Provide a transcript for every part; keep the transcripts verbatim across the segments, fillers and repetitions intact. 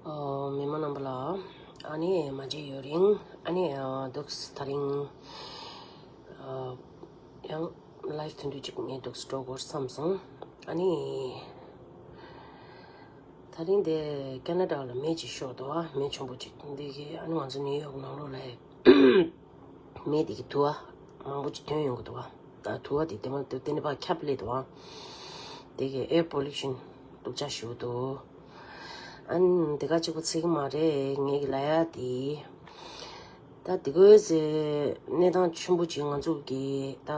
ཨོ། མི་མང་རྣམ་པ་ལ། ཨ་ནི་མ་མཇལ་ཡུན་རིང་། ཨ་ནི་ཨ་འདུག་ད་རིང་ཨ་ཡང་live་ཐོན་དུས་ཅིག་ངས་འདུག་འགྲོ་དགོས་བསམ་སོང་། ཨ་ནི་ད་རིང་དེ་ཁེ་ན་ཌ་ལ་མེ་ཅིག་ཤོར་འདུག་ཨ། མེ་ཆེན་པོ་ཅིག་འདི་གི་ཨ་ནི་ང་ཚོ་ནིའུ་ཡོག་ནང་ལོགས་ལ་མེ་དེ་གི་དུ་བ་མང་པོ་ཅིག་ཐོན་ཡོང་གི་འདུག་བ། ད་དུ་བ་དེ་དེ་མ་དེ་ནི་ཕར་ཁྱབ་སླེབས་འདུག་བ། དེ་གི་air pollution་སྡུག་ཅག་ཞིག་འདུག་ཨ་ནི་དེ་ག་གཅིག་པོ་ཚིག་མ་རེད། ངས་གི་ལ་ཡ་དེ་ད་དེ་གོས་ཟེ་གནས་སྟངས་ཆེན་པོ་ཅིག་ང་ཚོ་གི་ད་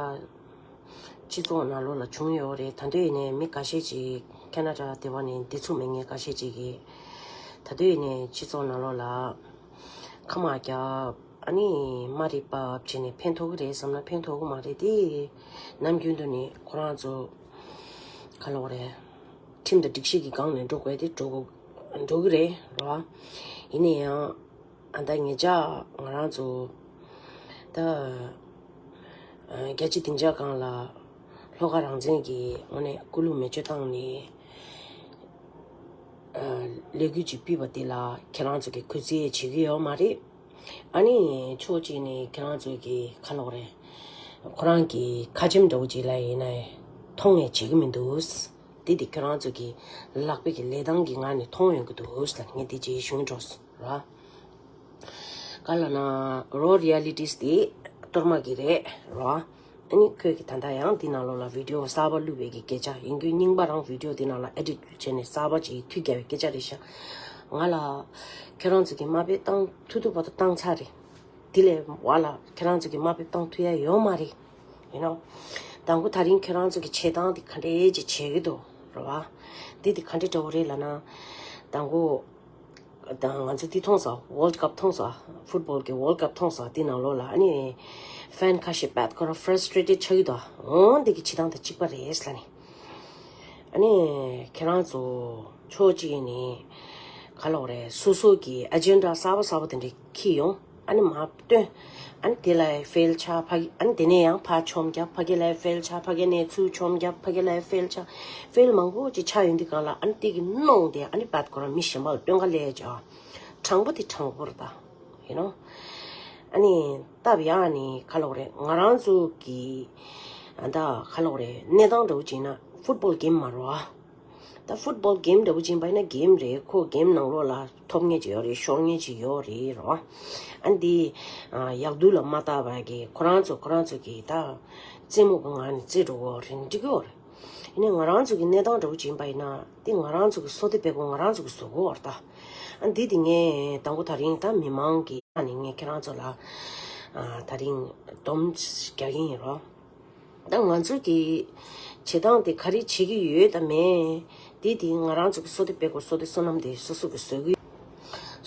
སྤྱི་ཚོགས་ནང་ལོགས་ལ་བྱུང་ཡོད་རེད། ད་དུང་ཡིན་ནའི་མི་འགའ་ཤས་ཅིག་ཁེ་ན་ཌ་དེ་བ་ནས་འདི་ཚུགས་མེད་མཁན་འགའ་ཤས་ཅིག་གིས་ད་དུང་ཡིན་ནའི་སྤྱི་ཚོགས་ནང་ལོགས་ལ་ཁ་མ་རྒྱབ། ཨ་ནི་མ་རེད་པ་བྱས་ནས་ཕན་ཐོགས་ཀྱི་རེད་བསམ་ན་ཕན་ཐོགས་ཀྱི་མ་རེད་དེ། ནམ་རྒྱུན་དུ་ནི་ཁོ་རང་ཚོ་ག་ལབ་དགོས་རེད། ཁྲིམས་དང་སྒྲིག་གཞི་གི་སྒང་ནས་འགྲོ་དགོས་དེ་འགྲོ་དགོས་འགྲོ་གི་རེད་རོ། ཡིན་ན་ཡང་ཨ་ད་ངེད་ཅག་ང་རང་ཚོ་ད་ཨ་རྒྱལ་སྤྱི་སྡིངས་ཆ་སྒང་ལ་ལྷོ་ཁ་རང་བཙན་གྱི་དངོས་གནས་སྐུ་ལུས་མེ་མཆོད་བཏང་ནས་ཨ་ལས་འགུལ་ཅིག་སྤེལ་བ་དེ་ལ་ཁྱེད་རང་ཚོ་གིས་གུས་བརྩི་བྱེད་ཀྱི་ཡོད་མ་རེད། ཨ་ནི་ཕྱོགས་གཅིག་ནས་ཁྱེད་རང་ཚོ་གི་ག་ལབ་དགོས་རེད། ཁོ་རང་གི་ཁ་ཆེམས་འདྲ་བོ་ཅིག་ལ་ཡིན་ན་མཐོང་ཡང་བྱེད་ཀྱི་མི་འདུག་དེ་དེ་ཁྱེད་རང་ཚོ་གི་ལག་པའི་གི་ལས་སྟངས་ཀྱི་ངང་ནས་མཐོང་ཡོང་གི་འདུག་ལ་ངས་དེ་ཅིག་ཞུ་འགྲོ་ར། ག་ལབ་ན་raw realities་དེ་གཏོར་མ་གི་རེད་ར། ཨ་ནི་ཁོས་ཀྱི་ད་ལྟ་ཡང་འདི་ནང་ལོགས་ལ་video་གསར་པ་བླུགས་པའི་གི་སྐད་ཆ་ཡིན་རྒྱུ་རྙིང་པ་རང་video་འདི་ནང་ལ་edit་བྱས་ནས་གསར་པ་ཅིག་མཐུད་རྒྱག་པའི་སྐད་ཆ་རེད་ཤག་ང་ལ་ཁྱེད་རང་ཚོ་གི་མ་དཔེ་བཏང་ཐུབ་ཐུབ་བར་དུ་བཏང་ཚར་རེད། དེ་ལས་བ་ལ་ཁྱེད་རང་ཚོ་གི་མ་དཔེ་བཏང་ཐུབ་ཡ་ཡོད་མ་རེད། ཡིན་ནོ། དང་པོ་ད་རིང་ཁྱེད་རང་ཚོ་གི་བྱེད་སྟངས་དེ་ག་འདྲས་ཅིག་བྱེད་ཀྱི་འདུག་རེད་བ། འདི་དེ་ག་འདྲས་འདྲ་བོ་རེད་ལབ་ན། དང་པོ། ད་ང་ཚོ་འདི་མཐོང་ས་World Cup་མཐོང་ས་football་གི་World Cup་མཐོང་ས་འདི་ནང་ལོགས་ལ་ཨ་ནི་fan་ཁ་ཤས་བད་ཁོ་རང་frustrated་ཆགས་ཀྱི་འདུག་འོ་འདི་གི་བྱེད་སྟངས་དང་གཅིག་པ་རེད་ལབ་ནི། ཨ་ནི་ཁྱེད་རང་ཚོ་ཕྱོགས་གཅིག་ནས་ག་ལབ་དགོས་རེད། སོ་སོ་གི་agenda་གསར་པ་གསར་པ་དེ་འདྲ་འཁྱེར་ཡོང་། ཨ་ནི་མར་སྟོན། ཨ་ནི་དེ་ལ་fail་ཆགས་ཕ་གི་ཨ་ནི་དེ་ནས་ཡང་ཕར་ཆོམ་རྒྱབ་ཕ་གི་ལ་fail་ཆགས་ཕ་གི་ནས་ཚུར་ཆོམ་རྒྱབ་ཕ་གི་ལ་fail་ཆགས་fail་མང་པོ་ཅིག་ཆགས་ཡོང་དུས་སྒང་ལ་ཨ་ནི་དེ་གི་གནོང་དེ་ཨ་ནི་བད་ཁོ་རང་མི་གཞན་པ་ལ་སྟོན་ག་ལས་ཀྱང་དྲང་པོ་དེ་དྲང་པོ་རེད་ད། ཡིན་ནོ། ཨ་ནི་སྟབས་ཡག་ནི་ག་ལབ་དགོས་རེད། ང་རང་ཚོ་གི་ཨ་ད་ག་ལབ་དགོས་རེད། གནས་སྟངས་འདྲ་བོ་ཅིག་ན་football game་མ་རེད་བ། ད་football game་འདྲ་བོ་ཅིག་ཡིན་པ་ཡིན་ན་game་རེད། ཁོ་game་ནང་ལོགས་ལ་ཐོབ་མཁན་ཅིག་ཡོད་རེད། ཤོར་མཁན་ཅིག་ཡོད་རེད་རོ། ཨ་འདི་ཡག་སྡུག་ལ་མ་བལྟ་བ་གི་ཁོ་རང་ཚོ་ཁོ་རང་ཚོ་གི་ད་རྩེད་མོ་གི་ངང་ནས་རྩེད་འགྲོ་གི་ཡོད་རེད། འགྲིག་གི་ཡོད་རེད། ཡིན་ནའི་ང་རང་ཚོ་གི་གནས་སྟངས་འདྲ་བོ་ཅིག་ཡིན་པ་ཡིན་ན་དེ་ང་རང་ཚོ་གི་བསོད་བདེ་དཔལ་མགོན་ང་རང་ཚོ་གི་བཟོ་དགོས་པ་རེད་ད། ཨ་འདི་དེ་ངས་དང་པོ་ད་རིང་ད་མི་མང་གི་ཨ་ནི་ངས་ཁྱེད་རང་ཚོ་ལ་ཨ་ད་རིང་སྡོམ་རྒྱག་གི་ཡིན་རོ། ད་ང་ཚོ་གི་བྱེད་སྟངས་དེ་ག་རེ་བྱེད་ཀྱི་ཡོད་དམ་མེད། དེ་དེ་ང་རང་ཚོ་གི་བསོད་བདེ་དཔལ་མགོན་བསོད་བདེ་བསོད་ནམས་དེ་སོ་སོ་གི་བཟོ་གི།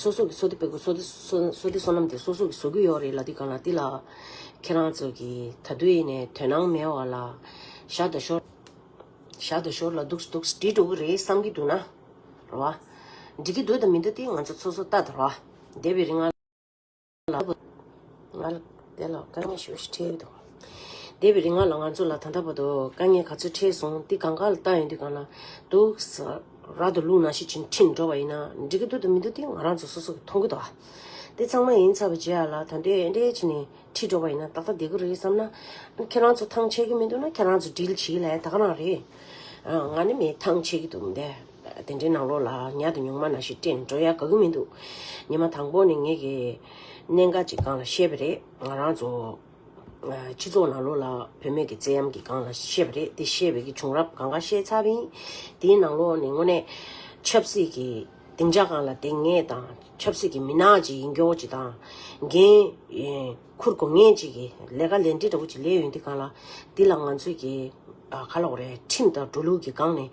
སོ་སོ་གི་བསོད་བདེ་དཔལ་མགོན་བསོད་བདེ་བསོད་བསོད་བདེ་བསོད་ནམས་དེ་སོ་སོ་གི་བཟོ་གི་ཡོད་རེད་ལབ་དུས་སྒང་ལ་དེ་ལ་ཁྱེད་རང་ཚོ་གི་ད་དུང་ཡིན་ནའི་དོ་སྣང་མེད་པ་ལ་ཞག་དང་ཞོར་ཞག་དང་ཞོར་ལ་འདུག་འདུག་བྲིས་འགྲོ་གི་རེད་བསམ་གྱི་འདུག་ན། རེད་བ། འགྲིག་གི་འདུག་དང་མི་འདུག་དེ་ང་ཚོ་སོ་སོ་ལྟ་དང་རེད་བ། འདས་པའི་རིང་ང་ལ། ང་ལ་དེ་ལ་དཀའ་ངལ་ཞེ་པོ་ཞིག་འཕྲད་ཀྱི་འདུག་འདས་པའི་རིང་ང་ལ་ང་ཚོ་ལ་ད་ལྟ་བར་དུ་དཀའ་ངལ་ག་ཚོད་འཕྲད་སོང་དེ་གང་ག་ལ་ལྟ་ཡོང་དུས་སྒང་ལ་འདུག་ས་ར་དང་ལུག་ནང་བཞིན་ཅིག་ཁྲིད་འགྲོ་བ་ཡིན་ན་འགྲིག་གི་འདུག་དང་མི་འདུག་དེ་ང་རང་ཚོ་སོ་སོ་གིས་མཐོང་གི་འདུག་ཨ། དེ་ཚང་མ་ཡིན་ཚར་བའི་རྗེས་ལ་ད་འདོད་འདྲ་བྱས་ནས་ཁྲིད་འགྲོ་བ་ཡིན་ན་ཏག་ཏག་བསྡད་ཀྱི་རེད་བསམ་ན། ཁྱེད་རང་ཚོ་ཐང་ཆད་ཀྱི་མི་འདུག་ན་ཁྱེད་རང་ཚོ་ཌིལ་བྱེད་ལ་ད་ག་རང་རེད། ང་ནི་མི་ཐང་ཆད་ཀྱི་འདུག་འདི། དེ་འདྲའི་ནང་ལོགས་ལ་ཉ་དང་ཉུང་མ་ནང་བཞིན་སྤྲད་ནས་འགྲོ་ཡ་དགའ་གི་མི་འདུག་ཉི་མ་དང་པོ་ནས་ངེད་ཀྱི་གནད་འགག་ཅིག་སྒང་ལ་བཤད་པ་རེད། ང་རང་ཚོ་སྤྱི་ཚོགས་ནང་ལོགས་ལ་བུད་མེད་ཀྱི་རྩེད་ཡམ་གྱི་སྒང་ལ་བཤད་པ་རེད། དེ་བཤད་པའི་གི་བྱུང་རབས་གང་ག་བཤད་ཚར་བ་ཡིན། དེའི་ནང་ལོགས་ནས་དངོས་གནས་ཆབ་སྲིད་ཀྱི་སྡིངས་ཆ་སྒང་ལ་བསྡད་མཁན་དང་ཆབ་སྲིད་ཀྱི་མི་སྣ་ཅིག་ཡིན་མཁན་ཅིག་དང་འགན་ཁུར་དགོས་མཁན་ཅིག་གི་ལས་ཀ་ལས་འབྲས་འདྲ་བོ་ཅིག་ལས་ཡོང་དུས་སྒང་ལ་འདི་ལ་ང་ཚོས་ཀྱི་ཨ་ག་ལབ་དགོས་རེད། ཁྲིམས་དང་འགྲོ་ལུགས་ཀྱི་སྒང་ནས་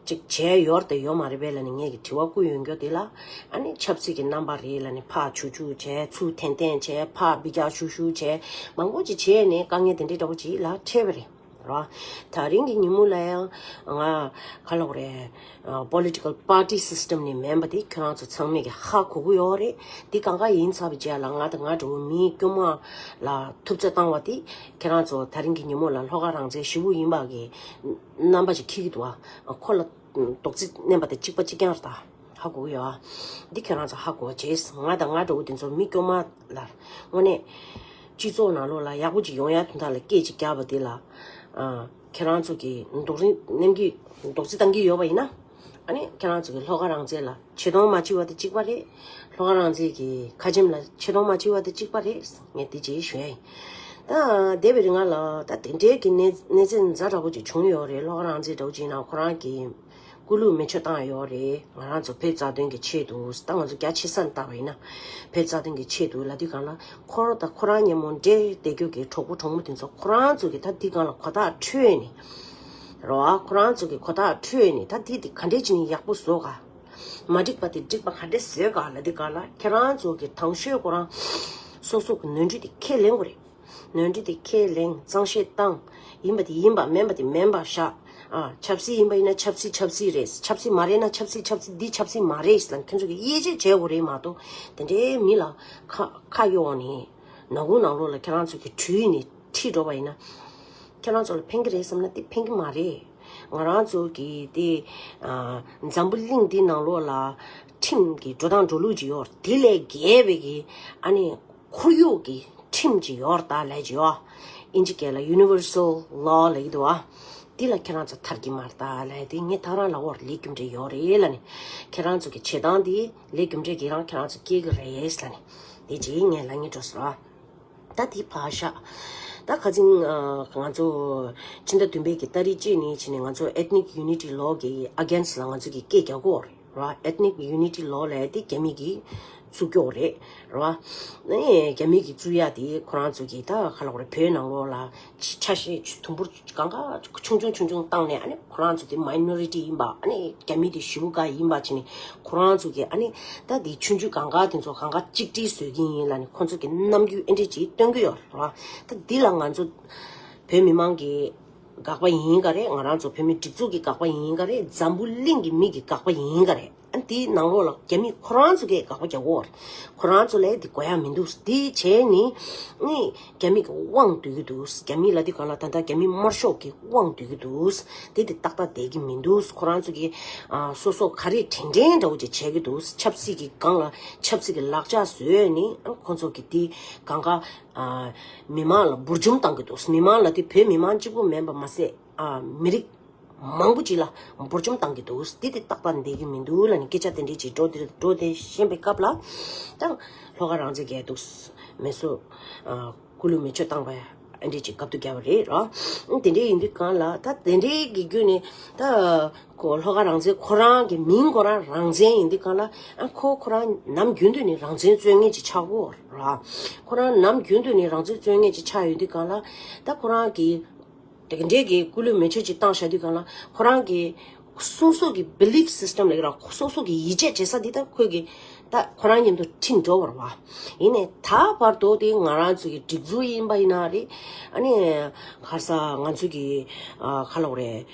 ཅིག་བྱས་ཡོད་རེད་དང་ཡོད་མ་རེད་པས་ལབ་ནས་ངས་ཀྱི་དྲི་བ་བསྐུར་ཡོང་རྒྱུ་དེ་ལ་ཨ་ནི་ཆབ་སྲིད་ཀྱི་རྣམ་པ་རེད་ལབ་ནས་ཕར་ཆུ་ཆུ་བྱས་ཚུར་འཐེན་འཐེན་བྱས་ཕར་འབུད་རྒྱག་ཤུ་ཤུ་བྱས་མང་པོ་ཅིག་བྱས་ནས་དཀའ་ངལ་དེ་འདྲའི་འདྲ་བོ་ཅིག་ལ་འཕྲད་པ་རེད། ར། ད་རིང་གི་ཉིན་མོ་ལ་ཡང་ང་ག་ལབ་དགོས་རེད། ཨ་political party system་ནས་མིན་པ་དེ་ཁྱོད་རང་ཚོ་ཚང་མས་ཀྱི་ཧ་གོ་གི་ཡོད་རེད། དེ་གང་ག་ཡིན་ཚར་བའི་རྗེས་ལ་ང་དང་ང་འདྲ་བོ་མིའི་དཀྱུས་མ་ལ་ཐུབ་ཚོད་བཏང་བ་དེ་ཁྱེད་རང་ཚོ་ད་རིང་གི་ཉིན་མོ་ལ་ལྷོ་ཁ་རང་བཙན་ཞེ་པོ་ཡིན་པ་གི་རྣམ་པ་ཞིག་འཁྱེར་གྱི་འདུག་ཨ། ཁོ་ལ་རྡོག་རྫིས་མནན་པ་དང་གཅིག་པ་གཅིག་རྐྱང་རེད་ད། ཧ་གོ་གི་ཡོད་ཨ། འདི་ཁྱེད་རང་ཚོ་ཧ་གོ་བྱས། ང་དང་ང་འདྲ་བོ་དེ་ཚོ་མི་སྐྱོ་མ་ལ་དངོས་གནས་སྤྱི་ཚོགས་ནང་ལོགས་ལ་ཡག་པོ་ཅིག་ཡོང་ཡ་དོན་དག་ལ་སྐད་ཅིག་རྒྱབ་པ་དེ་ལ། ཨ། ཁྱེད་རང་ཚོ་གི་རྡོག་རིང་ནེམ་གི་རྡོག་རྫི་བཏང་གི་ཡོད་པ་ཡིན་ན། ཨ་ནི་ཁྱེད་རང་ཚོ་གི་ལྷོ་ཁ་རང་བཙན་ལ་ཆེ་མཐོང་མ་བྱེད་པ་དེ་གཅིག་པ་རེད། ལྷོ་ཁ་རང་བཙན་གི་ཁ་ཆེམས་ལ་ཆེ་མཐོང་མ་བྱེད་པ་དེ་གཅིག་པ་རེད། ངས་དེ་ཅིག་ཞུ་ཡ་ཡིན། ད་འདས་པའི་རིང་ལ་ད་དེ་འདྲའི་གི་གནས་གནས་ཚུལ་ཛ་དྲག་པོ་ཅིག་བྱུང་ཡོད་རེད། ལྷོ་ཁ་རང་བཙན་འདྲ་བོ་ཅིག་ཡིན་ན་ཁོ་རང་གི་སྐུ་ལུས་མེ་མཆོད་བཏང་ཡོད་རེད། ང་རང་ཚོ་བོད་རྩ་དོན་གྱི་ཆེད་དུ། ད་ང་ཚོ་རྒྱ་ཆེ་ས་ནས་བལྟས་པ་ཡིན་ན་བོད་རྩ་དོན་གྱི་ཆེད་དུ་ལབ་དུས་སྒང་ལ། ཁོ་རང་དང་ཁོ་རང་མཉམ་པོ་འབྲེལ་བསྡད་རྒྱུ་གི་གྲོགས་པོ་གྲོགས་མོ་དེ་ཚོ་ཁོ་རང་ཚོ་གི་ད་འདི་སྒང་ལ་གོ་ཐག་འཕྲོད་ནས། རོ་ཨ། ཁོ་རང་ཚོ་གི་གོ་ཐག་འཕྲོད་ནས་ད་འདི་དེ་ག་འདྲས་བྱས་ནས་ཡག་པོ་བཟོ་ག་མ་འགྲིག་པ་དེ་འགྲིག་པ་ག་འདྲས་བཟོས་ག་ལབ་དུས་སྒང་ལ། ཁྱེད་རང་ཚོ་གི་དང་ཤོས་ཁོ་རང་སོ་སོ་གི་ནོར་འཁྲུལ་དེ་ཁས་ལེན་དགོས་རེད། ནོར་འཁྲུལ་དེ་ཁས་ལེན། གཙང་བཤེར་བཏང་། ཡིན་པ་དེ་ཡིན་པ། མིན་པ་དེ་མིན་པ་བཞག་ཨ། ཆབ་སྲིད་ཡིན་པ་ཡིན་ན་ཆབ་སྲིད་ཆབ་སྲིད་རེད། ཆབ་སྲིད་མ་རེད་ན་ཆབ་སྲིད་ཆབ་སྲིད། འདི་ཆབ་སྲིད་མ་རེད་ལབ་ཁྱེད་ཚོ་གིས་དབྱེ་འབྱེད་བྱེད་དགོས་རེད་མ་གཏོགས། དེ་འདྲའི་མི་ལ་ཁ་ཁ་གཡོགས་ནས་ནག་ཁུང་ནང་ལོགས་ལ་ཁྱེད་རང་ཚོ་གིས་དྲུད་ནས་ཁྲིད་འགྲོ་བ་ཡིན་ན། ཁྱེད་རང་ཚོ་ལ་ཕན་གྱི་རེད་བསམ་ན་དེ་ཕན་གྱི་མ་རེད། ང་རང་ཚོ་གི་དེ་ཨ། འཛམ་བུ་གླིང་འདི་ནང་ལོགས་ལ་ཁྲིམས་ཀྱི་འགྲོ་སྟངས་འགྲོ་ལུགས་ཅིག་ཡོད་རེད། དེ་ལས་བརྒལ་བའི་གི་ཨ་ནི་ཁོར་ཡུག་གི་ཁྲིམས་ཅིག་ཡོད་རེད་ད་ལབ་ཀྱི་ཡོད། ཨིན་ཇི་སྐད་ལ་Universal Law ལབ་ཀྱི་འདུག་ཨ། འདི་ལ་ཁྱེད་རང་ཚོ་མཐར་གྱིས་མ་རེད་ད་ལབ་དེ་ངས་ད་རང་ལབ་ཀྱི་ཡོད་རེད། ལས་རྒྱུ་འབྲས་ཡོད་རེད་ལབ་ནས། ཁྱེད་རང་ཚོ་གི་བྱེད་སྟངས་འདི་ལས་རྒྱུ་འབྲས་ཀྱི་རང་ཁྱེད་རང་ཚོ་སྐྱེལ་གྱི་རེད་ལབ་ནས། དེ་རྗེས་ངས་ལབ་སྙིང་འདོད་སོང་། ད་དེ་ཕར་བཞག་ད་ཁ་སང་ང་ཚོ་ཕྱི་ཟླ་བདུན་པའི་གི་ཏ་རིག་གཅིག་ནས་བྱས་ནས་ང་ཚོ་Ethnic Unity Law གི་against ལ་ང་ཚོ་གི་སྐད་རྒྱག་གི་ཡོད་རེད། ར། Ethnic Unity Law ལབ་དེ་རྒྱ་མི་གིས་བཙུགས་ཀྱི་ཡོད་རེད། ར། ཨ་ནི་རྒྱ་མི་གིས་བཙུགས་ཡ་དེ་ཁོ་རང་ཚོ་གིས་ད་ག་ལབ་དགོས་རེད། བོད་ནང་ལོགས་ལ་ཆ་ཤས་དུམ་བུར་གང་ག་ཆུང་ཆུང་ཆུང་ཆུང་བཏང་ནས། ཨ་ནི་ཁོ་རང་ཚོ་དེ་མའི་ནོ་རི་ཊི་ཡིན་པ། ཨ་ནི་རྒྱ་མི་དེ་ཞེ་པོ་འགའ་ཡིན་པ་བྱས་ནས་ཁོ་རང་ཚོ་གིས་ཨ་ནི་ད་དེ་ཆུང་ཆུང་གང་ག་དེ་ཚོ་གང་ག་གཅིག་སྒྲིལ་བཟོ་གི་ཡིན་ལབ་ནས་ཁོ་ཚོ་གི་རྣམ་འགྱུར་ཨེ་འདྲས་ཅིག་སྟོན་གི་ཡོད་རེད་བ། ད་འདི་ལ་ང་ཚོ་བོད་མི་མང་གི་དགག་པ་ཡིན་ག་རེད། ང་རང་ཚོ་བོད་མི་སྒྲིག་འཛུགས་ཀྱི་དགག་པ་ཡིན་ག་རེད། འཛམ་བུ་གླིང་གི་མི་གི་དགག་པ་ཡིན་ག་རེད། ཨ། འདིའི་ནང་ལོགས་ལ་རྒྱ་མི་ཁོ་རང་ཚོ་གིས་དགག་པ་རྒྱག་གི་ཡོད་རེད། ཁོ་རང་ཚོ་ལ་འདི་དགོས་ཡ་མི་འདུག་འདི་བྱས་ནི་ནི་རྒྱ་མི་གི་དབང་སྡུད་ཀྱི་འདུག་རྒྱ་མི་ལབ་དུས་སྒང་ལ་ད་ལྟ་རྒྱ་མི་དམར་ཤོག་གི་དབང་སྡུད་ཀྱི་འདུག་དེ་དེ་ཏག་ཏག་བསྡད་ཀྱི་མི་འདུག་ཁོ་རང་ཚོ་གིས་ཨ། སོ་སོ་ག་རེ་དྲན་དྲན་འདྲ་བོ་ཅིག་བྱེད་ཀྱི་འདུག་ཆབ་སྲིད་ཀྱི་སྒང་ལ་ཆབ་སྲིད་ཀྱི་ལག་ཆ་བཟོས་ནི། ཨ། ཁོ་ཚོ་གིས་འདི་སྒང་ག་ཨ། མི་མང་ལ་འབུར་འཇོམས་བཏང་གི་འདུག་མི་མང་ལ་དེ་བོད་མི་མང་གཅིག་པུ་མིན་པ་མ་ཟད། ཨ། མི་རིགས་མང་པོ་ཅིག་ལ་འབུར་འཇོམས་བཏང་གི་འདུག་འདི་དེ་ཏག་ཏག་བསྡད་ཀྱི་མི་འདུག་ལབ་ནས་སྐད་ཆ་དེ་འདྲས་ཅིག་འགྲོ་དེ་འགྲོ་དེ་བཤད་པའི་སྐབས་ལ། ད་ལྷོ་ཁ་རང་བཙན་རྒྱལ་འདུག་མེ་སོ། ཨ། སྐུ་ལུས་མེ་མཆོད་བཏང་བ་ཨ་འདྲས་ཅིག་སྐབས་དུ་བརྒྱབ་པ་རེད་ར། དེ་འདྲས་ཡིན་དུས་སྒང་ལ་ད་དེ་འདྲས་ཀྱི་བརྒྱུད་ནས་ད་ཁོ་ལྷོ་ཁ་རང་བཙན་ཁོ་རང་གི་མིང་ཁོ་རང་རང་བཙན་ཡིན་དུས་སྒང་ལ། ཨ། ཁོ་ཁོ་རང་ནམ་རྒྱུན་དུ་ནས་རང་བཙན་རྩོད་མཁན་ཅིག་ཆགས་ཀྱི་ཡོད་རེད་ར། ཁོ་རང་ནམ་རྒྱུན་དུ་ནས་རང་བཙན་རྩོད་མཁན་ཅིག་ཆགས་ཡོད་དུས་སྒང་ལ། ད་ཁོ་རང་གི་དེ་འདྲའི་གི་སྐུ་ལུས་མེ་མཆོད་ཅིག་བཏང་བཞག་དུས་སྒང་ལ། ཁོ་རང་གི་སོ་སོ་གི་belief system ལབ་ཀྱི་ར། སོ་སོ་གི་ཡིད་ཆེས་བྱེད་ས་འདི་ད་ཁོས་གི་ད་ཁོ་རང་མཉམ་དུ་ཁྲིད་འགྲོ་བ་རེད་བ། ཡིན་ནའི་ད་བར་དུ་དེ་ང་རང་ཚོ་གི་སྒྲིག་འཛུགས་ཡིན་པ་ཡིན་ན་རེད། ཨ་ནི་ག་རེ་ཟེར། ང་ཚོ་གི་ཨ། ག་ལབ་དགོས་རེད།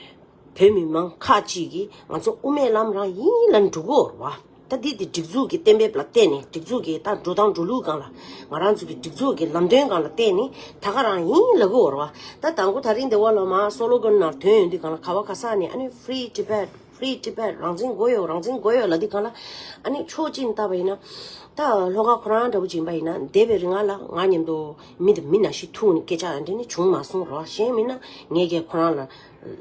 བོད་མི་མང་ཁག་ཅིག་གིས་ང་ཚོ་དབུ་མའི་ལམ་རང་ཡིན་ལབ་འགྲོ་གི་ཡོད་རེད་བ། ད་འདི་དེ་སྒྲིག་འཛུགས་ཀྱི་གཏན་འབེབས་ལ་བརྟེན་ནས། སྒྲིག་འཛུགས་ཀྱི་ད་འགྲོ་སྟངས་འགྲོ་ལུགས་སྒང་ལ། ང་རང་ཚོ་གི་སྒྲིག་འཛུགས་ཀྱི་ལམ་སྟོན་སྒང་ལ་བརྟེན་ནས་ད་ག་རང་ཡིན་ལབ་ཀྱི་ཡོད་རེད་བ། ད་དང་པོ་ད་རིང་འདི་བ་ལ་མར་སོ་ལོ་གན་ནང་ཐོན་ཡོང་དུས་སྒང་ལ། ག་བ་ག་ས་ནས་ཨ་ནི་Free Tibet, Free Tibet, རང་བཙན་དགོས་ཡོད། རང་བཙན་དགོས་ཡོད་ལབ་དུས་སྒང་ལ། ཨ་ནི་ཕྱོགས་གཅིག་ནས་བལྟས་པ་ཡིན་ན། ད་ལྷོ་ཁ་ཁོ་རང་འདྲ་བོ་ཅིག་ཡིན་པ་ཡིན་ན། འདས་པའི་རིང་ལ་ང་མཉམ་དུ་མི་དང་མི་ནང་བཞིན་ཐུག་ནས་སྐད་ཆ་འདྲ་ནི་བྱུང་མ་སོང་ར། གཞན་མིན་ན་ངས་ཀྱང་ཁོ་རང་ལ་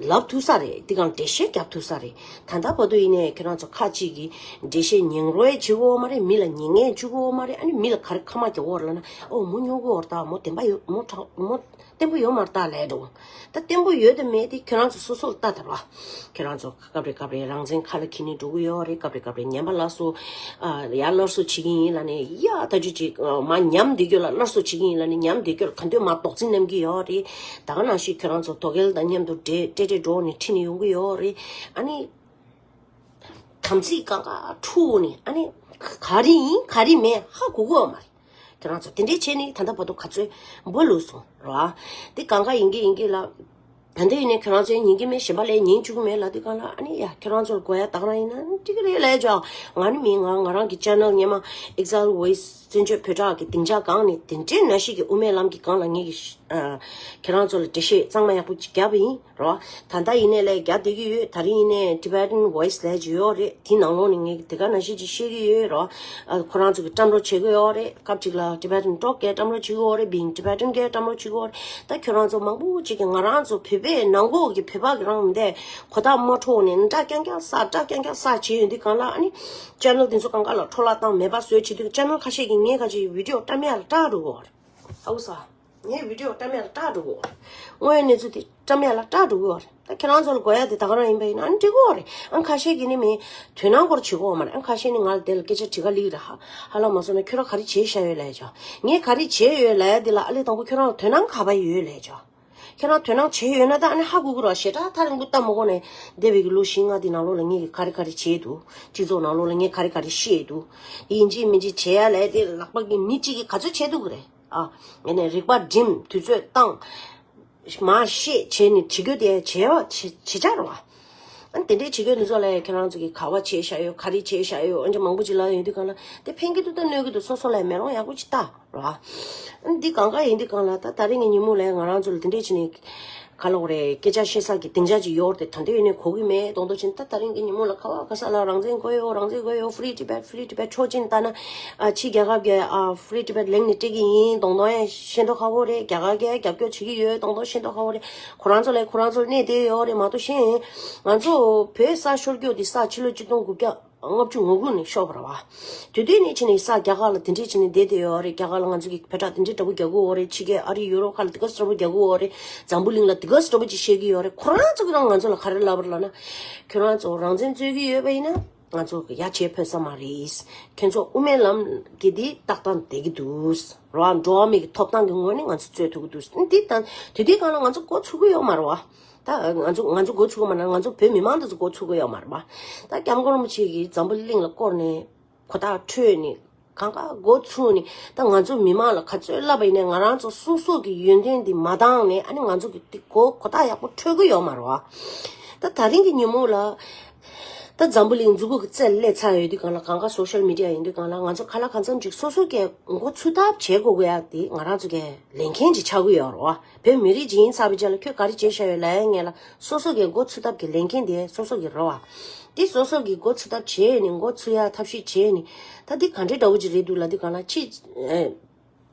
ལབ་ཐུབ་ས་རེད། འདི་སྒང་འགྲེལ་བཤད་རྒྱབ་ཐུབ་ས་རེད། ད་ལྟ་བར་དུ་ཡིན་ནའི་ཁྱེད་རང་ཚོ་ཁག་ཅིག་གིས་འགྲེལ་བཤད་ཉན་རོགས་བྱེད་ཀྱི་ཡོད་མ་རེད། མི་ལ་ཉན་ངེས་བྱེད་ཀྱི་ཡོད་མ་རེད། ཨ་ནི་མི་ལ་ག་རེ་ཁ་མ་རྒྱག་གི་ཡོད་རེད་ལབ་ན། ཨོ་མོ་སྨྱོ་གི་ཡོད་རེད་ད། མོ་བདེན་པ་ཡོད། མོ་དྲང་མོ་བརྟན་པོ་ཡོད་མ་རེད་ད་ལབ་འགྲོ། ད་བརྟན་པོ་ཡོད་དང་མེད་དེ་ཁྱེད་རང་ཚོ་སོ་སོ་ལ་ལྟ་དང་བ། ཁྱེད་རང་ཚོ་སྐབས་རེ་སྐབས་རེ་རང་བཙན་ཁ་ལ་འཁྱེར་ནས་འགྲོ་གི་ཡོད་རེད། སྐབས་རེ་སྐབས་རེ་ཉམས་པ་སླར་གསོ། ཨ། ཡ་སླར་གསོ་བྱེད་ཀྱི་ཡིན་ལབ་ནས། ཡ་ད་ཅི་ཅིག་མར་ཉམས་བསྡད་རྒྱུ་ལ་སླར་གསོ་བྱེད་ཀྱི་ཡིན་ལབ་ནས། ཉམས་བསྡད་རྒྱུ་ལ་ག་འདོད་མ་རྡོག་རྫིས་མནན་གྱི་ཡོད་རེད། ད་ག་ནང་བཞིན་ཁྱེད་རང་ཚོ་དོ་གལ་དང་མཉམ་དུ་འབྲེལ་སྤྲད་སྤྲད་འགྲོ་ནས་ཁྲིད་ནས་ཡོང་གི་ཡོད་རེད། ཨ་ནི་དམ་ཚིག་གང་ག་འཁྲུགས་ནས། ཨ་ནི་ག་རེ་ཡིན་ག་རེ་མེད་ཧ་གོ་གི་ཡོད་མ་རེད། ཁྱེད་རང་ཚོ་དེ་འདྲའི་བྱས་ནས་ད་ལྟ་བར་དུ་ག་ཚོད་འབུ་ལུས་སོང་ར། དེ་གང་ག་ཡིན་གྱི་ཡིན་གྱི་ལ། ད་ལྟ་ཡིན་ནའི་ཁྱེད་རང་ཚོས་ཉན་གྱི་མེད། གཞན་པ་ལ་ཉན་བཅུག་གི་མེད་ལབ་དུས་སྒང་ལ། ཨ་ནི་ཡ་ཁྱེད་རང་ཚོར་དགོས་ཡ་ད་ག་རང་ཡིན་ན་འགྲིག་གི་རེད་ལབ་ཀྱང་། ང་ནི་མིན། ང་ང་རང་གི་ཆེ་ནལ་སྔོན་མ་Exile Voice བཙན་བྱོལ་བོད་ཕྲུག་གི་སྡིངས་ཆ་སྒང་ནས་དེ་འདྲའི་ནང་བཞིན་གྱི་དབུ་མའི་ལམ་གྱི་སྒང་ལ་ངེད་ཀྱིས་ ཨ། ཁྱེད་རང་ཚོ་ལ་འགྲེལ་བཤད་གཙང་མ་ཡག་པོ་ཅིག་བརྒྱབ་པ་ཡིན་རོ། ད་ལྟ་ཡིན་ནའི་ལས་རྒྱག་བསྡད་ཀྱི་ཡོད། ད་རིང་ཡིན་ནའི་Tibetan Voice ལས་ཅིག་ཡོད་རེད། དེའི་ནང་ལོགས་ནས་ངས་དེ་ག་ནང་བཞིན་ཅིག་བཤད་ཀྱི་ཡོད་རོ། ཨ། ཁོ་རང་ཚོ་གི་བཀྲམ་རོགས་བྱེད་ཀྱི་ཡོད་རེད། སྐབས་ཅིག་ལ་Tibetan Talk གས་བཀྲམ་རོགས་བྱེད་ཀྱི་ཡོད་རེད། Being Tibetan གས་བཀྲམ་རོགས་བྱེད་ཀྱི་ཡོད་རེད། ད་ཁྱོད་རང་ཚོ་མང་པོ་ཅིག་གིས་ང་རང་ཚོ་བོད་པའི་ནང་ལོགས་ཀྱི་བོད་པ་གི་རང་མི་འདས་གོ་ཐག་མ་འཕྲོག་ནས་འདྲ་རྐྱང་རྐྱང་ས་འདྲ་རྐྱང་རྐྱང་ས་བྱེད་ཡོང་དུས་གང་ལ། ཨ་ནི་channel དེ་ཚོ་གང་ག་ལ་འཕྲོ་བརླག་བཏང་མེད་པ་བཟོས་བྱེད་དུས། channel ཁ་ཤས་ཀྱིས་ངའི་ཁ་ཆེ་video བཀྲམ་ཡ་ལ་སྐྲག་འགྲོ་གི་ཡོད་རེད། ཨའུ་ས། ངའི་video བཀྲམ་ཡ་ལ་སྐྲག་འགྲོ་གི་ཡོད་རེད། དངོས་ཡོད་གནས་ཚུལ་དེ་བཀྲམ་ཡ་ལ་སྐྲག་འགྲོ་གི་ཡོད་རེད། ད་ཁྱེད་རང་ཚོ་ལ་དགོས་ཡ་དེ་ད་ག་རང་ཡིན་པ་ཡིན་ན། ཨ་ནི་འགྲིག་གི་ཡོད་རེད། ཨ་ནི་ཁ་ཤས་ཀྱིས་ནི་མི་དོན་སྣང་སྐོར་བྱེད་ཀྱི་ཡོད་མ་རེད། ཨ་ནི་ཁ་ཤས་ནི་ང་ལ་དེ་ལ་སྐད་ཆ་དྲི་ག་སླེབས་ཀྱི་རེད། ཧ་ཧ་ལམ་མ་སོང་ན་ཁྱོད་རང་ག་རེ་བྱས་བཞག་ཡོད་ལབ་ཡ་ཅིག་ངས་ག་རེ་བྱས་ཡོད་ལབ་ཡ་དེ་ལ་ཨ་ལས་དང་པོ་ཁྱོད་རང་ལ་དོན་སྣང་ག་པར་ཡོད་ལབ་ཡ་ཅིག་ཁྱེད་རང་དོ་སྣང་བྱས་ཡོད་ན་ད་ཨ་ནི་ཧ་གོ་གི་རེད། ཞེ་དྲག་ཐག་རིང་པོ་ལྟ་མ་དགོས་ནས་འདས་པའི་གི་ལོ་བཞི་ལྔ་དེ་ནང་ལོགས་ལ་ངས་ག་རེ་ག་རེ་བྱས་འདུག་སྤྱི་ཚོགས་ནང་ལོགས་ལ་ངས་ག་རེ་ག་རེ་བཤད་འདུག་དེ་ཡིན་གཅིག་མིན་གཅིག་བྱེད་ཡ་ལས་དེ་ལག་པ་གི་མི་གཅིག་གིས་ག་ཚོད་བྱས་འདུག་གི་རེད། ཨ། ངས་ནས་རིག་པ་སྒྲིམ། དུས་ཚོད་བཏང་། མར་བཤད་བྱས་ནས་བྱེད་རྒྱུ་དེ་བྱེད་བ་བྱེད་བྱེད་བྱ་རེད་བ། ཨ་ནི་དེ་འདྲའི་བྱེད་རྒྱུ་འདི་ཚོ་ལ་ཁྱེད་རང་ཚོ་གིས་ག་བ་བྱས་བཞག་ཡོད། ག་རེ་བྱས་བཞག་ཡོད། ཨ་ནི་མང་པོ་ཅིག་ལབ་ཡོང་དུས་གང་ལ་དེ་ཕན་གྱི་འདུག་ད་གནོད་ཀྱི་འདུག་སོ་སོ་ལ་མེ་ལོང་ཡག་པོ་ཅིག་ལྟ་རེད་བ། ཨ་ནི་འདི་གང་ག་ཡིན་དུས་གང་ལ་ད་ད་རིང་གི་ཉིན་མོ་ལ་ང་རང་ཚོ་ལ་དེ་འདྲས་བྱས་ནས་ག་ལབ་དགོས་རེད། སྐད་ཆ་བཤད་ས་གི་སྡིངས་ཆ་ཅིག་ཡོད་རེད་དེ། ད་འདི་ཡིན་ནས་གོ་གི་མེད་མདོག་མདོག་བྱས་ནས། ད་ད་རིང་གི་ཉིན་མོ་ལ་ག་བ་ག་ས་ལ་རང་བཙན་དགོས་ཡོད། རང་བཙན་དགོས་ཡོད། Free Tibet, Free Tibet ཆོག་མཆན་ལྟ་ན། ཨ། ཕྱི་རྒྱལ་ཁབ་ཀྱི་ཨ་Free Tibet ལེགས་ནས་སྤྲད་ཀྱི་ཡིན་མདོག་མདོག་ཡང་ཤེས་མདོག་ཁ་པོ་རེད། རྒྱ་གར་གྱིས་རྒྱབ་སྐྱོར་བྱེད་ཀྱི་ཡོད་མདོག་མདོག་ཤེས་མདོག་ཁ་པོ་རེད། ཁོ་རང་ཚོ་ལ་ཁོ་རང་ཚོར་གནས་བསྡད་ཡོད་རེད་མ་གཏོགས། གཞན་ང་ཚོ་བོད་ས་ཤོར་རྒྱུ་དེ་ས་ཕྱི་ལོ་ཆིག་སྟོང་དགུ་བརྒྱ་ལྔ་བཅུ་ང་དགུ་ནས་ཤོར་བ་རེད་བ། དེ་དུས་ནས་བྱས་ནས་ས་རྒྱ་གར་ལ་དེ་འདྲས་བྱས་ནས་བསྡད་བསྡད་ཡོད་རེད། རྒྱ་གར་ལ་ང་ཚོ་གིས་བོད་ཁྲག་དེ་འདྲས་འདྲ་པོ་རྒྱག་གི་ཡོད་རེད། ཕྱི་རྒྱལ་ཨ་རི་ཡུ་རོབ་ཁག་ལ་དེ་ག་ཙམ་འདྲ་པོ་རྒྱག་གི་ཡོད་རེད། འཛམ་བུ་གླིང་ལ་དེ་ག་ཙམ་འདྲ་པོ་ཅིག་བཤད་ཀྱི་ཡོད་རེད། ཁོ་རང་ཚོ་གིས་རང་ང་ཚོ་ལ་ག་རེ་ལབ་པ་རེད་ལབ་ན། ཁྱོད་རང་ཚོ་རང་བཙན་རྩོད་ཀྱི་ཡོད་པ་ཡིན་ན། ང་ཚོ་ཡ་བྱེད་ཕོད་ས་མ་རེད། ཁྱོད་ཚོ་དབུ་མའི་ལམ་གྱི་འདི་ཏག་ཏག་བསྡད་ཀྱི་འདུག་རོ། འགྲོ་བ་མི་གི་ཐོབ་ཐང་གི་ངོས་ནས་ང་ཚོ་རྩོད་ཐུབ་ཀྱི་འདུག་འདི་དང་དེ་དུས་གང་ལ་ང་ཚོ་མགོ་ཚོད་ཀྱི་ཡོད་མ་རེད་བ། ད་ང་ཚོ་ང་ཚོ་མགོ་ཚོད་ཀྱི་མ་རེད། ང་ཚོ་བོད་མི་མང་འདི་ཚོ་མགོ་ཚོད་ཀྱི་ཡོད་མ་རེད་བ། ད་སྐྱབས་མགོན་རིན་པོ་ཆེ་གིས་འཛམ་བུ་གླིང་ལ་བསྐོར་ནས་གོ་ཐག་འཕྲོད་ནས་གང་ག་མགོ་ཚུགས་ནས། ད་ང་ཚོ་མི་མང་ལ་ག་ཚོད་ལབ་པ་ཡིན་ནའི་ང་རང་ཚོ་སོ་སོ་གི་ཡོན་ཏན་འདི་མ་འདང་ནས། ཨ་ནི་ང་ཚོ་གི་འདི་གོ་གོ་ཐག་ཡག་པོ་འཕྲོད་ཀྱི་ཡོད་མ་རེད་བ། ད་ད་རིང་གི་ཉིན་མོ་ལ། ད་འཛམ་བུ་གླིང་མཛུབ་གུ་གི་རྩེར་སླེབས་ཚར་ཡོད་དུས་གང་ལ། གང་ག་social media ཡིན་དུས་གང་ལ། ང་ཚོ་ག་ལ་གང་འཚམ་ཅིག་སོ་སོ་གས་མགོ་ཚུགས་ཐབས་བྱེད་དགོས་ཀྱི་ཡ་དེ་ང་རང་ཚོ་གས་ལས་འགན་ཅིག་ཆགས་ཀྱི་ཡོད་རེད་བ། བོད་མི་རིགས་ཅིག་ཡིན་ཚར་བའི་རྗེས་ལ་ཁྱོད་ག་རེ་བྱས་བཞག་ཡོད་ལབ་ཡ་ངེས་ལ། སོ་སོ་གས་མགོ་ཚུགས་ཐབས་ཀྱི་ལས་འགན་དེ་སོ་སོ་གི་རེད་བ། དེ་སོ་སོ་གི་མགོ་ཚུགས་ཐབས་བྱས་ནས། མགོ་ཚུགས་ཡ་ཐབས་ཤེས་བྱས་ནས། ད་འདི་ག་འདྲའི་འདྲ་བོ་ཅིག་རེད་འདུག་ལབ་དུས་གང་ལ་ཕྱི། ཨེ།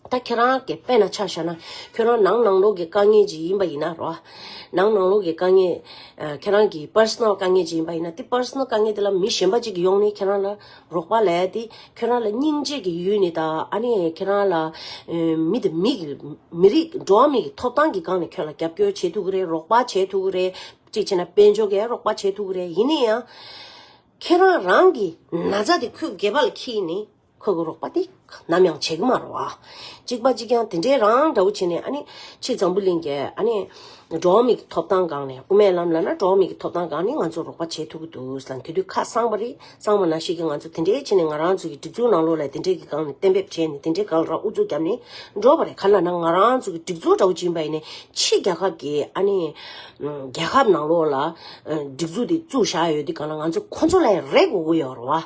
ད་ཁྱེད་རང་གི་དཔེར་ན་ཆ་བཞག་ན། ཁྱོད་རང་ནང་ནང་ལོགས་ཀྱི་དཀའ་ངལ་ཅིག་ཡིན་པ་ཡིན་ན་རོ། ནང་ནང་ལོགས་ཀྱི་དཀའ་ངལ། ཨ། ཁྱེད་རང་གི་personal དཀའ་ངལ་ཅིག་ཡིན་པ་ཡིན་ན། དེ་personal དཀའ་ངལ་དེ་ལ་མི་གཞན་པ་ཅིག་གིས་ཡོང་ནས་ཁྱེད་རང་ལ་རོགས་པ་ལབ་ཡ་དེ། ཁྱོད་རང་ལ་སྙིང་རྗེ་གི་ཡུལ་ནས་དང་། ཨ་ནི་ཁྱེད་རང་ལ། ཨེ། མི་དང་མི་གི་མི་རིགས་འགྲོ་བ་མི་གི་ཐོབ་ཐང་གི་སྒང་ནས་ཁྱོད་ལ་རྒྱབ་སྐྱོར་བྱེད་ཐུབ་ཀྱི་རེད། རོགས་པ་བྱེད་ཐུབ་ཀྱི་རེད། གཅིག་བྱས་ན་དཔལ་འབྱོར་གྱི་རོགས་པ་བྱེད་ཐུབ་ཀྱི་རེད། ཡིན་ན་ཡང་། ཁྱེད་རང་རང་གི་ན་ཚ་དེ་ཁོའི་སྒལ་པ་ལ་འཁྱེར་ནས། ཁོ་གི་རོགས་པ་དེ་ནམ་ཡང་བྱེད་ཀྱི་མ་རེད་བ། གཅིག་པ་གཅིག་རྐྱང་དེ་འདྲའི་རང་འདྲ་བོ་བྱས་ནས། ཨ་ནི་ཕྱི་འཛམ་བུ་གླིང་གི། ཨ་ནི་འགྲོ་བ་མིའི་ཐོབ་ཐང་སྒང་ནས། དབུ་མའི་ལམ་ལབ་ན་འགྲོ་བ་མིའི་ཐོབ་ཐང་སྒང་ནས་ང་ཚོ་རོགས་པ་བྱེད་ཐུབ་ཀྱི་འདུག་ཟེར་ལབ། དེ་དུས་ཁ་གསང་པ་རེད། གསང་བ་ནང་བཞིན་གྱི་ང་ཚོ་དེ་འདྲའི་བྱས་ནས་ང་རང་ཚོ་གི་སྒྲིག་འཛུགས་ནང་ལོགས་ལ་དེ་འདྲའི་གི་སྒང་ནས་གཏན་འབེབས་བྱས་ནས། དེ་འདྲའི་སྒང་ལ་ར་ཨུ་ཚུགས་བརྒྱབ་ནས་འགྲོ་བ་རེད། ག་ལབ་ན་ང་རང་ཚོ་གི་སྒྲིག་འཛུགས་འདྲ་བོ་ཅིག་ཡིན་པ་ཡིན་ནའི། ཕྱི་རྒྱལ་ཁབ་ཀྱི། ཨ་ནི་རྒྱལ་ཁབ་ནང་ལོགས་ལ་སྒྲིག་འཛུགས་དེ་བཙུགས་བཞག་ཡོད་དུས་གང་ལ། ང་ཚོ་ཁོ་ཚོ་ལ་ཡང་རེ་དགོས་ཀྱི་ཡོད་རེད་བ།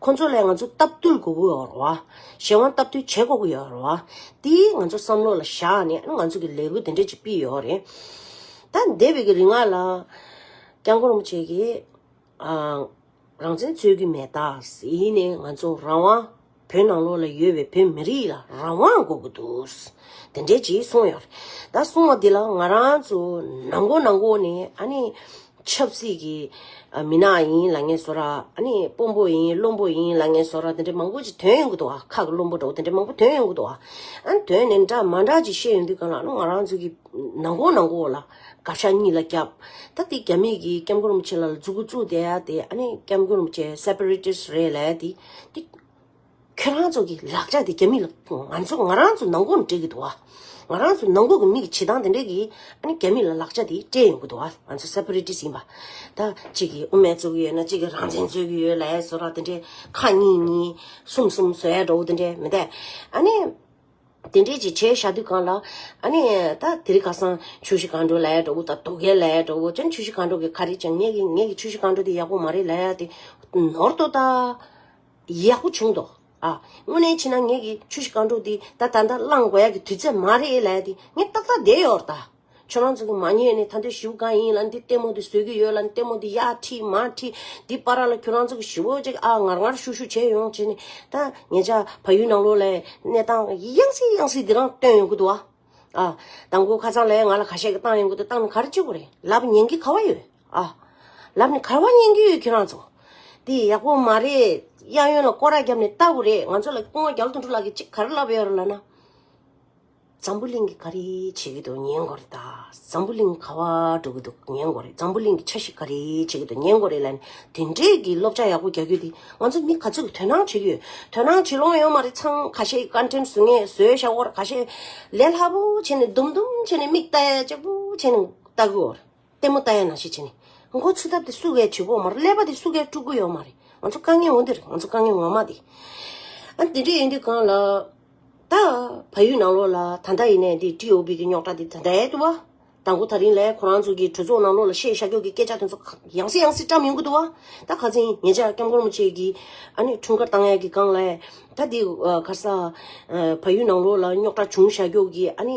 ཁོ་ཚོ་ལ་ང་ཚོ་སྟབས་བསྟུན་དགོས་ཀྱི་ཡོད་རེད་བ། གཞན་དབང་སྟབས་བསྟུན་བྱེད་དགོས་ཀྱི་ཡོད་རེད་བ། དེ་ང་ཚོ་བསམ་བློ་ལ་བཞག་ནས། ཨ་ནི་ང་ཚོ་གི་ལས་འགུལ་དེ་འདྲ་ཅིག་སྤེལ་ཡོད་རེད། ད་འདས་པའི་གི་རིང་ལ་སྐྱབས་མགོན་རིན་པོ་ཆེ་གིས། ཨ། རང་བཙན་རྩོད་ཀྱི་མེད་ད། ཡིན་ནའི་ང་ཚོ་རང་དབང་། བོད་ནང་ལོགས་ལ་ཡོད་པའི་བོད་མི་རིགས་ལ་རང་དབང་དགོས་ཀྱི་འདུག་དེ་འདྲས་ཅིག་གསུངས་ཡོད་རེད། ད་གསུངས་པ་འདི་ལ་ང་རང་ཚོ་ནང་སྒོ་ནང་སྒོ་ནས། ཨ་ནི། ཆབ་སྲིད་ཀྱི། ཨ། མི་ནག་ཡིན་ལབ་མཁན་བཟོ་འདྲ། ཨ་ནི་དཔོན་པོ་ཡིན། བློན་པོ་ཡིན་ལབ་མཁན་བཟོ་འདྲ། དེ་འདྲ་མང་པོ་ཅིག་ཐོན་ཡོང་གི་འདུག་ཨ། ཁ་གི་བློན་པོ་འདྲ་བོ་དེ་འདྲ་མང་པོ་ཐོན་ཡོང་གི་འདུག་ཨ། ཨ་ནི་ཐོན་ནས་འདྲ་མ་འདྲ་ཅིག་བཤད་ཡོང་དུས་གང་ལ། ཨ་ནི་ང་རང་ཚོ་གི་ནང་སྒོ་ནང་སྒོ་ལ་དགག་བཞག་གཉིས་ལ་བརྒྱབ། ད་དེ་རྒྱ་མི་གིས་སྐྱབས་མགོན་རིན་པོ་ཆེ་ལ་མཛུབ་གུ་བཙུགས་བསྡད་ཡ་དེ། ཨ་ནི་སྐྱབས་མགོན་རིན་པོ་ཆེ་separatist རེད་ལབ་ཡ་དེ། དེ་ཁྱེད་རང་ཚོ་གི་ལག་ཆ་དེ་རྒྱ་མི་ལ། ང་ཚོ་ང་རང་ཚོ་ནང་སྒོ་ནས་སྤྲད་ཀྱི་འདུག་བ། ང་རང་ཚོ་ནང་སྒོ་གི་མི་གི་བྱེད་སྟངས་དེ་འདྲས་ཀྱིས། ཨ་ནི་རྒྱ་མི་ལ་ལག་ཆ་དེ་སྤྲད་ཡོང་གི་འདུག་བ། ང་ཚོ་separatist ཡིན་པ། ད་གཅིག་གིས་དབུ་མའི་རྩོད་ཀྱི་ཡོད་ན། གཅིག་གིས་རང་བཙན་རྩོད་ཀྱི་ཡོད་ལབ་ཡ་བཟོ་འདྲ། དེ་འདྲས་ཁ་གཉིས་གཉིས་གསུམ་གསུམ་བཟོ་ཡ་འདྲ་བོ་དེ་འདྲས་མི་འདུག་ཨ་ནི། དེ་འདྲས་ཅིག་བྱས་བཞག་དུས་གང་ལ། ཨ་ནི་ད་དེ་རིང་ཁ་སང་ཆུ་བཞི་སྒང་དྲུག་ལབ་ཡ་འདྲ་བོ་དང་། དོ་གལ་ལབ་ཡ་འདྲ་བོ། ཅང་ཆུ་བཞི་སྒང་དྲུག་གིས་ག་རེ་ཅང་། ངེད་ཀྱི་ངེད་ཀྱི་ཆུ་བཞི་སྒང་དྲུག་དེ་ཡག་པོ་མ་རེད་ལབ་ཡ་དེ་ནོར་ཏོ་ད་ཡག་པོ་བྱུང་འདུག་ཨ། དངོས་གནས་བྱས་ན་ངེད་ཀྱི་ཆུ་བཞི་སྒང་དྲུག་འདི་ད་ད་ལྟ་བླངས་དགོས་ཡག་གི་དུས་ཚོད་མ་རེད་ལབ་ཡ་དེ་ངས་ཏག་ཏག་བསྡད་ཡོད་རེད་ད། ཁྱོད་རང་ཚོ་གི་མ་ཉེས་ནས་ད་ལྟའི་ཞིབ་གང་ཡིན་ལ་འདི་ལྟད་མོ་འདི་བཟོས་ཀྱི་ཡོད་ལ་ལྟད་མོ་འདི་ཡར་ཁྲིད་མར་ཁྲིད་འདི་བར་ལ་ཁྱོད་རང་ཚོ་གི་ཞིབ་པོ་ཅིག་ཨ་ངར་ངར་ཤུག་ཤུག་བྱས་ཡོང་བྱས་ནས་ད་ཉེ་ཆར་བལ་ཡུལ་ནང་ལོགས་ལ་གནས་སྟངས་ཡང་སེ་ཡང་སེ་འདི་རང་སྟོན་ཡོང་གི་འདུག་བ། ཨ། དང་པོ་ཁ་སང་ལ་ང་ལ་ཁ་ཤས་ཀྱི་བཏང་ཡོང་གི་འདུག་བཏང་ནས་ག་རེ་བྱེད་དགོས་རེད། ལབ་ཉན་གི་ག་བ་ཡོད། ཨ། ལབ་ནས་ག་བ་ཉན་གི་ཡོད་ཁྱོད་རང་ཚོ། འདི་ཡག་པོ་མ་རེད། གཡས་གཡོན་ལ་སྐོར་ར་བརྒྱབ་ནས་ལྟ་དགོས་རེད། ང་ཚོ་ལ་སྐུ་ངོ་རྒྱ་ལོ་དོན་གྲུབ་ལགས་ཀྱིས་ཅིག་ག་རེ་ལབ་ཡོད་རེད་ལབ་ན། འཛམ་བུ་གླིང་གིས་ག་རེ་བྱེད་ཀྱི་འདུག་ཉན་དགོས་རེད་ད། འཛམ་བུ་གླིང་ག་བ་འགྲོ་གི་འདུག་ཉན་དགོས་རེད། འཛམ་བུ་གླིང་གིས་འཆར་གཞི་ག་རེ་བྱེད་ཀྱི་འདུག་ཉན་དགོས་རེད་ལབ་ནས་དེ་འདྲས་ཀྱི་སློབ་བྱ་ཡག་པོ་རྒྱག་རྒྱུ་དེ་ང་ཚོ་མི་ག་ཚོད་ཀྱིས་དོ་སྣང་བྱེད་ཀྱི་ཡོད། དོ་སྣང་བྱེད་ལོང་ཡོད་མ་རེད། ཚང་ཁ་ཤས་ཀྱིས་ཀོན་ཊེན་བཟོ་མཁན་བཟོས་བཞག་གོ་ར། ཁ་ཤས་ལས་སླ་པོ་བྱས་ནས་དུམ་དུམ་བྱས་ནས་མིག་ལྟ་ཡ་ལྕགས་པོ་བྱས་ནས་ལྟ་གི་ཡོད་རེད། ལྟད་མོ་ལྟ་ཡ་ནང་བཞིན་བྱས་ནས་མགོ་ཚོས་ཐབས་དེ་སུ་གས་བྱེད་གོ་མ་རེད། ཀླད་པ་དེ་སུ་གས་དཀྲུག་གི་ཡོད་མ་རེད། ང་ཚོ་དཀའ་ངལ་འོ་འདི་རེད། ང་ཚོ་དཀའ་ངལ་ངོ་མ་དེ། ཨ་དེ་འདྲས་ཡིན་དུས་གང་ལ། ད་བལ་ཡུལ་ནང་ལོགས་ལ་ད་ལྟ་ཡིན་ནའི་འདི་ཊི་ཨོ་བི་གི་རྙོག་དྲ་འདི་ད་ལྟ་ཡལ་འདུག་བ། དང་པོ་ད་རིང་ལ་ཁོ་རང་ཚོ་གི་གྲོས་ཚོགས་ནང་ལོགས་ལ་བཤད་བཞག་རྒྱུ་གི་སྐད་ཆ་དེ་ཚོ་ཡང་སེ་ཡང་སེ་བཀྲམ་ཡོང་གི་འདུག་བ། ད་ཁ་སང་ཉེ་ཆར་སྐྱབས་མགོན་རིན་པོ་ཆེ་གིས་ཨ་ནི་འཁྲུངས་སྐར་བཏང་ཡག་གི་སྒང་ལ་ད་འདི་ག་ས་བལ་ཡུལ་ནང་ལོགས་ལ་རྙོག་དྲ་བྱུང་བཞག་རྒྱུ་གི་ཨ་ནི་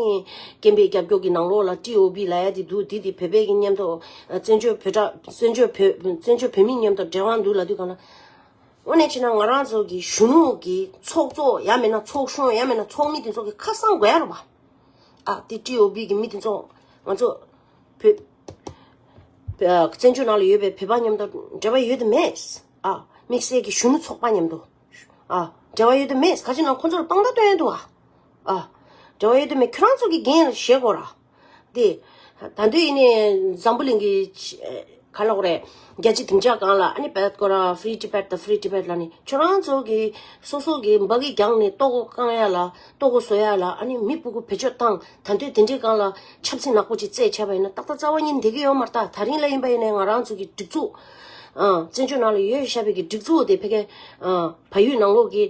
སྐད་འབོད་རྒྱབ་རྒྱུ་གི་ནང་ལོགས་ལ་ཊི་ཨོ་བི་ལབ་ཡག་དེ་འདུག་དེ་དེ་བོད་པའི་གི་མཉམ་དུ་བཙན་བྱོལ་བོད་དྲ་བཙན་བྱོལ་བོད་བཙན་བྱོལ་བོད་མི་མཉམ་དུ་འབྲེལ་བ་འདུག་ལབ་དུས་གང་ལ། དངོས་གནས་བྱས་ན་ང་རང་ཚོ་གི་གཞོན་ནུ་གི་ཚོགས་གཙོ་ཡང་མིན་ན་ཚོགས་གཞོན་ཡང་མིན་ན་ཚོགས་མི་དེ་ཚོ་གི་ཁ་གསང་དགོས་ཡ་རེད་བ། ཨ་དེ་ཊི་ཨོ་བི་གི་མི་དེ་ཚོ་ང་ཚོ་བོད་བོད་བཙན་བྱོལ་ནང་ལ་ཡོད་པའི་བོད་པ་མཉམ་དུ་འབྲེལ་བ་ཡོད་དམ་མེད། ཨ་དམིགས་བསལ་གྱི་གཞོན་ནུ་ཚོགས་པ་མཉམ་དུ་ཨ་འབྲེལ་བ་ཡོད་དམ་མེད། ག་ཅི་ན་ཁོ་ཚོར་དཔང་རྟགས་སྟོན་ཡ་འདུག་ཨ། ཨ་འབྲེལ་བ་ཡོད་དམ་མེད། ཁྱོད་རང་ཚོ་གི་འགན་ལ་བཞེས་དགོས་ར། དེ། ད་དུང་ཡིན་ནའི་འཛམ་བུ་གླིང་གི་ཆ་ག་ལབ་དགོས་རེད། རྒྱལ་སྤྱི་སྡིངས་ཆ་སྒང་ལ་ཨ་ནི་བལ་ཀོ་ར་ཧྥི་རི་ཊི་བེཊ་དང་ཧྥི་རི་ཊི་བེཊ་ལ་ནི་ཁྱོད་རང་ཚོ་གི་སོ་སོ་གི་འབའ་གི་རྒྱང་ནས་ལྟོ་གོས་བཀང་ཡ་ལ་ལྟོ་གོས་བཟོ་ཡ་ལ་ཨ་ནི་མི་སྤུ་གུ་བེད་སྤྱོད་བཏང་། ད་དུང་དེ་འདྲའི་སྒང་ལ་ཆབ་སྲིད་ནག་པོ་ཅིག་རྩད་ཆད་པ་ཡིན་ན་ཏག་ཏག་རྩ་བ་ཉིད་འདེགས་ཀྱི་ཡོད་མ་རེད་ད། ད་རིང་ལ་ཡིན་པ་ཡིན་ནའི་ང་རང་ཚོ་གི་སྒྲིག་འཛུགས། ཨ་བཙན་བྱོལ་ནང་ལ་ཡོད་བཞག་པའི་གི་སྒྲིག་འཛུགས་དེ་ཕ་གི་ཨ་བལ་ཡུལ་ནང་ལོགས་ཀྱི་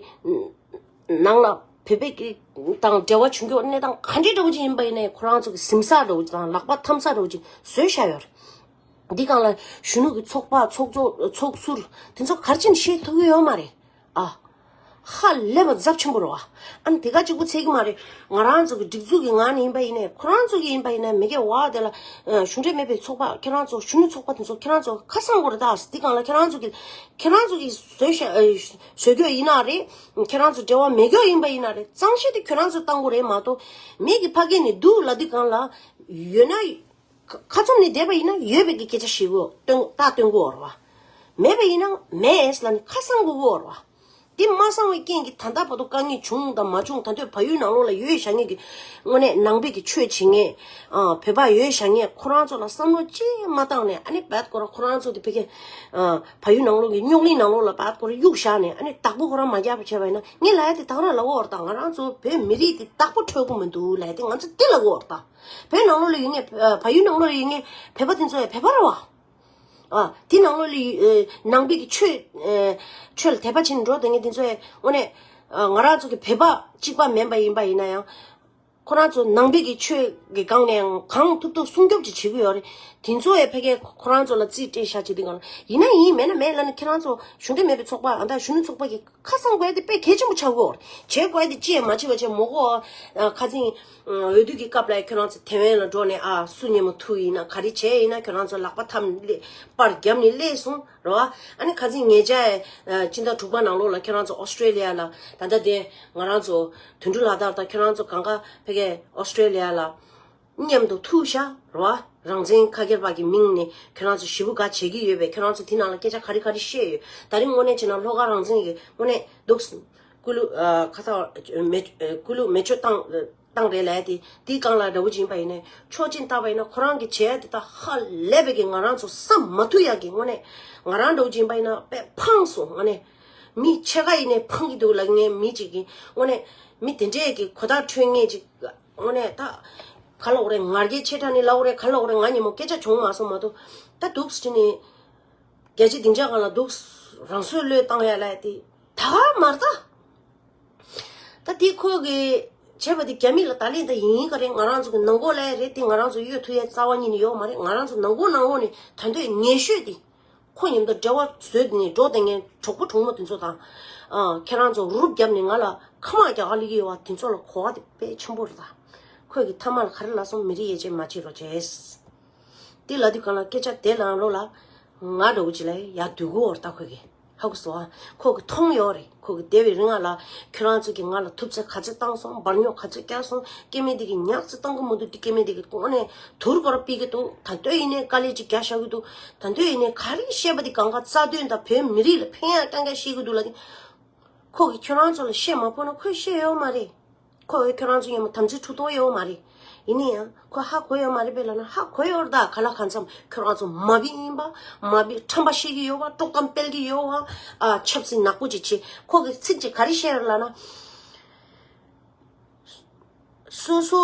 ནང་ལ་བོད་པའི་གི་དང་འབྲེལ་བ་བྱུང་རྒྱུ་གནས་སྟངས་ག་འདྲའི་འདྲ་བོ་ཅིག་ཡིན་པ་ཡིན་ནའི་ཁོ་རང་ཚོ་གི་གཟིམ་ས་འདྲ་བོ་ཅིག་དང་ལག་པ་འཐམ་ས་འདྲ་བོ་ཅིག་བཟོས་བཞག་ཡོད་རེད། འདི་སྒང་ལ་གཞོན་ནུ་གི་ཚོགས་པ་ཚོགས་གཙོ་ཚོགས་ཟུར་དེ་ཚོ་ག་རེ་བྱས་ནས་བཤད་ཐུབ་ཀྱི་ཡོད་མ་རེད། ཨ་ཧ་ལས་པ་ཚབས་ཆེན་པོ་རེད་བ། ཨ་ནི་དེ་ག་གཅིག་པུ་ཚད་ཀྱི་མ་རེད། ང་རང་ཚོ་གི་སྒྲིག་འཛུགས་ཀྱི་ངང་ནས་ཡིན་པ་ཡིན་ནའི་ཁོ་རང་ཚོ་གི་ཡིན་པ་ཡིན་ནའི་མི་སྒེར་བ་དེ་ལ་གཞུང་འབྲེལ་མེད་པའི་ཚོགས་པ་ཁྱེད་རང་ཚོ་གཞོན་ནུ་ཚོགས་པ་དེ་ཚོ་ཁྱེད་རང་ཚོ་ཁ་གསང་དགོས་རེད་ད། འདི་སྒང་ལ་ཁྱེད་རང་ཚོ་གི་ཁྱེད་རང་ཚོ་གི་བཟོས་ཤ་བཟོས་རྒྱུ་ཡིན་ན་རེད། ཁྱེད་རང་ཚོ་འབྲེལ་བ་མེད་རྒྱུ་ཡིན་པ་ཡིན་ན་རེད། གཙང་བཤེར་དེ་ཁྱེད་རང་ཚོ་བཏང་དགོས་རེད་མ་གཏོགས་མི་གི་ཕ་གི་ནས་འདུག་ལབ་དུས་སྒང་ལ་ཡོད་ན། ཁ་ཁ་ཚོམ་ནས་བསྡད་པ་ཡིན་ན་ཡོད་པའི་གི་སྐད་ཆ་ཞིག་གོ་སྟོན་རྟགས་སྟོན་དགོས་རེད་བ། མེད་པ་ཡིན་ན་མེད་ལབ་ནས་ཁ་གསང་དགོས་ཀྱི་ཡོད་རེད་བ། དེ་མ་གསང་བའི་རྐྱེན་གྱིས་ད་ལྟ་བར་དུ་དཀའ་ངལ་བྱུང་དང་མ་བྱུང་ད་ལྟ་བལ་ཡུལ་ནང་ལོགས་ལ་ཡོད་བཞག་མཁན་གྱི་དངོས་གནས་ནང་པའི་གི་ཆོས་བྱེད་མཁན་ཨ་བོད་པ་ཡོད་བཞག་མཁན་ཁོ་རང་ཚོ་ལ་བསམ་བློ་ཅིག་མ་བཏང་ནས་ཨ་ནི་བད་ཁོ་རང་ཁོ་རང་ཚོ་དེ་ཕ་གི་ཨ་བལ་ཡུལ་ནང་ལོགས་ཀྱི་རྙོག་གླིང་ནང་ལོགས་ལ་བད་ཁོ་རང་གཡུག་བཞག་ནས་ཨ་ནི་བདག་པོ་ཁོ་རང་མ་རྒྱག་པ་བྱས་པ་ཡིན་ན་ངས་ལབ་ཡ་དེ་ད་ག་རང་ལབ་ཀྱི་ཡོད་རེད་ད། ང་རང་ཚོ་བོད་མི་རིགས་དེ་བདག་པོ་འཕྲོད་ཀྱི་མི་འདུག་ལབ་ཡ་དེ་ང་ཚོ་དེ་ལབ་ཀྱི་ཡོད་རེད་ད། བོད་ནང་ལོགས་ལ་ཡོད་མཁན་ཨ་བལ་ཡུལ་ནང་ལོགས་ལ་ཡོད་མཁན་བོད་པ་དེ་ཚོ་ཡང་བོད་པ་རེད་བ། ཨ་དེ་ནང་ལོགས་ལ་ཡོད་ཨ་ནང་པའི་གི་ཆོས་ཨ་ཆོས་ལ་དད་པ་བྱེད་ནས་འགྲོ་བསྡད་མཁན་དེ་ཚོ་ཡང་དངོས་གནས་ཨ་ང་རང་ཚོ་གི་བོད་པ་གཅིག་པ་མིན་པ་ཡིན་པ་ཡིན་ན་ཡང་། ཁོ་རང་ཚོ་ནང་པའི་གི་ཆོས་ཀྱི་སྒང་ནས་ཡང་གང་ཐུབ་ཐུབ་སྲུང་སྐྱོབ་ཅིག་བྱེད་ཀྱི་ཡོད་རེད། དེ་ཚོ་ཡང་ཕ་གིར་ཁོ་རང་ཚོ་ལ་རྩིས་སྤྲད་བཞག་བྱེད་དུས་གང་ཡིན་ན་ཡིན་མེད་ན་མེད་ལབ་ནས་ཁྱེད་རང་ཚོ་གཞུང་འབྲེལ་མེད་པའི་ཚོགས་པ་ཨ་ད་གཞོན་ནུ་ཚོགས་པ་གི་ཁ་གསང་དགོས་ཡ་དེ་དཔེ་གལ་ཆེན་པོ་ཆགས་ཀྱི་ཡོད་རེད། བྱེད་དགོས་ཡ་དེ་ཅི་ཡང་མ་བྱེད་པ་བྱས་མོ་གོ་ཨ་ཁ་སང་འོས་བསྡུ་གི་སྐབས་ལ་ཁྱེད་རང་ཚོ་ཐེ་ཝན་ལ་འགྲོ་ནས་ཨ་སུ་མཉེས་མོ་ཐུག་ཡིན་ན་ག་རེ་བྱས་ཡིན་ན་ཁྱེད་རང་ཚོ་ལག་པ་འཐམ་སླེབས་པར་བརྒྱབ་ནས་སླེབས་སོང་རེད་བ། ཨ་ནི་ཁ་སང་ཉེ་ཆར་ཨ་སྤྱི་ཟླ་དྲུག་པ་ནང་ལོགས་ལ་ཁྱེད་རང་ཚོ་ཨོ་སི་ཀྲེ་ལི་ཡ་ལ་ད་ལྟ་དེ་ང་རང་ཚོ་དོན་གྲུབ་ལགས་དང་ཁྱེད་རང་ཚོ་གང་ག་ཕ་གིར་ཨོ་སི་ཀྲེ་ལི་ཡ་ལ་མཉམ་དུ་ཐུག་ཤག་རེད་བ། རང་བཙན་ཁ་སྒེར་པ་གི་མིང་ནས་ཁྱེད་རང་ཚོ་ཞེ་པོ་དགའ་བྱེད་ཀྱི་ཡོད་པས་ཁྱེད་རང་ཚོ་དེ་ནང་ལ་སྐད་ཆ་ག་རེ་ག་རེ་བཤད་ཡོད། ད་རིང་དངོས་གནས་བྱས་ན་ལྷོ་ཁ་རང་བཙན་གྱི་དངོས་གནས་འདུག་སྐུ་ལུ་ཨ་ཁ་ཐག་མེ་སྐུ་ལུ་མེ་མཆོད་བཏང་བཏང་རེད་ལབ་ཡ་དེ་དེའི་སྒང་ལ་འདྲ་བོ་ཅིག་ཡིན་པ་ཡིན་ནའི་ཕྱོགས་གཅིག་ནས་བལྟས་པ་ཡིན་ན་ཁོ་རང་གི་བྱས་ཡ་དེ་དག་ཧ་ལས་པའི་གི་ང་རང་ཚོ་བསམ་མ་ཐུབ་ཡ་གི་དངོས་གནས་ང་རང་འདྲ་བོ་ཅིག་ཡིན་པ་ཡིན་ན་དཔེ་ཕངས་སོང་དངོས་གནས། མི་ཕྱེད་ཀ་ཡིན་ནའི་ཕངས་ཀྱི་འདུག་ལབ་མཁན་མི་གཅིག་གིས་དངོས་གནས་མི་དེ་འདྲས་ཀྱི་གོ་བརྡ་འཕྲོད་མཁན་ཅིག་དངོས་གནས་ད་ག་ལབ་དགོས་རེད། ང་རྒྱལ་ཆེ་དྲགས་ནས་ལབ་དགོས་རེད། ག་ལབ་དགོས་རེད། ང་ཉིན་མོ་སྐད་ཆ་བྱུང་མ་སོང་མ་གཏོགས་ད་འདུག་སེ་བྱས་ནས་རྒྱལ་སྤྱིའི་སྡིངས་ཆ་སྒང་ལ་འདུག་རང་སྲོག་བློས་བཏང་ཡ་ལབ་ཡ་དེ་ད་ག་མ་རེད་ད། ད་དེ་ཁོ་གིས་བྱས་པ་དེ་རྒྱ་མི་ལ་ད་ལན་ད་ཡིན་ག་རེད། ང་རང་ཚོ་གི་ནང་ཁོག་ལ་ཡ་རེད་དེ་ང་རང་ཚོ་གཡོལ་ཐུབ་ཡ་རྩ་བ་ཉིད་ནས་ཡོད་མ་རེད། ང་རང་ཚོ་ནང་ཁོག་ནང་ཁོག་ནས་ད་འདོད་ངན་ཤོས་དེ། ཁོ་མཉམ་དུ་འབྲེལ་བ་བཟོས་ནས་འགྲོ་བསྡད་མཁན་གྲོགས་པོ་གྲོགས་མོ་དེ་ཚོ་དང་། ཨ། ཁྱེད་རང་ཚོ་རུབ་བརྒྱབ་ནས་ང་ལ་ཁ་མ་རྒྱག་ག་སླེབས་ཀྱི་ཡོད་པ་དེ་ཚོ་ལ་གོ་བ་དེ་དཔེ་ཆེན་པོ་རེད་ད། ཁོས་ཀྱི་མཐའ་མ་ལ་ག་རེ་ལབ་སོང་། མི་རིགས་དབྱེ་འབྱེད་མ་བྱེད་རོགས་བྱས། དེ་ལབ་དུས་གང་ལ་སྐད་ཆ་དེ་ལབ་ལོ་ལ། ང་འདྲ་བོ་ཅིག་ལ་ཡ་སྡུག་གོ་བར་ལྟ། ཁོས་ཀྱི་ཧ་གོ་སོང་ཨ། ཁོ་གི་མཐོང་ཡོད་རེད། ཁོ་གི་བསྡད་པའི་རིང་ང་ལ་ཁྱོད་རང་ཚོ་གིས་ང་ལ་ཐུབ་ཚོད་ག་ཚོད་བཏང་སོང་། འབར་ཉོག་ག་ཚོད་བརྒྱབ་སོང་། སྐྱེ་དམན་དེ་གིས་ཉག་ཚོད་བཏང་གི་མི་འདུག་དེ་སྐྱེ་དམན་དེ་གིས་དངོས་གནས་དུར་བར་ཕུད་ཀྱི་འདུག་ད་འདོད་ཡིན་ནའི་དཀའ་ལས་ཅིག་རྒྱག་བཞག་གི་འདུག་ད་འདོད་ཡིན་ནའི་ག་རེ་བཤད་པ་དེ་གང་ག་རྩ་དོན་དང་བོད་མི་རིགས་ལ་ཕན་ཡག་རྐྱང་རྐྱང་བཤད་གི་འདུག་ལབ་དེ། ཁོ་གིས་ཁྱོད་རང་ཚོ་ལ་བཤད་མ་ཕོད་ན་ཁོས་བཤད་ཡོད་མ་རེད། ཁོ་ཁྱོད་རང་ཚོ་མཉམ་པོ་དམ་ཚིག་འཁྲུག་གཏོང་ཡོད་མ་རེད། ཡིན་ན་ཡང་ཁོ་ཧ་གོ་ཡོད་མ་རེད་པས་ལབ་ན། ཧ་གོ་ཡོད་རེད་ད། ག་ལ་གང་འཚམ་ཁྱོད་རང་ཚོ་མ་བི་ཡིན་པ། མ་བི་ཁྲམ་པ་བཤད་ཀྱི་ཡོད་པ། དཀྲོག་གཏམ་སྤེལ་གྱི་ཡོད་པ། ཨ། ཆབ་སྲིད་ནག་པོ་ཅིག་བྱེད། ཁོ་གིས་ཚིག་ཅིག་ག་རེ་བཤད་རེད་ལབ་ན། སོ་སོ་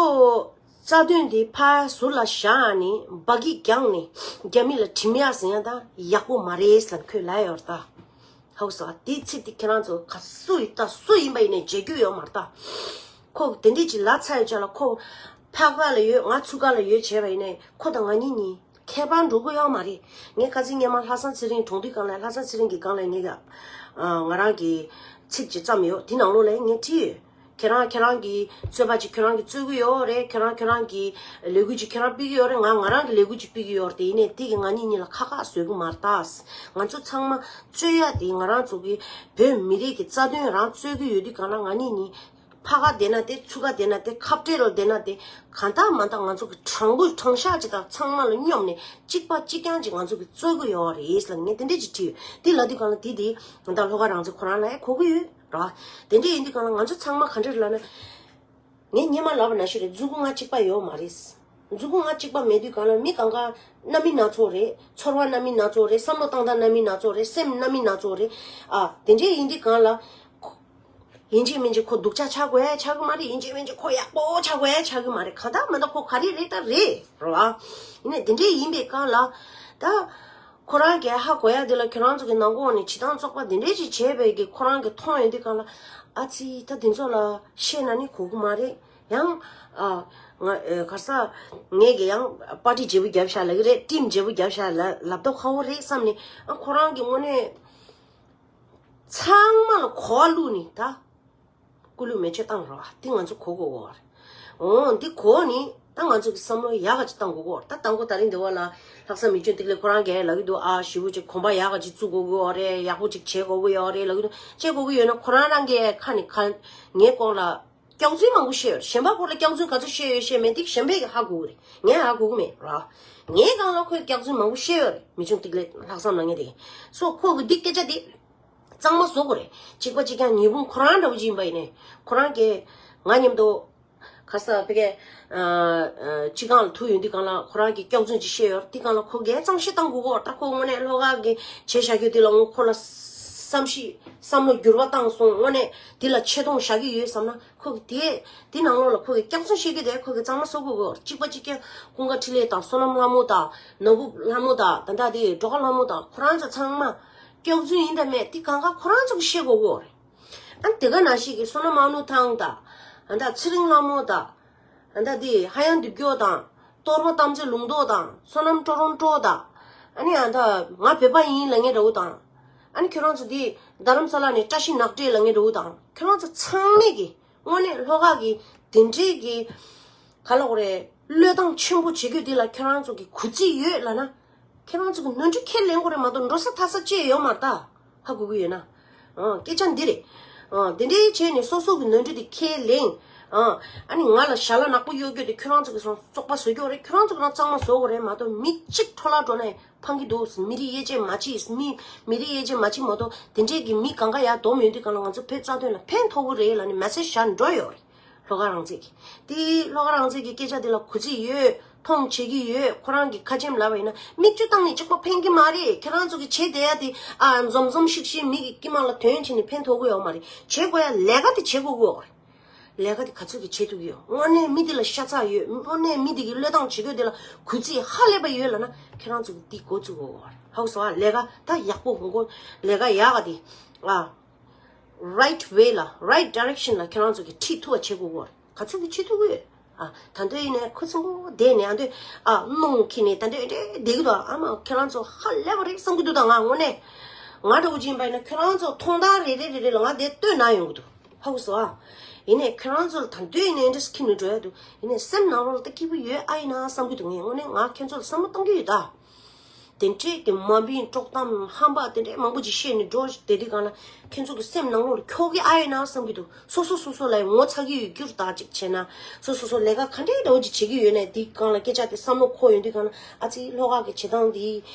རྩ་དོན་དེ་ཕར་ཟུར་ལ་བཞག་ནས་འབའ་གི་རྒྱང་ནས་རྒྱ་མི་ལ་དྲིམ་ཡག་ཟིན་ཡ་ད་ཡག་པོ་མ་རེད་ལབ་ཁོས་ལབ་ཡོད་རེད་ད། ཧའུ་སོ། དེའི་ཚིག་དེ་ཁྱེད་རང་ཚོ་ག་སུ་ཡིན་ད། སུ་ཡིན་པ་ཡིན་ནའི་བརྗེད་རྒྱུ་ཡོད་མ་རེད་ད། ཁོ་དེ་འདྲས་ཅིག་ལབ་ཚར་ཡོད་ཅག་ལ། ཁོ་ཕག་པ་ལ་ཡོད། ང་ཚུགས་ཀ་ལ་ཡོད་བྱས་པ་ཡིན་ནའི་ཁོ་དང་ང་གཉིས་གཉིས་ཁྱད་པར་འགྲོ་གི་ཡོད་མ་རེད། ངས་ཁ་སང་སྔོན་མ་ལྷ་བཟང་ཚེ་རིང་གྲོངས་དུས་སྒང་ལ། ལྷ་བཟང་ཚེ་རིང་གི་སྒང་ལ་ངས་ཀྱང་ང་རང་གི་ཚིག་ཅིག་བརྩམས་ཡོད། དེ་ནང་ལོགས་ལ་ངས་བྲིས་ཡོད། ཁྱེད་རང་ཁྱེད་རང་གི་རྩོད་པ་ཅིག་ཁྱེད་རང་གིས་རྩོད་ཀྱི་ཡོད་རེད། ཁྱེད་རང་ཁྱེད་རང་གི་ལས་འགུལ་ཅིག་ཁྱེད་རང་སྤེལ་གྱི་ཡོད་རེད། ང་ང་རང་གི་ལས་འགུལ་ཅིག་སྤེལ་གྱི་ཡོད་རེད། དེ་ཡིན་ནའི་དེ་གིས་ང་གཉིས་གཉིས་ལ་ཁག་ཁག་བཟོ་གི་མ་རེད་ད། ང་ཚོ་ཚང་མ་རྩོད་ཡ་དེ་ང་རང་ཚོ་གི་བོད་མི་རིགས་ཀྱི་རྩ་དོན་རང་རྩོད་ཀྱི་ཡོད་དུས་སྒང་ལ། ང་གཉིས་གཉིས་ཕར་ཁ་བསྡད་ན་དེ། ཚུར་ཁ་བསྡད་ན་དེ། ཁ་བྲལ་ལ་བསྡད་ན་དེ། གང་ལྟར་མ་ལྟར་ང་ཚོ་གི་དྲང་པོའི་དྲང་གཞག་ཅིག་དང་ཚང་མ་ལ་སྙོམས་ནས་གཅིག་པ་གཅིག་རྐྱང་ཅིག་ང་ཚོ་གི་རྩོད་ཀྱི་ཡོད་རེད་ལབ། ངས་དེ་འདྲས་ཅིག་བྲིས་ཡོད། དེ་ལབ་དུས་སྒང་ལ་དེ་དེ་ད་ལྷོ་ཁ་རང་བཙན་ཁོ་རང་ལ་ཡང་གོ་གི་ཡོད་ར། དེ་འདྲས་ཡིན་དུས་སྒང་ལ་ང་ཚོ་ཚང་མ་ག་འདྲས་ལབ་ན། ངས་སྔོན་མ་ལབ་པ་ནང་བཞིན་རེད། མཛུབ་གུ་ལྔ་གཅིག་པ་ཡོད་མ་རེད། མཛུབ་གུ་ལྔ་གཅིག་པ་མེད་དུས་སྒང་ལ་མི་གང་ག་སྣ་མིན་སྣ་ཚོགས་རེད། ཚོར་བ་སྣ་མིན་སྣ་ཚོགས་རེད། བསམ་བློ་བཏང་སྟངས་སྣ་མིན་སྣ་ཚོགས་རེད། སེམས་སྣ་མིན་སྣ་ཚོགས་རེད། ཨ། དེ་འདྲས་ཡིན་དུས་སྒང་ལ། ཡིན་གཅིག་མིན་གཅིག་ཁོ་སྡུག་ཅག་ཆགས་དགོས་ཡ་ཆགས་ཀྱི་མ་རེད། ཡིན་གཅིག་མིན་གཅིག་ཁོ་ཡག་པོ་ཆགས་དགོས་ཡ་ཆགས་ཀྱི་མ་རེད། གང་ལྟར་མ་ལྟར་ཁོ་ག་རེ་རེད་ད་རེད་རོ། ཨ། ཡིན་ནའི་དེ་འདྲས་ཡིན་པའི་སྒང་ལ་ད། ཁོ་རང་གིས་ཧ་གོ་ཡ་དེ་ལ་ཁྱོད་རང་ཚོ་གི་ནང་ཁོངས་ནས་བྱེད་སྟངས་བཙོག་པ་དེ་འདྲས་ཅིག་བྱས་པའི་གི་ཁོ་རང་གིས་མཐོང་ཡོང་དུས་སྒང་ལ། ཨ་ཙི། ད་དེ་ཚོ་ལ་བཤད་ན་ནི་གོ་གི་མ་རེད། ཡང་། ཨ། ང་། ཨེ། ག་རེ་ཟ། ངས་གི་ཡང་པར་ཊི་བརྗེ་པོ་བརྒྱབ་བཞག་ལབ་ཀྱི་རེད། ཊིམ་བརྗེ་པོ་བརྒྱབ་བཞག་ལབ་ལབ་མདོག་ཁ་པོ་རེད་བསམ་ནས། ཨ། ཁོ་རང་གིས་དངོས་གནས་ཚང་མ་ལ་གོ་བ་བླུགས་ནས་ད། སྐུ་ལུས་མེ་མཆོད་བཏང་རོགས། འདི་ང་ཚོ་གོ་དགོས་གོ་བ་རེད། འོ། འདི་གོ་ནི་ད་ང་ཚོ་གི་བསམ་བློ་ཡག་ག་ཅིག་བཏང་དགོས་གོ། ད་དང་པོ་ད་རིང་འདི་བ་ལ་ལྷག་བསམ་མི་སྐྱོན་ཏིག་ལེ་ཁོ་རང་གིས་ལབ་ཀྱི་འདུག་ཨ། ཞེ་པོ་ཅིག་གོམ་པ་ཡག་ག་ཅིག་བཙུགས་དགོས་གོ་རེད། ཡག་པོ་ཅིག་བྱེད་དགོས་གོ་ཡོད་རེད་ལབ་ཀྱི་འདུག་བྱེད་དགོས་གོ་ཡོད་ན་ཁོ་རང་རང་གི་ཁ་ནས་ཁ། ངའི་སྐོར་ལ་སྐྱག་རྫུན་མང་པོ་བཤད་ཡོད་རེད། གཞན་པ་སྐོར་ལ་སྐྱག་རྫུན་ག་ཚོད་བཤད་ཡོད་བཤད་མེད་དེ་གཞན་པས་ཀྱི་ཧ་གོ་གི་རེད། ངས་ཧ་གོ་གི་མེད་ར། ངའི་སྒང་ལ་ཁོས་སྐྱག་རྫུན་མང་པོ་བཤད་ཡོད་རེད། མི་སྐྱོན་ཏིག་ལེ་ལྷག་བསམ་ལབ་མཁན་དེ། སོ་ཁོ་གི་འདི་སྐད་ཆ་དེ། གཙང་མ་བཟོ་དགོས་རེད། གཅིག་པ་གཅིག་རྐྱང་ཉི་ཧོང་ཁོ་རང་འདྲ་བོ་ཅིག་ཡིན་པ་ཡིན་ནའི། ཁོ་རང་གིས་ང་མཉམ་དུ་ག་རེ་ཟ་ཕ་གི། ཨ། ཨ། སྤྱི་ཁང་ལ་ཐུག་ཡོང་དུས་སྒང་ལ་ཁོ་རང་གིས་སྐྱག་རྫུན་ཅིག་བཤད་ཡོད་རེད། དེ་སྒང་ལ་ཁོ་གིས་གཙང་བཤེར་བཏང་དགོས་གོ། ད་ཁོ་དངོས་གནས་ལྷོ་ཁ་གིས་བྱས་བཞག་རྒྱུ་དེ་ལ་ངོ་ཁོ་ལ་བསམ་ཤེས་བསམ་བློ་འགྱུར་བ་བཏང་སོང་། དངོས་གནས་དེ་ལ་ཆེ་མཐོང་བཞག་གི་ཡོད་བསམ་ན། ཁོ་གིས་དེ་དེ་ནང་ལོགས་ལ་ཁོ་གིས་སྐྱག་རྫུན་བཤད་རྒྱུ་དེ་ཁོ་གིས་གཙང་མ་བཟོ་དགོས་གོ། གཅིག་པ་གཅིག་རྐྱང་ཀུན་དགའ་འཕྲིན་ལས་དང་བསོད་ནམས་ལྷ་མོ་དང་ནོར་བུ་ལྷ་མོ་དང་། ད་ལྟ་དེ་སྒྲོལ་དཀར་ལྷ་མོ་དང་ཁོ་རང་ཚོ་ཚང་མ། སྐྱག་རྫུན་ཡིན་དང་མེད་དེ་གང་ག་ཁོ་རང་ཚོ་གིས་བཤད་དགོས་གོ་རེད། ཨ། དེ་ག་ནང་བཞིན་གྱི་བསོད་ནམས་དམག་ནུ་ཐང་དང་། ཨ། ད་ཚེ་རིང་ལྷ་མོ་དང་། ཨ། ད་དེ་ཧ་ཡང་འདི་སྐྱོ་དང་། གཏོར་མ་དམ་རྫས་ལུང་རྟོགས་དང་། བསོད་ནམས་ཀྲོ་རོང་ཀྲོ་དང་། ཨ་ནི་ཨ། ད་ང་བོད་པ་ཡིན་ལབ་མཁན་འདྲ་བོ་དང་། ཨ་ནི་ཁྱོད་རང་ཚོ་དེ་རྡ་རམ་ས་ལ་ནས་བཀྲ་ཤིས་ནག་ཏྲེ་ལབ་མཁན་འདྲ་བོ་དང་། ཁྱོད་རང་ཚོ་ཚང་མས་ཀྱི་དངོས་གནས་ལྷོ་ཁ་གི་དེ་འདྲའི་གི་ག་ལབ་དགོས་རེད། བློས་བཏང་ཆེན་པོ་བྱེད་རྒྱུ་དེ་ལ་ཁྱོད་རང་ཚོ་གི་གུས་བརྩི་ཡོད་ལབ་ན། ཁྱེད་རང་ཚོ་གི་ནོར་འཁྲུལ་ཁས་ལེན་དགོས་རེད་མ་གཏོགས་འགྲོ་ས་ཐར་ས་ཅི་ཡོད་མ་རེད་ད། ཧ་གོ་གི་ཡོད་ན། ཨ། སྐད་ཆ་འདི་རེད། ཨ། འདི་འདྲའི་བྱས་ནས་སོ་སོ་གི་ནོར་འཁྲུལ་དེ་ཁས་ལེན། ཨ། ཨ་ནི་ང་ལ་ཞྭ་ལ་ནག་པོ་གཡོག་རྒྱུ་དེ་ཁྱོད་རང་ཚོ་གི་སོང་བཙོག་པ་བཟོ་རྒྱུ་རེད། ཁྱོད་རང་ཚོ་གི་རང་གཙང་མ་བཟོ་དགོས་རེད་མ་གཏོགས་མི་གཅིག་འཕྲོ་བརླག་འགྲོ་ནས་ཕང་གི་འདུག་མི་རིགས་དབྱེ་འབྱེད་མ་བྱེད། མི་མི་རིགས་དབྱེ་འབྱེད་མ་བྱེད་མ་གཏོགས་དེ་འདྲའི་གི་མི་གང་ག་ཡར་སྡོམ་ཡོང་དུས་གང་ལ་ང་ཚོ་བོད་རྩ་དོན་ལ་ཕན་ཐོགས་གི་རེད་ལབ་ནས་མེ་སེ་ཇི་ཞིག་འགྲོ་ཡོད་རེད། ལྷོ་ཁ་རང་བཙན་གྱི། དེ་ལྷོ་ཁ་རང་བཙན་གྱི་སྐད་ཆ་དེ་ལ་གུས་བརྩི་ཡོད། མཐོང་བྱེད་ཀྱི་ཡོད། ཁོ་རང་གི་ཁ་ཆེམས་ལབ་པ་ཡིན་ན་མིག་ཆུ་བཏང་ནས་གཅིག་པ་ཕན་གྱི་མ་རེད། ཁྱེད་རང་ཚོ་གི་བྱེད་བསྡད་ཡ་དེ། ཨ། འཛོམས་འཛོམས་ཤིག་ཤིག་མི་གི་དཀྱིལ་མ་ལ་དོན་བྱས་ནས་ཕན་ཐོགས་ཀྱི་ཡོད་མ་རེད། བྱེད་དགོས་ཡ་ལས་ཀ་དེ་བྱེད་དགོས་ཀྱི་ཡོད་རེད། ལས་ཀ་དེ་ག་ཚོད་ཀྱི་བྱེད་ཐུབ་ཀྱི་ཡོད། དངོས་གནས་མི་དེ་ལ་ཤ་ཚ་ཡོད། དངོས་གནས་མི་དེ་གི་བློས་བཏང་བྱེད་དགོས་དེ་ལ་གུས་བརྩི་ཧ་ལས་པ་ཡོད་ལབ་ན་ཁྱེད་རང་ཚོ་གི་དེ་འགོ་བཙུགས་དགོས་ཀྱི་ཡོད་རེད། ཧ་གོ་སོང་ཨ། ལས་ཀ་ད་ཡག་པོ་འགོ་ལས་ཀ་ཡག་ག་དེ། ཨ། right way ལ་right direction ལ་ཁྱེད་རང་ཚོ་གིས་ཁྲིད་ཐུབ་པ་བྱེད་དགོས་གོ། ག་ཚོད་ཀྱིས་ཁྲིད་ཐུབ་ཀྱི་ཡོད། ཨ། ད་དུང་ཡིན་ནའི་ཁུ་ཚུར་བསྡད་ནས་ཨ་འདོད་ཨ་གནོང་ཁྱེར་ནས་ད་འདོད་འདྲེ་བསྡད་ཀྱི་འདུག་ཨ་མ་ཁྱེད་རང་ཚོ་ཧ་ལས་པ་རེད་བསམ་གྱི་འདུག་ད་ང་དངོས་གནས་ང་འདྲ་བོ་ཅིག་ཡིན་པ་ཡིན་ན་ཁྱེད་རང་ཚོ་མཐོང་ཐང་རེ་རེ་རེ་རེ་ལ་ང་དེ་ལྟོས་ན་ཡོང་གི་འདུག་ཧ་གོ་སོང་ཨ། ཡིན་ནའི་ཁྱེད་རང་ཚོ་ལ་ད་འདོད་ཡིན་ནའི་འདྲ་ཁྱེར་ནས་འགྲོ་ཡ་འདུག་ཡིན་ནའི་སེམས་ནང་ལོགས་ལ་ད་སྐྱིད་པོ་ཡོད་ཨ་ཡིན་ན་བསམ་གྱི་འདུག་ངས་དངོས་གནས་ང་ཁྱེད་ཚོ་ལ་བསམ་བློ་གཏོང་གི་ཡོད་ད། དེ་འདྲས་ཀྱི་དམའ་འབེབས་དཀྲོག་གཏམ་ཧམ་པ་དེ་འདྲས་མང་པོ་ཅིག་བཤད་ནས་འགྲོ་བསྡད་དུས་གང་ལ་ཁྱེད་ཚོ་གི་སེམས་ནང་ལོགས་ལ་འཁྱོག་གི་ཨ་ཡོད་ན་བསམ་གྱི་འདུག་སོ་སོ་སོ་སོ་ལ་ངོ་ཚ་གི་ཡོད་རྒྱུར་ད་ཅིག་བྱས་ན་སོ་སོ་སོ་ལས་ཀ་ག་འདྲས་འདྲ་བོ་ཅིག་བྱེད་ཀྱི་ཡོད་ནས་དེ་གང་ལ་སྐད་ཆ་དེ་བསམ་བློ་འཁོར་ཡོང་དུས་གང་ལ་ཨ་ཙི་ལྷོ་ཁ་གི་བྱེད་སྟངས་དེ་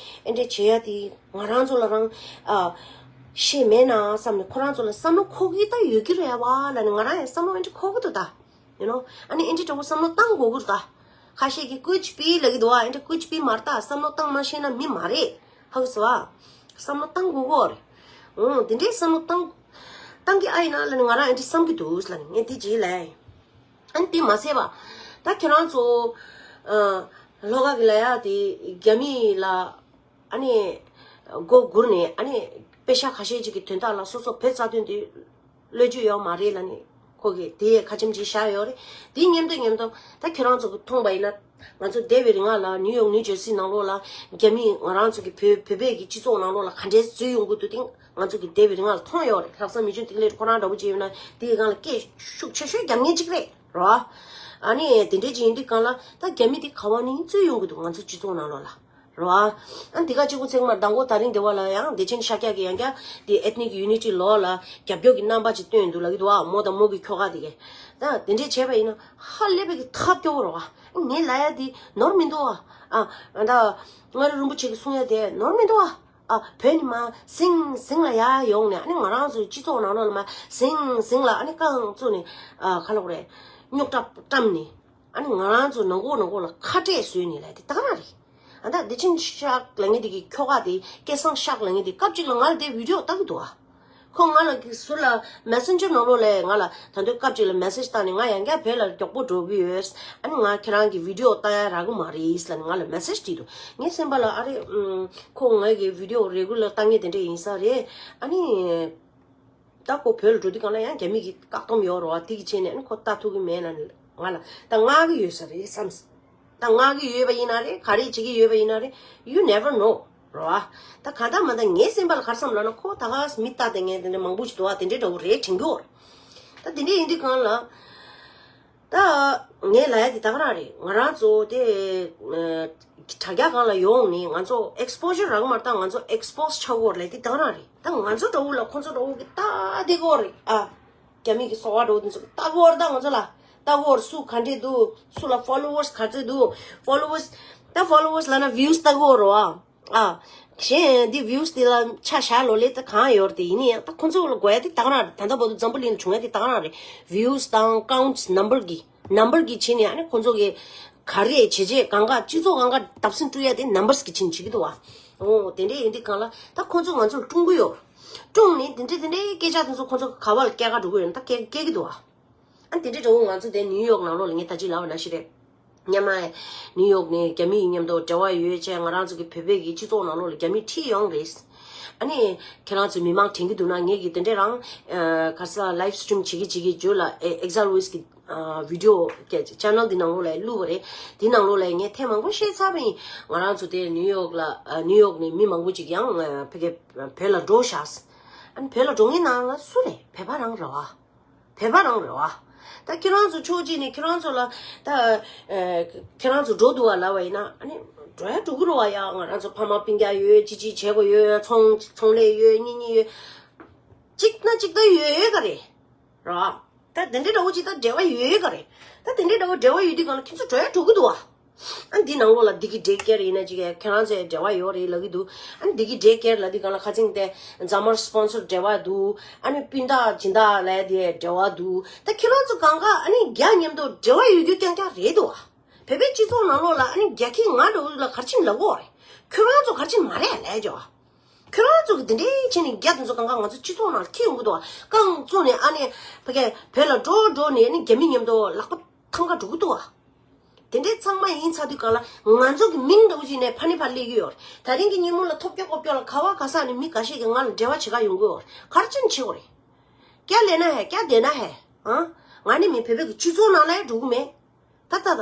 ཨེ་འདྲས་བྱེད་ཡ་དེ་ང་རང་ཚོ་ལ་རང་ཨ་ཤེས་མེད་ན་བསམ་ནས་ཁོ་རང་ཚོ་ལ་བསམ་བློ་འཁོར་གི་ད་ཡོད་ཀྱི་རེད་བ་ལ་ནི་ང་རང་ཡང་བསམ་བློ་ཨེ་འདྲས་འཁོར་གི་འདུག་ད། ཡིན་ནོ། ཨ་ནི་ཨེ་འདྲི་འདྲ་བོ་བསམ་བློ་བཏང་དགོས་ཀྱི་རེད་ད། ཁ་ཤས་ཀྱིས་ཀུ་ཅི་པི་ལབ་ཀྱི་འདུག་ཨ་ཨེ་འདྲི་ཀུ་ཅི་པི་མ་རེད་ད་བསམ་བློ་བཏང་མ་ཤེས་ན་མི་མ་རེད། ཧ་གོ་སོང་ཨ། བསམ་བློ་བཏང་དགོས་ཀྱི་རེད། འོ་དེ་འདྲའི་བསམ་བློ་བཏང་། བཏང་གི་ཨ་ཡིན་ན་ལ་ནི་ང་རང་ཨེ་འདྲི་བསམ་གྱི་འདུག་ལ་ནི་ངས་དེ་རྗེས་ལ། ཨ་ནི་དེ་མ་ཟད་པ། ད་ཁྱེད་རང་ཚོ། ཨ། ལྷོ་ཁ་གི་ལ་ཡ་དེ་རྒྱ་མི་ལ། ཨ་ནི། མགོ་སྒུར་ནས་ཨ་ནི། པེ་ཤ་ཁ་ཤས་ཅིག་གི་དོན་དག་ལ་སོ་སོ་བོད་རྩ་དོན་དེ་བློས་བཅོས་ཡོད་མ་རེད་ལ་ནི་ཁོ་གིས་དེ་ཡས་ཁ་ཆེམས་ཅིག་བཞག་ཡོད་རེད། དེ་མཉམ་དུ་མཉམ་དུ་ད་ཁྱེད་རང་ཚོ་གི་མཐོང་པ་ཡིན་ན་ང་ཚོ་འདས་པའི་རིང་ལ་ནིའུ་ཡོག་ནིའུ་ཇར་སི་ནང་ལོགས་ལ་རྒྱ་མིས་ང་རང་ཚོ་གི་བོད་བོད་པའི་གི་སྤྱི་ཚོགས་ནང་ལོགས་ལ་ག་འདྲའི་བཟོས་ཡོང་གི་འདུག་དེ་ང་ཚོ་གི་འདས་པའི་རིང་ལ་མཐོང་ཡོད་རེད། ལྷག་བསམ་མི་ཆུང་ཏིག་ལེ་ཁོ་རང་འདྲ་པོ་ཅིག་ཡོད་ན་དེའི་སྒང་ལ་སྐད་ཤུགས་ཆེ་ཤོས་རྒྱབ་མཁན་ཅིག་རེད་རོ། ཨ་ནི་དེ་འདྲའི་ཅིག་ཡིན་དུས་སྒང་ལ་ད་རྒྱ་མི་དེ་ག་བ་ནས་བཟོས་ཡོང་གི་འདུག་ང་ཚོ་སྤྱི་ཚོགས་ནང་ལོགས་ལ། རེད་བ། ཨ་འདི་ག་གཅིག་པུ་ཚེག་མ་མདང་དགོང་དེ་རིང་འདི་བ་ལ་ཡང་བདེ་ཆེན་ཤཱཀྱ་གི་ཡང་བསྐྱར་འདི་Ethnic Unity Law ལ་རྒྱབ་སྐྱོར་གྱི་རྣམ་པ་ཅིག་སྟོན་འདུག་ལབ་ཀྱི་འདུག་བ། མོ་དང་མོ་གི་ཁྱོ་ག་དེ་གས་ད་དེ་འདྲས་བྱས་པ་ཡིན་ན་ཧ་ལས་པའི་གི་ཐབས་སྐྱོ་བོ་རེད་བ། ངས་ལབ་ཡ་འདི་ནོར་མི་འདུག་བ། ཨ་ད་མངའ་རིས་རིན་པོ་ཆེ་གི་གསུང་ཡ་དེ་ནོར་མི་འདུག་བ། ཨ་བོད་ནས་མ་ཟིང་ཟིང་ལ་ཡར་ཡོང་ནས་ཨ་ནི་ང་རང་ཚོའི་སྤྱི་ཚོགས་ནང་ལོགས་ལ་མ་ཟིང་ཟིང་ལ་ཨ་ནི་རྐང་བཙུགས་ནས་ཨ་ག་ལབ་དགོས་རེད། རྙོག་དྲ་བཀྲམ་ནས་ཨ་ནི་ང་རང་ཚོ་ནང་ཁོག་ནང་ཁོག་ལ་ཁ་བྲལ་བཟོས་ནས་ལབ་དེ་ད་ག་རང་རེད། ཨ་ད་བདེ་ཆེན་ཤཱཀ་ལབ་མཁན་དེ་གི་ཁྱོ་ག་དེ་སྐལ་བཟང་ཤཱཀ་ལབ་མཁན་དེ་སྐབས་གཅིག་ལ་ང་ལ་དེ་བི་ཌི་ཡོ་ལྟ་གི་འདུག་ཨ། ཁོ་ང་ལ་གི་ཟུར་ལ་མེ་སེན་ཇར་ནང་ལོགས་ལ་ང་ལ་ད་དུང་སྐབས་གཅིག་ལ་མེ་སེཇ་བཏང་ནས་ང་ཡང་བསྐྱར་བོད་ལ་མགྱོགས་པོ་འགྲོ་གི་ཡོད། ཨ་ནི་ང་ཁྱེད་རང་གི་བི་ཌི་ཡོ་ལྟ་ཡ་རག་གི་མ་རེད་ལབ་ནས་ང་ལ་མེ་སེཇ་བྲིས་འདུག་ངའི་སེམས་པ་ལ་ཨ་རེ་ཨུམ་ཁོ་ངའི་གི་བི་ཌི་ཡོ་རེ་གུ་ལར་ལྟ་མཁན་དེ་འདྲ་ཡིན་ས་རེད། ཨ་ནི། ད་ཁོ་བོད་ལ་འགྲོ་དུས་སྒང་ལ་ཡང་རྒྱ་མི་གི་བཀག་སྡོམ་ཡོད་རེད་བ། དེ་གི་ཆེད་ནས་ཨ་ནི་ཁོ་ལྟ་ཐུབ་ཀྱི་མེད་ལབ་ནས་ང་ལ་ད་མངགས་ཀྱི་ཡོད་ས་རེད་བསམ། ད་མངགས་ཀྱི་ཡོད་པ་ཡིན་ན་རེད། ག་རེ་བྱེད་ཀྱི་ཡོད་པ་ཡིན་ན་རེད། You never know རེད་བ། ད་གང་ལྟར་མ་ལྟར་ངའི་སེམས་པ་ལ་ག་རེ་བསམ་ལབ་ན་ཁོ་ད་ག་མི་ལྟ་བསྡད་མཁན་དེ་འདྲ་མང་པོ་ཞིག་འདུག་བ། དེ་འདྲའི་འདྲ་བོ་རེད་དྲན་གྱི་ཡོད་རེད། ད་དེ་འདྲ་ཡིན་དུས་སྒང་ལ། ད་ངས་ལབ་ཡ་དེ་ད་ག་རང་རེད། ང་རང་ཚོ་དེ་ཨ་དྲ་རྒྱ་སྒང་ལ་ཡོང་ནས་ང་ཚོ་ཨེག་སི་པོ་ཇར་རག་མ་རེད། ད་ང་ཚོ་ཨེག་སི་པོ་སི་ཆགས་ཀྱི་ཡོད་རེད་ལབ་དེ་ད་ག་རང་རེད། ད་ང་ཚོ་འདྲ་བོ་ལ་ཁོ་ཚོ་འདྲ་བོ་གི་ལྟ་བསྡད་ཀྱི་ཡོད་རེད་ཨ། རྒྱ་མི་གི་སོ་པ་འདྲ་བོ་དེ་ཚོ་ལྟ་གི་ཡོད་རེད། ད་ང་ཚོ་ལ་ལྟ་གི་ཡོད་རེད། སུ་ག་འདྲས་འདུག་སུ་ལ་ཕོ་ལོ་ཝར་སི་ག་ཚོད་འདུག་ཕོ་ལོ་ཝར་སི་ད་ཕོ་ལོ་ཝར་སི་ལབ་ན་བིའུ་སི་ལྟ་གི་ཡོད་རེད་ཨ། ཨ། གཞན་འདི་བིའུ་སི་དེ་ལ་ཆ་བཞག་ལོ་ལེ་ད་གང་ཡོད་རེད་དེ། ཡིན་ན་ཡང་ད་ཁོ་ཚོ་ལ་དགོས་ཡ་དེ་ད་ག་རང་རེད། ད་ལྟ་བར་དུ་འཛམ་བུ་གླིང་ལ་བྱུང་ཡ་དེ་ད་ག་རང་རེད། བིའུ་སི་དང་ཀའུན་ཊི་ནམ་བར་གི་ནམ་བར་གི་ཆེད་ནས་ཨ་ནི་ཁོ་ཚོ་གི་ག་རེ་བྱས་རྗེས་གང་ག་སྤྱི་ཚོགས་གང་ག་བརྡབ་གསིག་བསྐྲུན་ཡ་དེ་ནམ་བར་སི་གི་ཆེད་ནས་བྱེད་ཀྱི་འདུག་བ། འོ་དེ་འདྲས་ཡིན་དུས་སྒང་ལ་ད་ཁོ་ཚོ་ང་ཚོ་ལ་སྲུང་གི་ཡོད། སྲུང་ནས་དེ་འདྲས་དེ་འདྲས་སྐད་ཆ་དེ་ཚོ་ཁོ་ཚོ་ག་བ་ལ་སྐྱེལ་ག་འགྲོ་གི་ཡོད་ན་ད་སྐྱེལ་སྐྱེལ་གི་འདུག་བ། ཨ་དེ་འདྲའི་འདྲ་བོ་ང་ཚོ་དེ་ནིའུ་ཡོག་ནང་ལོགས་ལ་ངས་ད་ཅི་ལབ་པ་ནང་བཞིན་རེད། སྔོན་མ་ནིའུ་ཡོག་ནས་རྒྱ་མི་ཡི་མཉམ་དུ་འབྲེལ་བ་ཡོད་ཅེས་ང་རང་ཚོ་གི་བོད་པའི་གི་སྤྱི་ཚོགས་ནང་ལོགས་ལ་རྒྱ་མི་ཁྲིད་ཡོང་རེད། ཨ་ནི་ཁྱེད་རང་ཚོས་མི་མང་དྲན་གྱི་འདུག་ན་ངས་གི་དེ་འདྲའི་རང་ཨ་ག་ས་ལའིབ་སི་ཊི་རིམ་བྱེད་ཀྱི་བྱེད་ཀྱི་བརྗོད་ལ་ཨེ་ཨེག་ཛལ་ཝེ་སི་གི་ཨ་བི་ཌི་ཡོ་ཅེ་ནལ་འདི་ནང་ལོགས་ལ་བླུགས་པ་རེད། དེ་ནང་ལོགས་ལ་ངས་ཐེངས་མང་པོ་བཤད་ཚར་བ་ཡིན། ང་རང་ཚོ་དེ་ནིའུ་ཡོག་ལ་ཨ་ནིའུ་ཡོག་ནས་མི་མང་པོ་ཅིག་ཡང་ཨ་ཕ་གི་བོད་ལ་འགྲོ་བཞག་ཨ་ནི་བོད་ལ་འགྲོ་མཁན་ནང་ལ་སུ་རེད། བོད་པ་རང་རེད་བ། བོད་པ་རང་རེད་བ། ད་ཁྱེད་རང་ཚོ་ཕྱོགས་གཅིག་ནས་ཁྱེད་རང་ཚོ་ལ་ད་ཨ་ཁྱེད་རང་ཚོ་འགྲོ་འདུག་བ་ལབ་པ་ཡིན་ན་ཨ་ནི་འགྲོ་ཡ་འགྲོ་གི་རེད་བ། ཡ་ང་རང་ཚོ་ཕ་མ་སྤུན་ཀྱག་ཡོད། ཅི་ཅི་བྱེད་དགོས་ཡོད། ཚོང་ཚོང་ལས་ཡོད། གཉིས་གཉིས་ཡོད། གཅིག་ན་གཅིག་ད་ཡོད་ཡོད་ག་རེད། རེད་བ། ད་དེ་འདྲའི་འདྲ་བོ་ཅིག་ད་འབྲེལ་བ་ཡོད་ཡོད་ག་རེད། ད་དེ་འདྲའི་འདྲ་བོ་འབྲེལ་བ་ཡོད་དུས་གང་ལ་ཁྱེད་ཚོ་འགྲོ་ཡ་འགྲོ་གི་འདུག་བ། ཨ་འདི་ནང་ལོགས་ལ་འདི་གི་ཌེ་ཀེར་ཡིན་ན་ཅིག་ཁྱེད་རང་ཚོའི་འབྲེལ་བ་ཡོད་རེད་ལབ་ཀྱི་འདུག་ཨ་ནི་འདི་གི་ཌེ་ཀེར་ལབ་དུས་གང་ལ་ཁ་ཚིག་དེ་རྫ་དམར་སི་པོན་སར་འབྲེལ་བ་འདུག་ཨ་ནི་སྤུན་ཟླ་སྦྱིན་བདག་ལབ་དེ་འབྲེལ་བ་འདུག་ད་ཁྱེད་རང་ཚོ་གང་ག་ཨ་ནི་རྒྱ་མཉམ་དུ་འབྲེལ་བ་ཡོད་རྒྱུ་རྐྱང་རྐྱང་རེད་འདུག་བ། བོད་པའི་སྤྱི་ཚོགས་ནང་ལོགས་ལ་ཨ་ནི་རྒྱ་ཁྱི་ང་འདྲ་བོ་ལ་ག་རེ་བྱས་ནས་ལབ་ཀྱི་ཡོད་རེད། ཁྱེད་རང་ཚོ་ག་རེ་བྱས་ནས་མ་རེད་ལབ་ཀྱི་ཡོད་བ། ཁྱེད་རང་ཚོ་གི་འདི་འདྲའི་བྱས་ནས་རྒྱ་དེ་ཚོ་གང་ག་ང་ཚོ་སྤྱི་ཚོགས་ནང་ལ་ཁྱེར་ཡོང་གི་འདུག་བ། རྐང་བཙུགས་ནས་ཨ་ནི་ཕ་གི་བོད་ལ་འགྲོ་འགྲོ་ནས་ཨ་ནི་རྒྱ་མི་མཉམ་དུ་ལག་པ་འཐམ་ག་འགྲོ་གི་འདུག་བ། དེ་འདྲའི་ཚང་མ་ཡིན་ཚར་དུས་གང་ལ་ང་ཚོ་གི་མིང་འདྲ་བོ་ཅིག་ནས་ཕ་ནི་ཕར་སླེབས་ཀྱི་ཡོད་རེད། ད་རིང་གི་ཉིན་མོ་ལ་ཐོབ་སྐྱོ་ཀོབ་སྐྱོ་ལ་ག་བ་ག་ས་ནས་མི་འགའ་ཤས་ཀྱིས་ང་ལ་འབྲེལ་བ་བྱེད་ག་ཡོང་གི་ཡོད་རེད། ག་རེ་བྱས་ནས་བྱེད་དགོས་རེད། སྐྱ་ལེ་ན་ཧེ་སྐྱ་དེ་ན་ཧེ། ཨང་། ང་ནི་མི་བོད་པའི་གི་སྤྱི་ཚོགས་ནང་ལ་འགྲོ་གི་མེད། ད་ད་ད།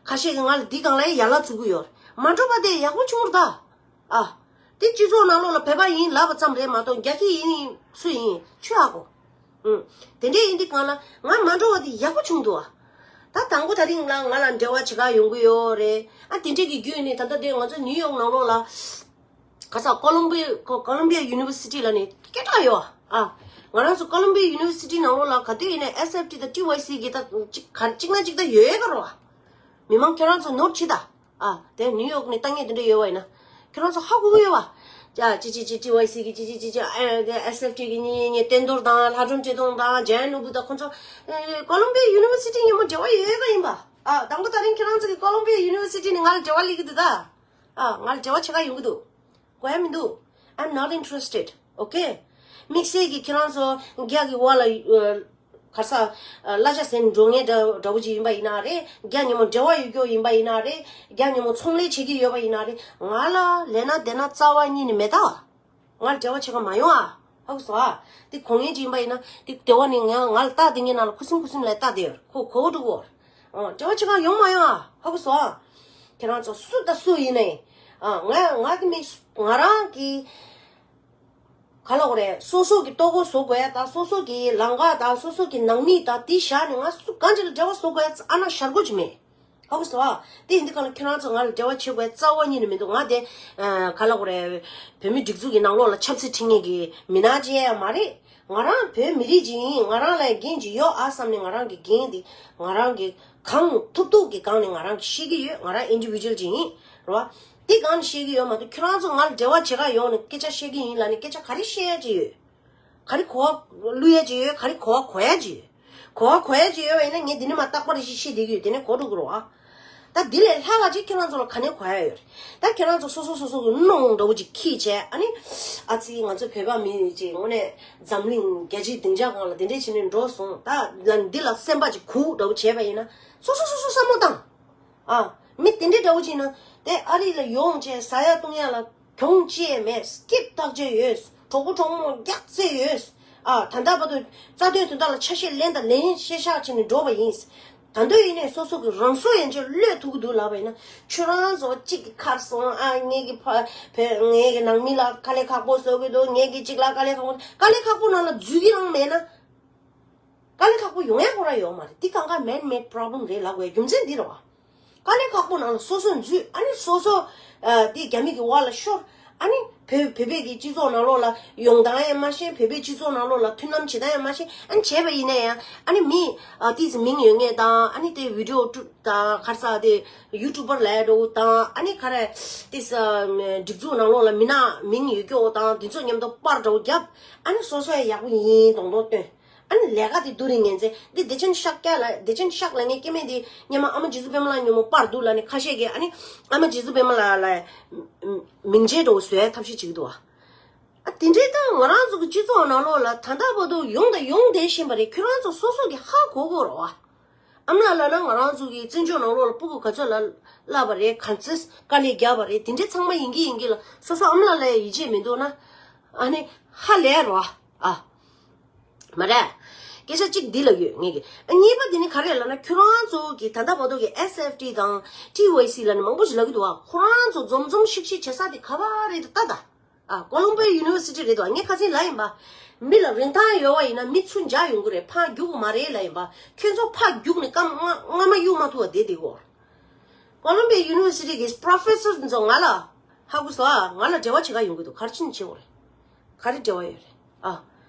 ཁ་ཤས་ཀྱིས་ང་ལ་འདི་སྒང་ལ་ཡང་ཡ་ལ་བཙུགས་ཀྱི་ཡོད་རེད། མ་འགྲོ་བ་དེ་ཡག་པོ་བྱུང་རེད་ད། ཨ། དེ་སྤྱི་ཚོགས་ནང་ལོགས་ལ་བོད་པ་ཡིན་ལབ་པ་ཙམ་རེད་མ་གཏོགས་རྒྱ་ཁྱི་ཡིན་སུ་ཡིན་ཆོས་ཧ་གོ། ཨུམ། དེ་འདྲས་ཡིན་དུས་སྒང་ལ་ང་མ་འགྲོ་བ་དེ་ཡག་པོ་བྱུང་འདུག་ཨ། ད་དང་པོ་ད་རིང་ལ་ང་ལ་འབྲེལ་བ་བྱེད་ག་ཡོང་གི་ཡོད་རེད། ཨ་དེ་འདྲས་ཀྱི་བརྒྱུད་ནས་ད་ལྟ་དེ་ང་ཚོ་ནིའུ་ཡོག་ནང་ལོགས་ལ། ག་ས་ཀོ་ལོམ་བི་ཀོ་ཀོ་ལོམ་བི་ཡ་ཡུ་ནི་ཝར་སི་ཊི་ལ་ནི་སྐད་གྲགས་ཡོད་ཨ། ང་རང་ཚོ་ཀོ་ལོམ་བི་ཡ་ཡུ་ནི་ཝར་སི་ཊི་ནང་ལོགས་ལ་ག་དུས་ཡིན་ན་ཨེས་ཨེཕ་ཊི་དང་ཊི་ཝའི་སི་གི་ད་གཅིག་ག་གཅིག་ན་གཅིག་ད་ཡོད་ཡོད་ག་རོ་ཨ། མི་མང་ཁྱོད་རང་ཚོ་ནོར་ཆི་ད་ཨ། དེ་ནིའུ་ཡོག་ནས་ལྟ་ངན་དེ་འདྲ་ཡོད་བ་ཡིན་ན་ཁྱོད་རང་ཚོ་ཧ་གོ་གི་ཡོད་བ། ཅ་ཅི་ཅི་ཅི་ཊི་ཝའི་སི་གི་ཅི་ཅི་ཅི་ཅི་ཨ་ཨེས་ཨེཕ་ཊི་གི་ཉེ་ཉེ་ཉེ་བསྟན་རྡོར་དང་ལྷ་སྒྲོན་བཀྲས་མཐོང་དང་ཇ་ཡན་ནོར་བུ་དང་ཁོང་ཚོ་ཀོ་ལོམ་བི་ཡ་ཡུ་ནི་ཝར་སི་ཊི་མཉམ་པོ་འབྲེལ་བ་ཡོད་ཡོད་ག་ཡིན་པ། ཨ་དང་པོ་ད་རིང་ཁྱོད་རང་ཚོ་གི་ཀོ་ལོམ་བི་ཡ་ཡུ་ནི་ཝར་སི་ཊི་ནས་ང་ལ་འབྲེལ་བ་སླེབས་ཀྱི་འདུག་ད། ཨ་ང་ལ་འབྲེལ་བ་བྱེད་ག་ཡོང་གི་འདུག་དགོས་ཡ་མི་འདུག I'm not interested. Okay. དམིགས་བསལ་གྱི་ཁྱེད་རང་ཚོ་རྒྱ་གི་བ་ལ་ག་ས་གླ་ཆ་ཟིན་འགྲོ་ངེས་འདྲ་འདྲ་བོ་ཅིག་ཡིན་པ་ཡིན་ན་རེད། རྒྱ་ཉིན་མོ་འབྲེལ་བ་ཡོད་རྒྱུ་ཡིན་པ་ཡིན་ན་རེད། རྒྱ་ཉིན་མོ་ཚོང་ལས་བྱེད་ཀྱི་ཡོད་པ་ཡིན་ན་རེད། ང་ལ་ལས་ན་བསྡད་ན་རྩ་བ་ཉིད་ནས་མེད་ད། ང་ལ་འབྲེལ་བ་བྱེད་ག་མ་ཡོང་ཨ། ཧ་གོ་སོང་ཨ། དེ་གོ་ངེས་ཅིག་ཡིན་པ་ཡིན་ན་དེ་དེ་བ་ནི་ང་ང་ལ་ལྟ་དེ་ངའི་ནང་ལ་ཁུ་སིམ་ཁུ་སིམ་ལ་ལྟ་དེ་ཡོད་ཁོ་གོ་འགྲོ་གོ། འབྲེལ་བ་བྱེད་ག་ཡོང་མ་ཡོང་ཨ། ཧ་གོ་སོང་ཨ། ཁྱེད་རང་ཚོ་སུ་དང་སུ་ཡིན་ནའི། ཨ་ང་ང་གི་མིག་ང་རང་གི་ག་ལ་གོ་རེད། སོ་སོ་གི་ལྟོ་གོས་བཟོ་དགོས་ཡ་དང་སོ་སོ་གི་ལམ་ཁ་དང་སོ་སོ་གི་ནང་མི་དང་དེ་བཞག་ནས་ང་སུ་གང་ཅིག་ལ་འབྲེལ་བ་བཟོ་དགོས་ཡ་ཨ་ན་ཤར་དགོས་ཅིག་མེད། ཧ་གོ་སོང་ཨ། དེ་ཡིན་དུས་གང་ལ་ཁྱོད་རང་ཚོ་ང་ལ་འབྲེལ་བ་བྱེད་དགོས་ཡ་རྩ་བ་ཉིད་ནས་མི་འདུག་ང་དེ་ཨ་ག་ལ་གོ་རེད། བོད་མི་སྒྲིག་འཛུགས་ཀྱི་ནང་ལོགས་ལ་ཆབ་སྲིད་ཁྲིད་མཁན་གྱི་མི་སྣ་ཅིག་ཡ་མ་རེད། ང་རང་བོད་མི་རིགས་ཅིག་ཡིན། ང་རང་ལ་འགན་ཅིག་ཡོད་ཨ་བསམ་ནས་ང་རང་གི་འགན་དེ་ང་རང་གི་གང་ཐུབ་ཐུབ་ཀྱི་སྒང་ནས་ང་རང་གི་ཤེས་ཀྱི་ཡོད། ང་རང་ཨིན་ཌི་བི་ཇུ་ཨལ་ཅིག་ཡིན་རེད་བ། དེ་སྒང་ནས་ཤེས་ཀྱི་ཡོད་མ་གཏོགས་ཁྱོད་རང་ཚོ་ང་ལ་འབྲེལ་བ་བྱེད་ག་ཡོང་ནས་སྐད་ཆ་བཤད་ཀྱི་ཡིན་ལབ་ནས་སྐད་ཆ་ག་རེ་བཤད་ཡ་ཅིག་ཡོད། ག་རེ་གོ་བ་བླུག་ཡ་ཅིག་ཡོད། ག་རེ་གོ་བ་གོ་ཡ་ཅིག་ཡོད། གོ་བ་གོ་ཡ་ཅིག་ཡོད་པ་ཡིན་ན་ངས་འདི་ནས་མ་རྟག་པར་ཞིག་ཤེས་བསྡད་ཀྱི་ཡོད། དེ་ནས་གོ་འགྲོ་གི་རེད་བ། ད་འདི་ལས་ལྷག་ག་ཅིག་ཁྱེད་རང་ཚོ་ལ་ག་ནས་གོ་ཡ་ཡོད་རེད། ད་ཁྱེད་རང་ཚོ་སོ་སོ་སོ་སོ་གི་གནོང་འདྲ་བོ་ཅིག་ཁྱེར་བྱས་ཨ་ནི། ཨ་ཙི་ང་ཚོ་བོད་པ་མི་ཅིག་དངོས་གནས་འཛམ་གླིང་རྒྱལ་སྤྱིའི་སྡིངས་ཆ་སྒང་ལ་དེ་འདྲས་བྱས་ནས་འགྲོ་སོང་ད་ལ་འདི་ལ་སེམས་པ་ཅིག་གུག་འདྲ་བོ་བྱས་པ་ཡིན་ན་སོ་སོ་སོ་སོ་བསམ་བློ་བཏང་། ཨ། མི་དེ་འདྲས་འདྲ་བོ་ཅིག་ན་དེ་ཨ་རི་ལ་ཡོང་བྱས་ཟ་ཡ་བཏུང་ཡ་ལ་གྱོང་ཅི་ཡང་མེད། སྐྱིད་ཐག་ཆོད་ཡོད། གྲོགས་པོ་གྲོགས་མོ་རྒྱག་རྩེ་ཡོད། ཨ་ད་ལྟ་བར་དུ་རྩ་དོན་དོན་དག་ལ་ཆ་ཤས་ལེན་དང་ལེན་ཤེས་བཞག་བྱས་ནས་འགྲོ་བ་ཡིན། ད་དུང་ཡིན་ནའི་སོ་སོ་གི་རང་སྲོག་ཡན་ཆད་བློས་ཐུབ་ཀྱི་འདུག་ལབ་པ་ཡིན་ན་ཁྱོད་རང་ཚོ་གཅིག་གི་ཁར་སོང་ཨ་ངེད་ཀྱི་ཕ་བོད་ངེད་ཀྱི་ནང་མི་ལ་དཀའ་ལས་ཁག་པོ་བཟོ་གི་འདུག་ངེད་ཀྱི་གཅིག་ལ་དཀའ་ལས་ཁག་པོ་དཀའ་ལས་ཁག་པོ་ནང་ལ་འཛུལ་གྱི་རང་མེད་ན། དཀའ་ལས་ཁག་པོ་ཡོང་ཡ་ཁོ་རང་ཡོད་མ་རེད། འདི་གང་ག་man-made problem་རེད་ལབ་དགོས་རྒྱུ་མཚན་འདི་རེད་བ། དཀའ་ལས་ཁག་པོ་ནང་ལ་སོ་སོ་འཛུལ་ཨ་ནི་སོ་སོ་ཨ་འདི་རྒྱ་མི་གི་འོག་ལ་ཤོར་ཨ་ནི་བོད་བོད་པའི་གི་སྤྱི་ཚོགས་ནང་ལོགས་ལ་ཡོང་སྟངས་ཡང་མ་ཤེས། བོད་པའི་སྤྱི་ཚོགས་ནང་ལོགས་ལ་མཐུན་ལམ་བྱེད་སྟངས་ཡང་མ་ཤེས། ཨ་ནི་བྱས་པ་ཡིན་ན་ཡང་ཨ་ནི་མི་ཨ་ཏིས་མིང་ཡོད་མཁན་དང་ཨ་ནི་དེ་བི་ཌི་ཡོ་དང་ག་རེ་ཟ་དེ་ཡུ་ཊུབ་པར་ལབ་འགྲོ་དང་ཨ་ནི་ག་རེ་ཏིས་སྒྲིག་འཛུགས་ནང་ལོགས་ལ་མི་སྣ་མིང་ཡོད་སྐྱོ་དང་དེ་ཚོ་མཉམ་དུ་པར་འདྲ་བོ་བརྒྱབ་ཨ་ནི་སོ་སོ་ཡང་ཡག་པོ་ཡིན་མདོག་མདོག་སྟོན། ཨ་ནི་ལས་ཀ་དེ་སྡུག་རུ་ངན་ཚེ་འདི་བདེ་ཆེན་ཤག་སྐྱ་ལ་བདེ་ཆེན་ཤག་ལ་ངས་སྐྱེ་དམན་དེ་སྔོན་མ་ཨ་མ་རྗེ་བཙུན་པད་མ་ལགས་ཉོན་མོངས་པར་འདུག་ལ་ནི་ཁ་ཤས་ཀྱིས་ཨ་ནི་ཨ་མ་རྗེ་བཙུན་པད་མ་ལགས་ལ་མིང་ཆེན་འདྲ་བོ་བཟོ་ཡ་ཐབས་ཤེས་བྱེད་ཀྱི་འདུག་བ། ཨ་དེ་འདྲའི་ད་ང་རང་ཚོ་གི་སྤྱི་ཚོགས་ནང་ལོགས་ལ་ད་ལྟ་བར་དུ་ཡོང་དང་ཡོང་བསྡད་བཞིན་པ་རེད། ཁྱོད་རང་ཚོ་སོ་སོ་གི་ཧ་གོ་དགོས་རེད་བ། ཨ་མ་ལགས་ལ་ན་ང་རང་ཚོ་གི་བཙན་བྱོལ་ནང་ལོགས་ལ་སྤུ་གུ་ག་ཚོད་ལ་བསླབས་པ་རེད། ག་ཚོད་དཀའ་ལས་བརྒྱབ་པ་རེད། དེ་འདྲའི་ཚང་མ་ཡིན་གྱི་ཡིན་གྱི་ལ་སོ་སོ་ཨ་མ་ལགས་ལ་ཡིད་ཆེས་མི་འདུག་ན་ཨ་ནི་ཧ་ལས་རེད་བ། ཨ། མ་རེད། སྐད་ཆ་གཅིག་འདི་ལ་ཡོད་ངེད་ཀྱི། ཨ་གཉིས་པ་འདི་ནི་ག་རེ་ལབ་ན་ཁྱོད་རང་ཚོ་གི་ད་ལྟ་བར་དུ་གི་ཨེས་ཨེཕ་ཊི་དང་ཊི་ཝའི་སི་ལ་ནི་མང་པོ་ཞིག་ལབ་ཀྱི་འདུག་བ། ཁོ་རང་ཚོ་འཛོམས་འཛོམས་ཤིག་ཤིག་བྱེད་ས་དེ་ག་བ་རེད་ད་ལྟ་ད། ཨ་ཀོ་ལོམ་བྷི་ཡ་ཡུ་ནི་ཝར་སི་ཊི་རེད་འདུག་བ། ངས་ཁ་སང་ལབ་ཡིན་པ། མི་ལ་རིན་ཐང་ཡོད་བ་ཡིན་ན་མི་ཚུར་འཇགས་ཡོང་གི་རེད། ཕར་རྒྱུག་གི་མ་རེད་ལབ་ཡིན་པ། ཁྱོད་ཚོ་ཕར་རྒྱུག་ནས་སྐར་མ་ལྔ་ལྔ་མ་གཡུག་མ་ཐུབ་བ་བསྡད་བསྡད་ཡོད། ཀོ་ལོམ་བྷི་ཡ་ཡུ་ནི་ཝར་སི་ཊི་གི་པྲོ་ཕེ་སར་ཚོ་ང་ལ་ཧ་གོ་སོང་ཨ། ང་ལ་འབྲེལ་བ་བྱེད་ག་ཡོང་གི་འདུག་ག་རེ་བྱས་ནས་བྱེད་དགོས་རེད། ག་རེ་འབྲེལ་བ་ཡོད་རེད། ཨ།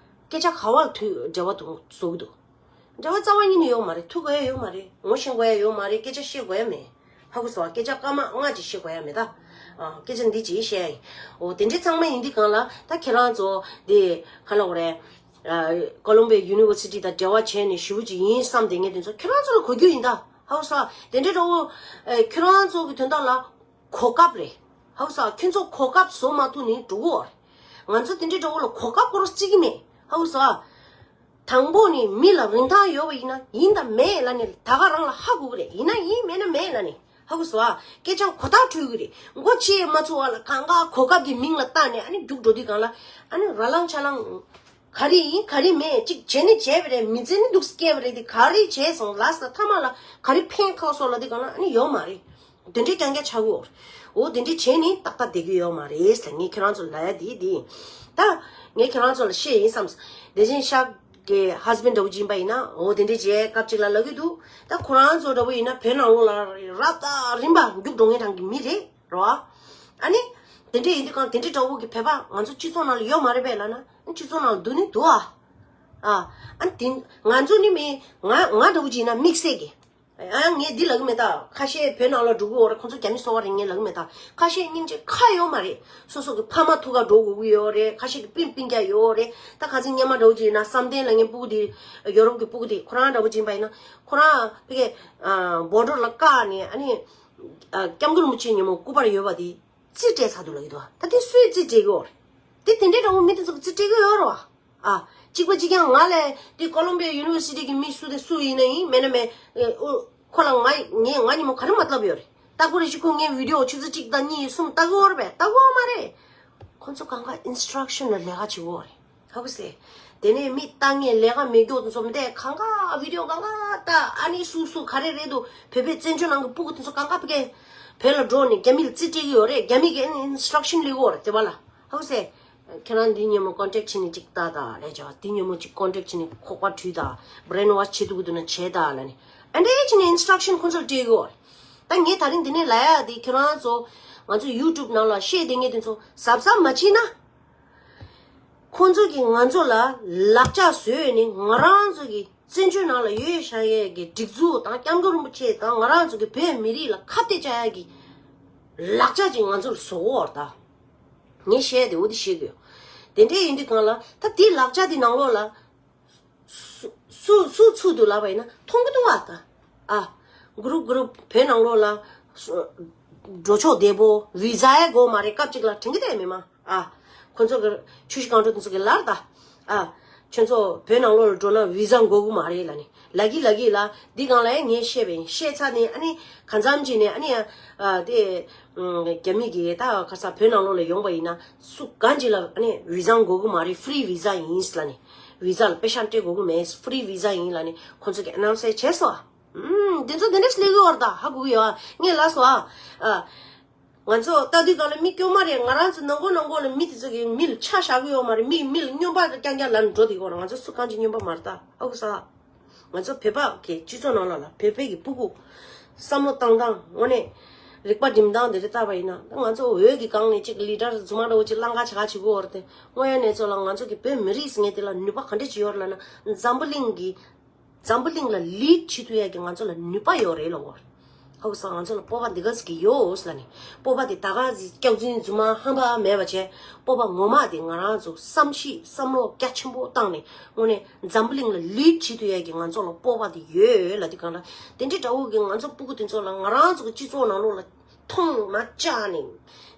སྐད་ཆ་ག་བར་ཐུག་འབྲེལ་བ་དུ་བཟོ་གི་འདུག་འབྲེལ་བ་རྩ་བ་ཉིད་ནས་ཡོད་མ་རེད། ཐུག་དགོས་ཡ་ཡོད་མ་རེད། ངོ་ཤེས་དགོས་ཡ་ཡོད་མ་རེད། སྐད་ཆ་བཤད་དགོས་ཡ་མེད། ཧ་གོ་སོང་ཨ། སྐད་ཆ་སྐར་མ་ལྔ་ཅིག་བཤད་དགོས་ཡ་མེད་ད། ཨ། སྐད་ཆ་འདི་ཅིག་བཤད་ཡ་ཡིན། འོ་དེ་འདྲའི་ཚང་མ་ཡིན་དུས་གང་ལ་ད་ཁྱེད་རང་ཚོ་འདི་ག་ལབ་དགོས་རེད། ཨ། ཀོ་ལོམ་བྷི་ཡ་ཡུ་ནི་ཝར་སི་ཊི་དང་འབྲེལ་བ་བྱས་ནས་ཞུ་རྒྱུ་ཅིག་ཡིན་བསམ་དེ་ངས་དེ་ཚོ་ཁྱེད་རང་ཚོ་ལ་གོ་རྒྱུ་ཡིན་ད། ཧ་གོ་སོང་ཨ། དེ་འདྲའི་འདྲ་བོ། ཨ། ཁྱེད་རང་ཚོ་གི་དོན་དག་ལ། གོ་སྐབས་རེད། ཧ་གོ་སོང་ཨ། ཁྱོད་ཚོ་གོ་སྐབས་བཟོ་མ་ཐུབ་ནས་འགྲོ་གི་ཡོད་རེད། ང་ཚོ་དེ་འདྲའི་འདྲ་བོ་ལ་གོ་སྐབས་སྐོར་བརྩི་གི་མེད། ཧ་གོ་སོང་ཨ། དང་པོ་ནས་མི་ལ་རིན་ཐང་ཡོད་པ་ཡིན་ན་ཡིན་དང་མེད་ལབ་ནས་ད་ག་རང་ལ་ཧ་གོ་གི་རེད། ཡིན་ན་ཡིན་མེད་ན་མེད་ལབ་ནས་ཧ་གོ་སོང་ཨ། སྐད་ཆ་གོ་ཐག་འཁྲུལ་གི་རེད། མགོ་ཕྱེ་མ་ཚུགས་པ་ལ་གང་ག་གོ་སྐབས་ཀྱི་མིང་ལ་བཏགས་ནས་ཨ་ནི་རྒྱུགས་འགྲོ་དུས་སྒང་ལ་ཨ་ནི་ར་ལང་ཆ་ལང་། ག་རེ་ཡིན་ག་རེ་མེད་ཅིག་བྱས་ནི་བྱས་པ་རེད། མི་བྱེད་ནི་འདུག་སྐྱེས་པ་རེད། དེ་ག་རེ་བྱས་སོང་ལ་ས་མཐའ་མ་ལ་ག་རེ་ཕན་ཐོགས་སོང་ལ་དེ་གང་ལ་ཨ་ནི་ཡོད་མ་རེད། དེ་འདྲའི་རྐྱང་རྐྱང་ཆགས་ཀྱི་ཡོད་རེད། འོ་དེ་འདྲའི་བྱས་ནི་ཏག་ཏག་བསྡད་ཀྱི་ཡོད་མ་རེད་ལ། ངས་ཁྱེད་རང་ཚོ་ལ་ཡ་དེ་དེ་ད་ངས་ཁྱེད་རང་ཚོ་ལ་བཤད་ཡིན་བསམ། དེ་བཞིན་ཤག་གི་ཧས་བྷེན་ཌི་འདྲ་བོ་ཅིག་ཡིན་པ་ཡིན་ན་འོ་དེ་འདྲའི་བྱས་སྐབས་གཅིག་ལ་ལབ་ཀྱི་འདུག་ད་ཁོ་རང་ཚོ་འདྲ་བོ་ཡིན་ན་བོད་ནང་ལོགས་ལ་རབ་དང་རིམ་པ་རྒྱུག་འགྲོ་མཁན་གྲངས་ཀྱི་མི་རེད། རོ། ཨ་ནི། དེ་འདྲ་ཡིན་དུས་གང་དེ་འདྲའི་དྲག་པོ་གི་བོད་པ་ང་ཚོ་སྤྱི་ཚོགས་ནང་ལ་ཡོད་མ་རེད་པས་ལབ་ན། སྤྱི་ཚོགས་ནང་ལ་འདུག་ནི་འདུག་ཨ། ཨ། ཨ་ནི་དེ་ང་ཚོ་ནི་མི་ང་ང་འདྲ་བོ་ཅིག་ཡིན་ན་དམིགས་བསལ་གི། ཨ་ཡང་ངས་འདི་ལབ་གི་མེད་ད། ཁ་ཤས་བོད་ནང་ལ་འགྲོ་གི་ཡོད་རེད། ཁོ་ཚོ་རྒྱ་མི་གསོ་བ་རེད་ངས་ལབ་གི་མེད་ད། ཁ་ཤས་སྙིང་རྗེ་ཁ་ཡོད་མ་རེད། སོ་སོ་གི་ཕ་མ་ཐུག་ག་འགྲོ་དགོས་ཀྱི་ཡོད་རེད། ཁ་ཤས་ཀྱི་སྤུན་སྤུན་ཀྱག་ཡོད་རེད། ད་ཁ་སང་སྔོན་མ་འདྲ་བོ་ཅིག་ཡིན་ན་བསམ་གཏན་ལ་ངའི་སྤུ་གུ་དེ་ཡོ་རོབ་གི་སྤུ་གུ་དེ་ཁོ་རང་འདྲ་བོ་ཅིག་ཡིན་པ་ཡིན་ན་ཁོ་རང་ཕ་གི་བོར་ཌར་ལ་བཀག་ནས་ཨ་ནི། ཨ། སྐྱབས་མགོན་རིན་པོ་ཆེ་ཉིན་མོ་སྐུ་པར་ཡོད་པ་དེ་རྩིས་སྤྲད་ཚར་འདུག་ལབ་ཀྱི་འདུག་ད་དེ་སུས་རྩིས་སྤྲད་ཀྱི་ཡོད་རེད། དེ་དེ་འདྲའི་འདྲ་བོ་མི་དེ་ཚོ་གིས་རྩིས་སྤྲད་ཀྱི་ཡོད་རེད་བ། ཨ། གཅིག་པ་གཅིག་རྐྱང་ང་ལས་དེ་ཀོ་ལོམ་བི་ཡ་ཡུ་ནི་ཝར་སི་ཊི་གི་མི་སུ་དེ་སུ་ཡིན་ན་ཡིན་མེད་ན་མེད། ཨོ། ཁོ་ལ་ང་ངས་ང་ཉིན་མོ་ག་རེ་མ་ལྟ་བུ་ཡོད་རེད། ལྟ་དགོས་རེད་ཅིག་ཁོ་ངའི་བི་ཌི་ཡོ་ཆུ་ཚོད་གཅིག་དང་གཉིས་གསུམ་ལྟ་གི་ཡོད་རེད་པས། ལྟ་གི་ཡོད་མ་རེད། ཁོ་ཚོ་གང་ག་ཨིན་སི་ཊྲག་ཤན་ལ་ལས་ཀ་བྱེད་ཀྱི་ཡོད་རེད། ཧ་གོ་སོང་། དེ་ནས་མི་ལྟ་ངན་ལས་ཀ་མེད་མཁན་དེ་ཚོ་མི་དེ་གང་ག་བི་ཌི་ཡོ་གང་ག་ལྟ། ཨ་ནི་སུ་སུ་ག་རེ་རེད་འདུག་བོད་པའི་བཙན་བྱོལ་ནང་གི་སྤུ་གུ་དེ་ཚོ་གང་ག་ཕ་གིར་བོད་ལ་འགྲོ་ནས་རྒྱ་མི་ལ་རྩིས་སྤྲད་ཀྱི་ཡོད་རེད། རྒྱ་མི་གིས་ཨ་ནི་ཨིན་སི་ཊྲག་ཤན་སླེབས་ཀྱི་ཡོད་རེད། དེ་བ་ལ་ཧ་གོ་སོང་། ཁྱེད་རང་འདི་ཉིན་མོ་ཀོན་ཊེག་བྱས་ནས་ཅིག་ལྟ་དང་ལབ་བྱས། འདི་ཉིན་མོ་ཅིག་ཀོན་ཊེག་བྱས་ནས་ཁོག་པ་བྲུས་དང་བྷི་རེན་ཝོཤ་བྱེད་ཐུབ་ཀྱི་འདུག་ན་བྱེད་དང་ལབ་ནས་ཨ་འདྲས་བྱས་ནས་ཨིན་སི་ཊྲག་ཤན་ཁོ་ཚོར་སྤྲད་ཀྱི་ཡོད་རེད། ད་ངས་ད་རིང་འདི་ནས་ལབ་ཡག་དེ་ཁྱེད་རང་ཚོ་ང་ཚོ་ཡུ་ཊུབ་ནང་ལ་བཤད་བསྡད་མཁན་དེ་ཚོ་གཟབ་གཟབ་མ་བྱས་ན། ཁོང་ཚོ་གིས་ང་ཚོ་ལ་ལག་ཆ་བཟོས་ནས་ང་རང་ཚོ་གི་བཙན་བྱོལ་ནང་ལ་ཡོད་བཞག་ཡས་ཀྱི་སྒྲིག་འཛུགས་དང་སྐྱབས་མགོན་རིན་པོ་ཆེ་དང་ང་རང་ཚོ་གི་བོད་མི་རིགས་ལ་ཁ་གཏད་བཅག་ཡས་ཀྱི་ལག་ཆ་ཅིག་ང་ཚོ་ལ་བཟོ་གི་ཡོད་རེད་ད། ངས་བཤད་དེ་འོ་དེ་བཤད་གི་ཡོད། དེ་འདྲས་ཡིན་དུས་གང་ལ་ད་དེའི་ལག་ཆ་དེ་ནང་ལོགས་ལ། སུ་སུ་སུ་ཚུད་འདུག་ལབ་པ་ཡིན་ན་མཐོང་གི་འདུག་བ་ད། ཨ། གུ་རུབ་གུ་རུབ་བོད་ནང་ལོགས་ལ་སུ་འགྲོ་ཕྱོགས་བདེ་པོ་བི་ཟ་ཡང་དགོས་མ་རེད། སྐབས་གཅིག་ལ་དྲན་གྱི་འདུག་མི་མང་། ཨ། ཁོ་ཚོ་གི་ཆུ་བཞི་སྒང་དྲུག་དེ་ཚོ་གི་ལར་ད། ཨ། ཁྱོད་ཚོ་བོད་ནང་ལོགས་ལ་འགྲོ་ན་བི་ཟ་དགོས་ཀྱི་མ་རེད་ལབ་ནས་ལབ་ཀྱི་ལབ་ཀྱི་ལ། འདི་སྒང་ལ་ཡང་ངས་བཤད་པ་ཡིན། བཤད་ཚར་ནས་ཨ་ནི་གང་འཚམ་ཅིག་ནས་ཨ་ནི་ཨ་དེ་རྒྱ་མི་གི་ད་ག་ས་བོད་ནང་ལོགས་ལ་ཡོང་པ་ཡིན་ན་སུ་གང་ཅིག་ལ་ཨ་ནི་བི་ཟ་དགོས་ཀྱི་མ་རེད། ཧྥི་རི་བི་ཟ་ཡིན་ལབ་ནས། བི་ཟ་ལ་པེ་ཤ་སྤྲད་དགོས་ཀྱི་མེད། ཧྥི་རི་བི་ཟ་ཡིན་ལབ་ནས་ཁོང་ཚོ་གི་ཨ་ནའུན་སི་བྱས་སོང་། ཨུམ། འདི་ཚོ་འདི་འདྲས་སླེབས་ཀྱི་ཡོད་རེད་ད། ཧ་གོ་གི་ཡོད་ཨ། ངས་ལབ་སོང་ཨ། ཨ། ང་ཚོ་ལྟ་དུས་སྒང་ལ་མི་སྐྱོ་མ་རེད། ང་རང་ཚོ་ནང་ཁོག་ནང་ཁོག་ལ་མི་དེ་ཚོ་གི་མི་ལ་ཆ་བཞག་གི་ཡོད་མ་རེད། མི་མི་ལ་སྨྱོན་པ་རྐྱང་རྐྱང་ལབ་ནས་འགྲོ་བསྡད་ཀྱི་ཡོད་རེད། ང་ཚོ་སུ་གང་ཅིག་སྨྱོན་པ་མ་རེད་ད། ཧ་གོ་སོང་ཨ། ང་ཚོ་བོད་པ་གི་སྤྱི་ཚོགས་ནང་ལོགས་ལ་བོད་པའི་གི་སྤུ་གུ་བསམ་བློ་བཏང་སྟངས་དངོས་གནས་རིག་པ་སྒྲིམ་སྟངས་དེ་རེད་བལྟས་པ་ཡིན་ན། ད་ང་ཚོ་འོས་ཀྱི་སྒང་ནས་ཅིག་ལི་ཌར་རྫུན་མ་འདྲ་བོ་ཅིག་གླང་ག་བྱ་ག་བྱེད་ཀྱི་ཡོད་རེད་དེ། དངོས་ཡོད་གནས་ཚུལ་ལ་ང་ཚོ་གི་བོད་མི་རིགས་ཟེར་མཁན་དེ་ལ་ནུས་པ་ག་འདྲ་ཅིག་ཡོད་རེད་ལབ་ན། འཛམ་བུ་གླིང་གི་འཛམ་བུ་གླིང་ལ་ལིཌ་བྱེད་ཐུབ་ཡག་གི་ང་ཚོ་ལ་ནུས་པ་ཡོད་རེད་ལབ་ཀྱི་ཡོད་རེད། ཧ་གོ་སོང་། ང་ཚོ་ལ་སྤོབས་པ་འདི་ག་ཟིག་གི་ཡོད་ལབ་ནས། སྤོབས་པ་དེ་ད་ག་ཟིག་སྐྱག་རྫུན་རྫུན་མ་ཧམ་པ་མེད་པ་བྱས། སྤོབས་པ་ངོ་མ་དེ་ང་རང་ཚོ་བསམ་ཤེས་བསམ་བློ་རྒྱ་ཆེན་པོ་བཏང་ནས་དངོས་གནས་འཛམ་བུ་གླིང་ལ་ལིཌ་བྱེད་ཐུབ་ཡག་གི་ང་ཚོ་ལ་སྤོབས་པ་དེ་ཡོད་ལབ་དུས་སྒང་ལ། དེ་འདྲའི་འདྲ་བོ་གི་ང་ཚོ་སྤུ་གུ་དེ་ཚོ་ལ་ང་རང་ཚོ་གི་སྤྱི་ཚོགས་ནང་ལོགས་ལ་མཐོང་མ་བཅག་ནས་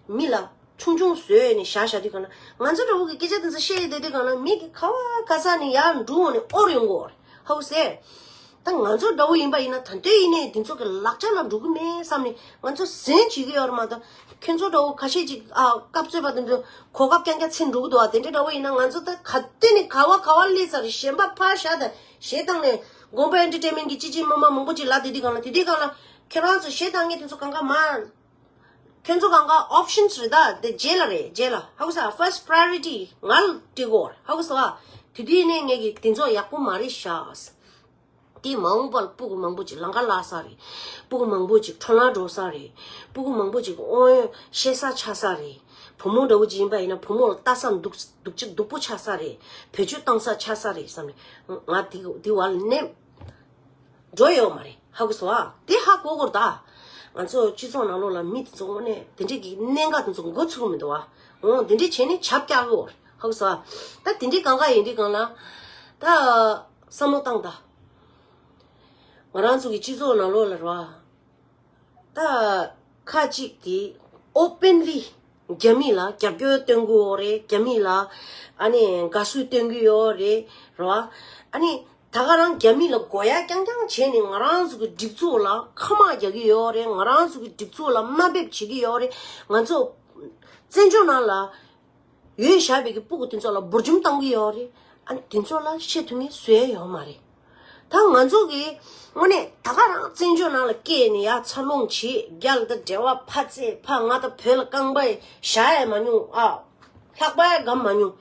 མི་ལ་ཆུང་ཆུང་བཟོས་ནས་བཞག་བཞག་དུས་སྒང་ལ། ང་ཚོ་འདྲ་བོ་གི་སྐད་ཆ་དེ་ཚོ་བཤད་བསྡད་དུས་སྒང་ལ་མི་གི་ག་བ་ག་ས་ནས་ཡར་འགྲོ་འོང་ནས་ཨོར་ཡོང་གི་ཡོད་རེད། ཧ་གོ་སོང་། ད་ང་ཚོ་འདྲ་བོ་ཡིན་པ་ཡིན་ན་ད་ལྟའི་ཡིན་ནའི་འདི་ཚོ་གི་ལག་ཆ་ལ་འགྲོ་གི་མེད་བསམ་ནས་ང་ཚོ་ཟིན་བྱེད་ཀྱི་ཡོད་རེད་མ་གཏོགས། ཁྱོད་ཚོ་འདྲ་བོ་ཁ་ཤས་ཅིག་ཨ་སྐབས་བཙོན་པ་དེ་ཚོ་གོ་སྐབས་རྐྱང་རྐྱང་འཚོལ་འགྲོ་གི་འདུག་ཨ། དེ་འདྲ་འདྲ་བོ་ཡིན་ན་ང་ཚོ་ད་ག་དུས་ནས་ག་བ་ག་བ་སླེབས་ཚར་རེད། གཞན་པ་ཕར་བཞག་ད་གཞས་བཏང་ནས་དགོན་པ་ཨེན་ཊར་ཊེན་མེན་ཊི་གི་ཅི་ཅི་མ་མ་མང་པོ་ཅིག་ལབ་བསྡད་དུས་སྒང་ལ། དེ་དུས་སྒང་ལ་ཁྱེད་རང་ཚོ་གཞས་བཏང་མཁན་དེ་ཚོ་གང་ག་མ། ཁྱོད་ཚོ་གང་ག་ཨོབ་ཤན་རེད་ད། དེ་རྗེས་ལ་རེད། རྗེས་ལ། ཧ་གོ་སོང་། ཕར་སི་ཊི་པ་རའི་ཡོ་རི་ཊི་ང་ལ་སྤྲད་དགོས་རེད། ཧ་གོ་སོང་ཨ། དེ་དུས་ནས་ངས་ཀྱི་དེ་ཚོ་ཡག་པོ་མ་རེད་ཤག། དེ་མ་འོངས་པ་ལ་སྤུ་གུ་མང་པོ་ཅིག་ལམ་ཁ་བརླག་ས་རེད། སྤུ་གུ་མང་པོ་ཅིག་འཕྲོ་བརླག་འགྲོ་ས་རེད། སྤུ་གུ་མང་པོ་ཅིག་དབང་ཡོད་ཤེས་ས་ཆགས་ས་རེད། བུ་མོ་འདྲ་བོ་ཅིག་ཡིན་པ་ཡིན་ན་བུ་མོ་ལ་ལྟ་ས་སྡུག་སྡུག་ཅིག་སྡུག་པོ་ཆགས་ས་རེད། བེད་སྤྱོད་བཏང་ས་ཆགས་ས་རེད་བསམ་ནས་ང་དེ་དེ་བར་ལ་ནས། འགྲོ་ཡོད་མ་རེད། ཧ་གོ་སོང་ཨ། དེ་ཧ་གོ་དགོས་རེད་ད། ང་ཚོ་སྤྱི་ཚོགས་ནང་ལོགས་ལ་མི་དེ་ཚོ་དངོས་གནས་དེ་འདྲས་ཀྱི་གནད་འགག་དེ་ཚོ་མགོ་ཚུགས་མི་འདུག་ཨ། འོ་དེ་འདྲས་བྱས་ནས་བྱབ་རྒྱག་གི་ཡོད་རེད། ཧ་གོ་སོང་ཨ། ད་དེ་འདྲས་གང་ག་ཡིན་འདྲས་གང་ལ། ད་བསམ་བློ་བཏང་ད། ང་རང་ཚོ་གི་སྤྱི་ཚོགས་ནང་ལོགས་ལ་རེད་བ། ད་ཁ་ཅིག་གིས་ཨོ་པན་ལི་རྒྱ་མི་ལ་རྒྱབ་སྐྱོར་སྟོན་གྱི་ཡོད་རེད། རྒྱ་མི་ལ་ཨ་ནི་དགའ་བསུ་སྟོན་གྱི་ཡོད་རེད། རེད་བ། ཨ་ནི་ད་ག་རང་རྒྱ་མི་ལ་དགོས་ཡ་རྐྱང་རྐྱང་བྱས་ནས་ང་རང་ཚོ་གི་སྒྲིག་འཛུགས་ལ་ཁ་དམག་རྒྱག་གི་ཡོད་རེད། ང་རང་ཚོ་གི་སྒྲིག་འཛུགས་ལ་དམའ་འབེབས་བྱེད་ཀྱི་ཡོད་རེད། ང་ཚོ་བཙན་བྱོལ་ནང་ལ་ཡོད་བཞག་པའི་གི་སྤུ་གུ་དེ་ཚོ་ལ་འབུར་འཇོམས་གཏོང་གི་ཡོད་རེད། ཨ་ནི་དེ་ཚོ་ལ་བཤད་ཐུབ་མཁན་བཟོས་ཡོད་མ་རེད། ད་ང་ཚོ་གི་དངོས་གནས་ད་ག་རང་བཙན་བྱོལ་ནང་ལ་སྐྱེས་ནས་ཡ་འཚར་ལོངས་བྱེད། རྒྱ་ལ་ད་འབྲེལ་བ་ཕར་བཙལ་ཕར། ང་ད་བོད་ལ་རྐང་པ་བཞག་ཡ་མ་མྱོང་ཨ། ལྷག་པ་ཡ་སྒམ་མ་མྱོང་།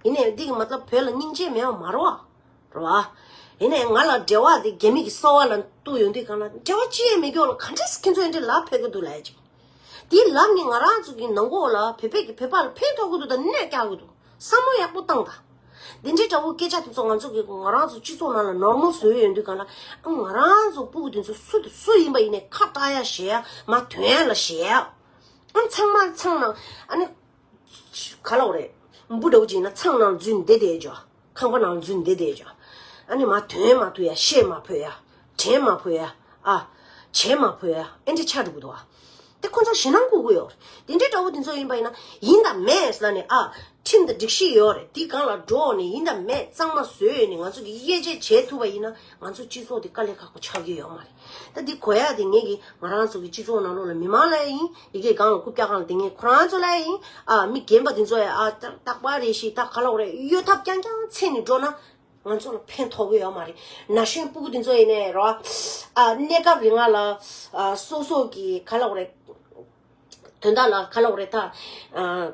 ཡིན་ནའི་འདི་གི་མ་ལྟ་བོད་ལ་སྙིང་རྗེ་མེད་པ་མ་རེད་བ། རེད་བ། ཡིན་ནའི་ང་ལ་འབྲེལ་བ་དེ་རྒྱ་མི་གི་སོ་བ་ལ་གཏུག་ཡོང་དུས་གང་ལ་འབྲེལ་བ་ཅི་ཡང་མེད་སྐྱོ་ལ་ག་འདྲས་ཁྱེད་ཚོ་འདི་འདྲས་ལབ་ཕེབས་ཀྱི་འདུག་ལབ་ཡ་ཅིག་དེའི་ལམ་ནི་ང་རང་ཚོ་གི་ནང་ཁོག་ལ་བོད་པའི་གི་བོད་པ་ལ་ཕན་ཐོགས་ཀྱི་འདུག་ད་གནོད་སྐྱེལ་གྱི་འདུག་བསམ་བློ་ཡག་པོ་བཏང་ད། འདི་འདྲའི་འདྲ་བོ་སྐད་ཆ་དེ་ཚོ་ང་ཚོ་གི་ང་རང་ཚོ་སྤྱི་ཚོགས་ནང་ལ་ནོར་མལ་བཟོས་ཡོང་དུས་གང་ལ་ཨ་ང་རང་ཚོ་སྤུ་གུ་དེ་ཚོ་སུ་དང་སུ་ཡིན་པ་ཡིན་ནའི་ཁ་བཏགས་ཡ་ཞེ་ཡ་མ་དོན་ཡ་ལ་ཞེ་ཡ་ཨ་ཚང་མ་ཚང་ནང་ཨ་ནི་ག་ལ་བ་རེད། འབུ་འདྲ་བོ་ཅིག་ཡིན་ན་ཚང་ནང་འཛུལ་བསྡད་བསྡད་ཅོ། ཁང་པ་ནང་འཛུལ་བསྡད་བསྡད་ཅོ། ཨ་ནི་མ་དོན་མ་ཐུག་ཡ་བཤད་མ་ཕོད་ཡ། དྲན་མ་ཕོད་ཡ། ཨ། བྱེད་མ་ཕོད་ཡ་ཨེ་འདྲ་ཆགས་འགྲོ་གི་འདུག་ཨ། དེ་ཁོ་ཚོ་ཞེད་སྣང་སྐུལ་གི་ཡོད་རེད། དེ་འདྲའི་འདྲ་བོ་དེ་ཚོ་ཡིན་པ་ཡིན་ན་ཡིན་དང་མེད་ཟེར་ནས་ཨ། ཁྲིམས་དང་སྒྲིག་གཞི་ཡོད་རེད། དེའི་སྒང་ལ་འགྲོ་ནས་ཡིན་དང་མེད་གཙང་མ་བཟོས་ནས་ང་ཚོ་གི་དབྱེ་འབྱེད་བྱེད་ཐུབ་པ་ཡིན་ན་ང་ཚོ་སྤྱི་ཚོགས་དེ་དཀའ་ལས་ཁག་པོ་ཆགས་ཀྱི་ཡོད་མ་རེད། ད་འདི་གོ་ཡ་དེ་ངེད་ཀྱི་ང་རང་ཚོ་གི་སྤྱི་ཚོགས་ནང་ལོགས་ལ་མི་མང་ལ་ཡིན། ཡི་གེ་སྒང་ལ་རྐུབ་བཀྱག་སྒང་ལ་དེ་ངས་ཁོ་རང་ཚོ་ལ་ཡིན། ཨ་མི་རྒན་པ་དེ་ཚོ་ཡ་ཨ་རྟག་པར་རེ་ཞིག་ད་ག་ལ་འོ་རེད་གཡོ་ཐབས་རྐྱང་རྐྱང་འཚོལ་ནས་འགྲོ་ན་ང་ཚོ་ལ་ཕན་ཐོགས་ཀྱི་ཡོད་མ་རེད། ན་གཞོན་སྤུ་གུ་དེ་ཚོ་ཡིན་ནའི་རོ། ཨ་གནས་སྐབས་རིང་ལ་ཨ་སོ་སོ་གི་ག་ལ་འོ་རེད། དོན་དག་ལ་ག་ལ་འོ་རེད་ད། ཨ་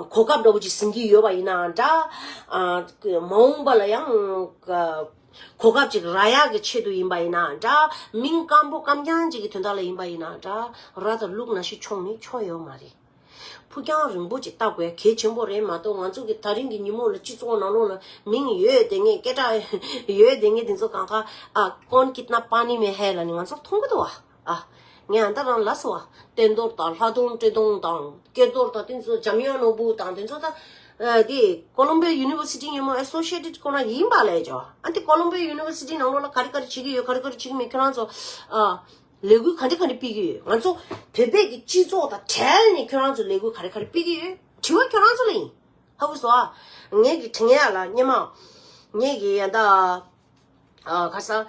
གོ་སྐབས་འདྲ་བོ་ཅིག་ཟིན་གྱི་ཡོད་པ་ཡིན་ནའང་འདྲ། ཨ་མ་འོངས་པ་ལ་ཡང་ཨ་གོ་སྐབས་ཅིག་རག་ཡག་གི་ཆེད་དུ་ཡིན་པ་ཡིན་ནའང་འདྲ། མིང་སྐམ་པོ་སྐམ་རྐྱང་ཅིག་གི་དོན་དག་ལ་ཡིན་པ་ཡིན་ནའང་འདྲ། ར་དང་ལུག་ནང་བཞིན་མཆོངས་ནས་ཆོག་ཡོད་མ་རེད། ཕུགས་རྒྱང་རིང་པོ་ཅིག་ལྟ་དགོས་གལ་ཆེན་པོ་རེད་མ་གཏོགས་ང་ཚོ་གི་ད་རིང་གི་ཉིན་མོ་ལ་སྤྱི་ཚོགས་ནང་ལོགས་ལ་མིང་ཡོད་དེ་ངས་སྐད་གྲགས་ཡོད་དེ་ངས་དེ་ཚོ་གང་ག་ཨ་कौन कितना पानी में है ལ་ནི་ང་ཚོ་མཐོང་གི་འདུག་བ། ཨ། ངས་ཨ་ད་རང་ལ་སོ་བ། བསྟན་རྡོར་དང་ལྷ་ལྡོང་བཀྲས་མཐོང་དང་སྐལ་རྡོར་དང་དེ་ཚོ་འཇམ་དབྱངས་ནོར་བུ་དང་དེ་ཚོ་ད། ཨ་དེ་Columbia University ཉིན་མོ་Associated ཁོ་ན་ཡིན་པ་ལས་ཅོ། ཨ་དེ་Columbia University ནང་ལོགས་ལ་ག་རེ་ག་རེ་བྱེད་ཀྱི་ཡོད་ག་རེ་ག་རེ་བྱེད་ཀྱི་མེད་ཁྱོད་རང་ཚོ། ཨ། ལས་འགུལ་ག་འདྲ་ག་འདྲ་སྤེལ་གྱི་ཡོད། ང་ཚོ་བོད་པའི་གི་སྤྱི་ཚོགས་དང་བྲལ་ནས་ཁྱོད་རང་ཚོ་ལས་འགུལ་ག་རེ་ག་རེ་སྤེལ་གྱི་ཡོད། དྲི་བ་ཁྱོད་རང་ཚོ་ལ་ཡིན། ཧ་གོ་སོང་ཨ། ངེད་ཀྱི་དྲི་ངན་ལ་སྙན་མ། ངེད་ཀྱི་ཡ་ད། ཨ་ཁ་སང་།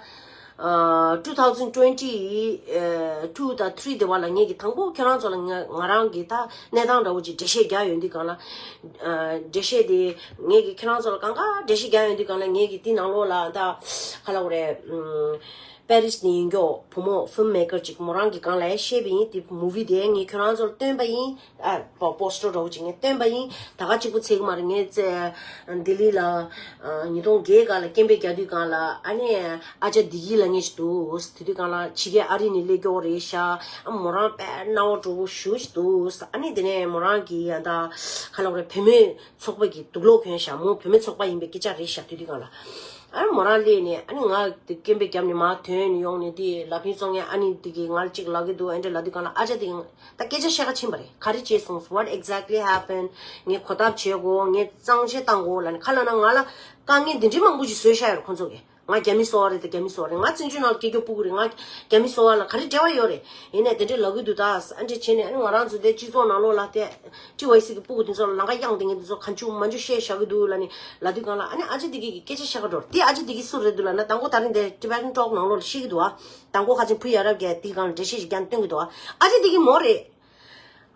ཨ་two thousand twenty ཨ་two དང་three དེ་བ་ལ་ངེད་ཀྱི་དང་པོ་ཁྱོད་རང་ཚོ་ལ་ང་ང་རང་གི་ད་གནས་སྟངས་འདྲ་བོ་ཅིག་འགྲེལ་བཤད་རྒྱག་ཡོང་དུས་གང་ལ། ཨ་འགྲེལ་བཤད་དེ་ངེད་ཀྱི་ཁྱོད་རང་ཚོ་ལ་གང་ག་འགྲེལ་བཤད་རྒྱག་ཡོང་དུས་གང་ལ་ངེད་ཀྱི་དེ་ནང་ལོགས་ལ་ད་ག་ལ་བ་རེད། ཨ་པེ་རིས་ནས་ཡིན་མགྱོགས་བུ་མོ་ཕིལམ་མེ་ཀར་ཅིག་མོ་རང་གི་སྒང་ལ་བཤད་པ་ཡིན། དེ་མུ་བི་དེ་ངས་ཁྱོད་རང་ཚོར་སྟོན་པ་ཡིན། ཨ་པོ་པོ་སི་ཊར་འདྲ་བོ་ཅིག་ངས་སྟོན་པ་ཡིན། ད་ག་གཅིག་པུ་ཚད་གི་མ་རེད། ངས་ཚེ་ལྡི་ལི་ལ་ཨ་ཉིས་སྟོང་བརྒྱད་སྒང་ལ་སྐད་འབོད་རྒྱག་དུས་སྒང་ལ་ཨ་ནི་ཨ་ཅག་བདེ་སྐྱིད་ལབ་མཁན་ཞིག་འདུག་དེ་དུས་སྒང་ལ་ཕྱི་རྒྱལ་ཨ་རི་ནས་སླེབས་མགྱོགས་རེད་ཤག་ཨ་མོ་རང་དཔེ་སྣང་བ་སྤྲོ་པོ་ཞེ་པོ་ཅིག་འདུག་ཨ་ནི་དེ་ནས་མོ་རང་གིས་ཡང་ད་ག་ལབ་རེད། བུད་མེད་ཚོགས་པ་གི་དུག་སློག་གྱོན་ཤག་མོ་བུད་མེད་ཚོགས་པ་ཡིན་པའི་སྐད་ཆ་རེད་ཤག་དེ་དུས་སྒང་ལ། ཨ་ནི་མོ་རང་སླེབས་ནས་ཨ་ནི་ང་དེ་སྐད་འབོད་བརྒྱབ་ནས་མར་ཐོན་ནས་ཡོང་ནས་དེ་ལ་ཕིང་བཙོང་མཁན་ཨ་ནི་དེ་གིས་ང་ལ་གཅིག་ལབ་ཀྱི་འདུག་ཨེ་འདྲ་ལབ་དུས་སྒང་ལ་ཨ་ཅག་དེ་ད་སྐད་ཆ་བཤད་ག་ཕྱིན་པ་རེད། ག་རེ་བྱས་སོང་། What exactly happened? ངས་གོ་ཐབས་བྱེད་དགོས། ངས་གཙང་བཤེར་བཏང་དགོས་ལབ་ནས་ཁ་ལ་ན་ང་ལ་དཀའ་ངལ་འདི་འདྲའི་མང་པོ་ཞིག་བཟོས་བཞག་ཡོད་རེད་ཁོང་ཚོ་གིས། ང་རྒྱ་མི་སོ་བ་རེད་དེ་རྒྱ་མི་སོ་བ་རེད། ང་བཙན་བྱོལ་ནང་ལ་སྐྱེས་རྒྱུ་སྤུ་གུ་རེད། ང་རྒྱ་མི་སོ་བ་ལ་ག་རེ་འབྲེལ་བ་ཡོད་རེད། ཡིན་ནའི་དེ་འདྲའི་ལབ་ཀྱི་འདུག་ད་ཨ་འདྲས་བྱས་ནས་ཨ་ནི་ང་རང་ཚོ་དེ་སྤྱི་ཚོགས་ནང་ལོགས་ལ་དེ་ཊི་ཝའི་སི་གི་སྤུ་གུ་དེ་ཚོ་ལ་ལམ་ཁ་གཡང་དེ་ངས་དེ་ཚོ་གང་བྱུང་མ་བྱུང་བཤད་བཞག་གི་འདུག་ལབ་ནི་ལབ་དུས་སྒང་ལ་ཨ་ནི་ཨ་ཅག་དེ་གིས་སྐད་ཆ་བཤད་ག་འགྲོ། དེ་ཨ་ཅག་དེ་གིས་སུ་རེད་འདུག་ལབ་ན་དང་པོ་ད་རིང་དེ་Tibetan Talk ནང་ལོགས་ལ་བཤད་ཀྱི་འདུག་ཨ་དང་པོ་ཁ་ཆེན་བུ་ཡ་རབས་ཀྱིས་དེའི་སྒང་ལ་འགྲེལ་བཤད་ཅིག་ཀྱང་སྟོན་གྱི་འདུག་ཨ་ཨ་ཅག་དེ་གིས་མོ་རེད།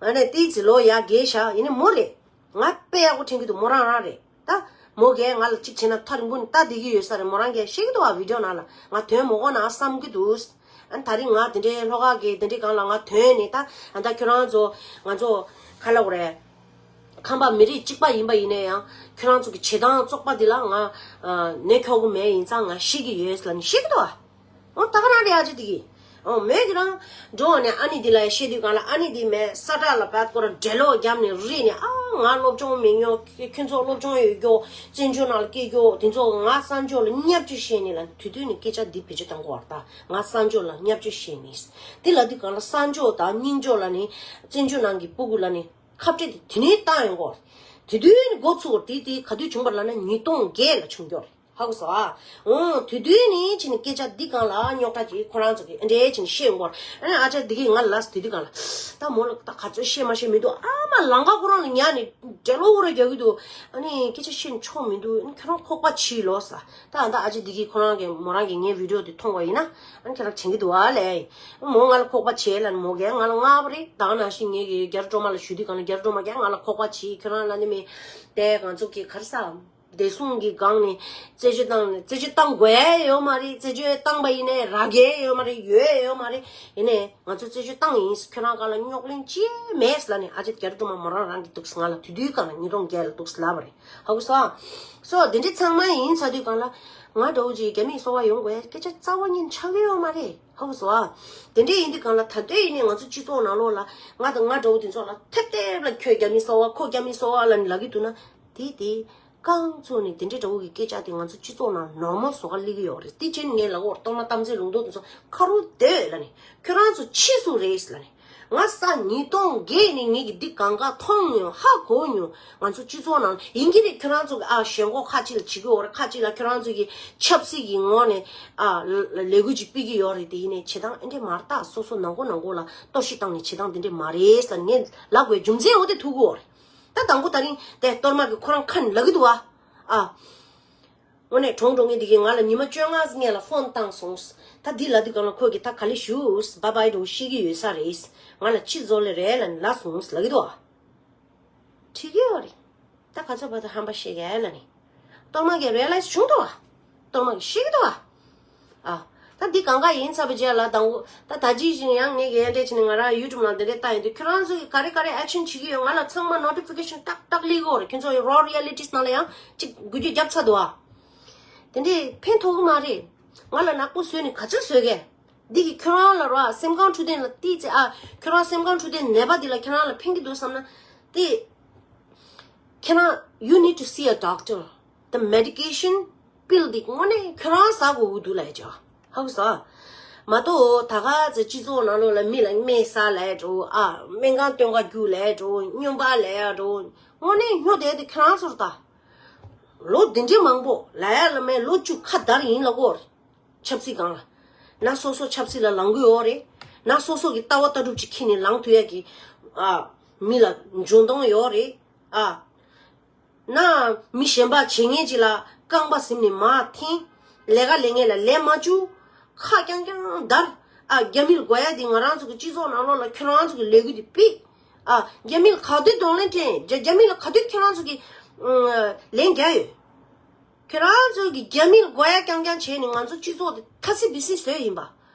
ཨ་ནི་དེའི་ཚེ་ལོ་ཡ་རྒས་ཤག་ཡིན་ནའི་མོ་རེད། ང་དཔེ་ཡག་པོ་དྲན་གྱི་འདུག་མོ་རང་རང་རེད། ད་མོ་གིས་ང་ལ་གཅིག་བྱས་ན་ཐག་རིང་པོ་ནས་ལྟ་བསྡད་ཀྱི་ཡོད་ས་རེད། མོ་རང་གིས་བཤད་ཀྱི་འདུག་བ། བི་ཌི་ཡོ་ནང་ལ་ང་ཐོན་མ་དགོས་ན་བསམ་གྱི་འདུག་ཨ་ནི་ད་རིང་ང་དེ་འདྲའི་ལྷོ་ཁ་གི་དེ་འདྲའི་སྒང་ལ་ང་ཐོན་ནས་ད་ཨ་ད་ཁྱོད་རང་ཚོ་ང་ཚོ་ག་ལབ་དགོས་རེད། ཁམས་པ་མི་རིགས་གཅིག་པ་ཡིན་པ་ཡིན་ན་ཡང་ཁྱོད་རང་ཚོ་གི་བྱེད་སྟངས་བཙོག་པ་འདི་ལ་ང་ཨ་ནད་ཁྱོག་གི་མེད། ཡིན་ཙང་ང་ཤི་གི་ཡོད་ལབ་ནས་བཤད་ཀྱི་འདུག་བ། ཨོ་ད་ག་རང་རེད་ཨ་ཅེ་དེ་གིས། ཨོ་མོས་ཀྱི་རང་འགྲོ་ནས་ཨ་ནི་དེ་ལ་བཤད་དུས་སྒང་ལ་ཨ་ནི་དེ་མས་ས་བཀྲ་ལ་བད་སྐོར་འགྲེ་ལོག་བརྒྱབ་ནས་རིག་ནས་ཨ་ང་སློབ་སྦྱོང་མེད་ཉོ་ཁྱོད་ཚོ་སློབ་སྦྱོང་ཡོད་རྒྱོ་བཙན་བྱོལ་ནང་ལ་སྐྱེས་རྒྱོ་དེ་ཚོ་ང་གསར་འབྱོར་ལ་བརྙས་བཅོས་བཤད་ནས་ལ་དུས་དུས་ནས་སྐད་ཆ་འདི་བེད་སྤྱོད་གཏང་གོ་བར་ད་ང་གསར་འབྱོར་ལ་བརྙས་བཅོས་བཤད་ནས་དེ་ལ་དུས་སྒང་ལ་གསར་འབྱོར་དང་རྙིང་འབྱོར་ལ་ནི་བཙན་བྱོལ་ནང་གི་སྤུ་གུ་ལ་ནི་ཁ་བྲལ་དེ་དེ་ནས་བཏང་ཡོང་གོ་དུས་དུས་ནས་འགོ་ཚུགས་དེ་དེ་ག་དུས་བྱུང་བ་ལ་ན་ཉིས་སྟོང་བརྒྱད་ལ་བྱུང་རྒྱོ་རེད། ཧ་གོ་སོང་ཨ། འོ་དུས་དུས་ནི་ཕྱིན་ནས་སྐད་ཆ་འདི་སྒང་ལ་རྙོག་དྲ་ཅིག་ཁོ་རང་ཚོ་གི་ཨེ་འདྲས་ཕྱིན་ནས་བཤད་ཡོང་གོ། ཨ་ནི་ཨ་ཅག་འདི་གིས་ང་ལ་ལབ་དུས་དུས་སྒང་ལ། ད་མོ་ལ་ད་ག་ཚོད་བཤད་མ་བཤད་མི་འདུག་ཨ་མ་ལང་ཀ་ཁོ་རང་ལ་ཉར་ནས་འགྲེ་ལོག་ཁོ་རང་རྒྱག་གི་འདུག་ཨ་ནི་སྐད་ཆ་བཤད་ནས་ཆོག་མི་འདུག་ཨ་ནི་ཁྱོད་རང་ཁོག་པ་ཕྱིས་ལོ་ས། ད་ཨ་ད་ཨ་ཅག་འདི་གིས་ཁོ་རང་གི་མོ་རང་གི་ངའི་བི་ཌི་ཡོ་འདི་མཐོང་བ་ཡིན་ན། ཨ་ནི་ཁྱོད་རང་དྲན་གི་འདུག་ཨ་ལས། མོ་ང་ལ་ཁོག་པ་ཕྱིས་ལབ་ནི་མོ་གིས་ང་ལ་སྔ་པོ་རེད། ད་ག་ནང་བཞིན་ངའི་གི་རྒྱ་རི་སྒྲོལ་མ་ལ་ཞུ་དུས་སྒང་ལ་རྒྱ་རི་སྒྲོལ་མ་གིས་ང་ལ་ཁོག་པ་ཕྱིས་ཁྱོད་རང་ལ་ནི་མི་དེ་གང་ཚོ་གི་ག་རེ་ས། བདེ་སྲུང་གི་སྒང་ནས་རྩད་གཅོད་བཏང་ནས་རྩད་གཅོད་བཏང་དགོས་ཡ་ཡོད་མ་རེད། རྩད་གཅོད་བཏང་པ་ཡིན་ནའི་རག་གི་ཡོད་མ་རེད། ཡོད་ཡོད་མ་རེད། ཡིན་ནའི་ང་ཚོ་རྩད་གཅོད་བཏང་ཡིན། ཁྱོད་རང་སྒང་ལ་རྙོག་གླེང་ཅི་མེད་ལབ་ནས། ཨ་ཅེ་རྒྱ་རི་སྒྲོལ་མ་མོ་རང་རང་གི་འདུག་ང་ལ་དུས་དུས་སྒང་ལ་ཉིས་སྟོང་བརྒྱད་ལ་འདུག་ལབ་པ་རེད། ཧ་གོ་སོང་། སོ་དེ་འདྲ་ཚང་མ་ཡིན་ཚར་དུས་སྒང་ལ་ང་འདྲ་བོ་ཅིག་རྒྱ་མིའི་སོ་པ་ཡོང་དགོས་ཡ་སྐད་ཆ་རྩ་བ་ཉིད་ཆགས་ཀྱི་ཡོད་མ་རེད། ཧ་གོ་སོང་། དེ་འདྲ་ཡིན་དུས་སྒང་ལ་ད་ལྟ་ཡིན་ནའི་ང་ཚོ་སྤྱི་ཚོགས་ནང་ལོགས་ལ་ང་དང་ང་འདྲ་བོ་དེ་ཚོ་ལ་ཐེབས་ཐེབས་ལ་ཁྱོད་རྒྱ་མིའི་སོ་པ་ཁོ་རྒྱ་མིའི་སོ་པ་ལབ་ནས་ལབ་ཀྱི་འདུག་ན། དེ་དེ་རྐང་བཙུགས་ནས་དེ་འདྲའི་འདྲ་བོ་གི་སྐད་ཆ་དེ་ང་ཚོ་སྤྱི་ཚོགས་ནང་ནོར་མལ་བཟོ་ག་སླེབས་ཀྱི་ཡོད་རེད། དེ་བྱས་ནས་ངས་ལབ་ཀྱི་ཡོད་རེད། སྟོང་ན་གཏམ་ཚེ་ལུང་རྟོགས་དེ་ཚོ་ཁ་རུ་སྡོད་ལབ་ནས། ཁྱོད་རང་ཚོ་ཕྱིས་སུ་རེད་ལབ་ནས། ང་ས་ཉིས་སྟོང་བརྒྱད་ནས་ངེད་ཀྱིས་འདི་གང་ག་མཐོང་མྱོང་ཧ་གོ་མྱོང་། ང་ཚོ་སྤྱི་ཚོགས་ནང་ཡིན་གྱི་རེད། ཁྱོད་རང་ཚོ་གི་ཨ་ཞེན་ཁོག་ཁ་ཅིག་ལ་བྱེད་ཀྱི་ཡོད་རེད། ཁ་ཅིག་ལ་ཁྱོད་རང་ཚོ་གི་ཆབ་སྲིད་ཀྱི་ངོས་ནས་ཨ་ལ་ལས་འགུལ་ཅིག་སྤེལ་གྱི་ཡོད་རེད། དེ་ཡིན་ནའི་བྱེད་སྟངས་ཨེ་འདྲས་མ་རེད། ད་སོ་སོ་ནང་ཁོ་ནང་ཁོ་ལ་གཏོར་བཤིག་བཏང་ནས་བྱེད་སྟངས་དེ་འདྲས་མ་རེད་ལབ་ངས་ལབ་དགོས་རྒྱུ་མཚན་འོ་དེ་ཐུག་གི་ཡོད་རེད། ད་དང་པོ་ད་རིང་དེ་གཏོར་མ་གི་ཁོ་རང་ཁ་ནས་ལབ་ཀྱི་འདུག་ཨ། ཨ། དངོས་གནས་གྲོངས་འགྲོ་མཁན་དེ་གིས་ང་ལ་ཉི་མ་བཅོ་ལྔ་སྔོན་ལ་ཕོན་བཏང་སོང་། ད་འདི་ལབ་དུས་སྒང་ལ་ཁོ་གིས་ད་ག་ལེ་ཞུ་བྷའི་བྷའི་འདྲ་བོ་བཤད་ཀྱི་ཡོད་ས་རེད། ང་ལ་ཅི་བཟོ་ལེ་རེད་ལབ་ནས་ལབ་སོང་ལབ་ཀྱི་འདུག་ཨ། འགྲིག་གི་ཡོད་རེད། ད་ག་ཚོད་བར་དུ་ཧམ་པ་བཤད་ཀྱི་ལབ་ནས། གཏོར་མ་གིས་རི་ཡ་ལའི་ཛི་བྱུང་འདུག་ཨ། གཏོར་མ་གིས་ཤེས་ཀྱི་འདུག་ཨ། ཨ། ད་འདི་གང་ག་ཡིན་ཚར་བའི་རྗེས་ལ་དང་པོ་ད་ད་ཅི་བཞིན་ཡང་ངས་ཡར་འདྲེ་བྱས་ནས་ང་རང་ཡུ་ཊུབ་ནང་དེ་འདྲས་བལྟ་ཡོང་དུས་ཁྱོད་རང་ཚོ་གིས་ག་རེ་ག་རེ་ཨེག་ཤན་བྱེད་ཀྱི་ཡོད། ང་ལ་ཚང་མ་ནོ་ཊི་ཕི་ཀེ་ཤན་ཏག་ཏག་སླེབས་ཀྱི་ཡོད་རེད། ཁྱོད་ཚོ་ཡི་རོ་རི་ཡ་ལི་ཊིས་ནང་ལ་ཡང་ཅིག་འགུལ་སྐྱོད་བརྒྱབ་ཚར་འདུག་ཨ། དེ་འདྲས་ཕན་ཐོགས་ཀྱི་མ་རེད། ང་ལ་ནག་པོ་བཟོས་ནས་ག་ཚོད་བཟོས་གས། འདི་གིས་ཁྱོད་རང་ལ་རོ་ཨ་སེམས་ཁམས་འཕྲོད་བསྟེན་ལ་ཏིས་ཙེ་ཨ། ཁྱོད་རང་སེམས་ཁམས་འཕྲོད་བསྟེན་ནད་པ་འདི་ལ་ཁྱོད་རང་ལ་ཕན་གྱི་འདུག་བསམ་ན་དེ། ཁྱེད་རང་you need to see a doctor. The medication pill འདི་དངོས་གནས་ཁྱོད་རང་ཟ་དགོས་ཀྱི་འདུག་ལབ་ཡ་ཅིག་ཧ་གོ་སོང་། མ་གཏོགས་ད་ག་ཚོད་སྤྱི་ཚོགས་ནང་ལོགས་ལ་མི་ལ་སྨན་ཟ་ལབ་ཡ་འདྲ་བོ་ཨ། སྨན་ཁང་སྟོན་ག་རྒྱུགས་ལབ་ཡ་འདྲ་བོ་སྨྱོན་པ་ལབ་ཡ་འདྲ་བོ་དངོས་གནས་སྨྱོ་བསྡད་དེ་ཁྱོད་རང་ཚོར་ད། ལོ་འདི་འདྲའི་མང་པོ་ལབ་ཡ་ལ་མེད་ལོ་བཅུ་ཁ་བརྡར་ཡིན་ལབ་ཀྱི་ཡོད་རེད། ཆབ་སྲིད་སྒང་ལ། ན་སོ་སོ་ཆབ་སྲིད་ལ་ལངས་ཀྱི་ཡོད་རེད། ན་སོ་སོ་གི་ལྟ་བ་ལྟ་གྲུབ་ཅིག་འཁྱེར་ནས་ལངས་ཐུབ་ཡ་གི་ཨ། མི་ལ་འཇོན་ཐང་ཡོད་རེད། ཨ། ན་མི་གཞན་པ་བྱེད་མཁན་ཅིག་ལ་རྐང་པ་ཟིན་ནས་མར་འཐེན། ལས་ཀ་ལས་མཁན་ལ་ལས་མ་བཅུག་ཁ་རྐྱང་རྐྱང་བརྡར། ཨ། རྒྱ་མི་ལ་དགོས་ཡ་དེ་ང་རང་ཚོ་གི་སྤྱི་ཚོགས་ནང་ལོགས་ལ་ཁྱོད་རང་ཚོ་གི་ལས་འགུལ་དེ་ཕུད། ཨ། རྒྱ་མི་ལ་ག་དུས་གདོང་ལེན་སྤྲད། རྒྱ་རྒྱ་མི་ལ་ག་དུས་ཁྱོད་རང་ཚོ་གི་ཨ། ལན་རྒྱག་ཡོད། ཁྱོད་རང་ཚོ་གི་རྒྱ་མི་ལ་དགོས་ཡ་རྐྱང་རྐྱང་བྱས་ནས་ང་ཚོ་སྤྱི་ཚོགས་དེ་ཁ་སི་བི་སི་བཟོས་ཡིན་པ།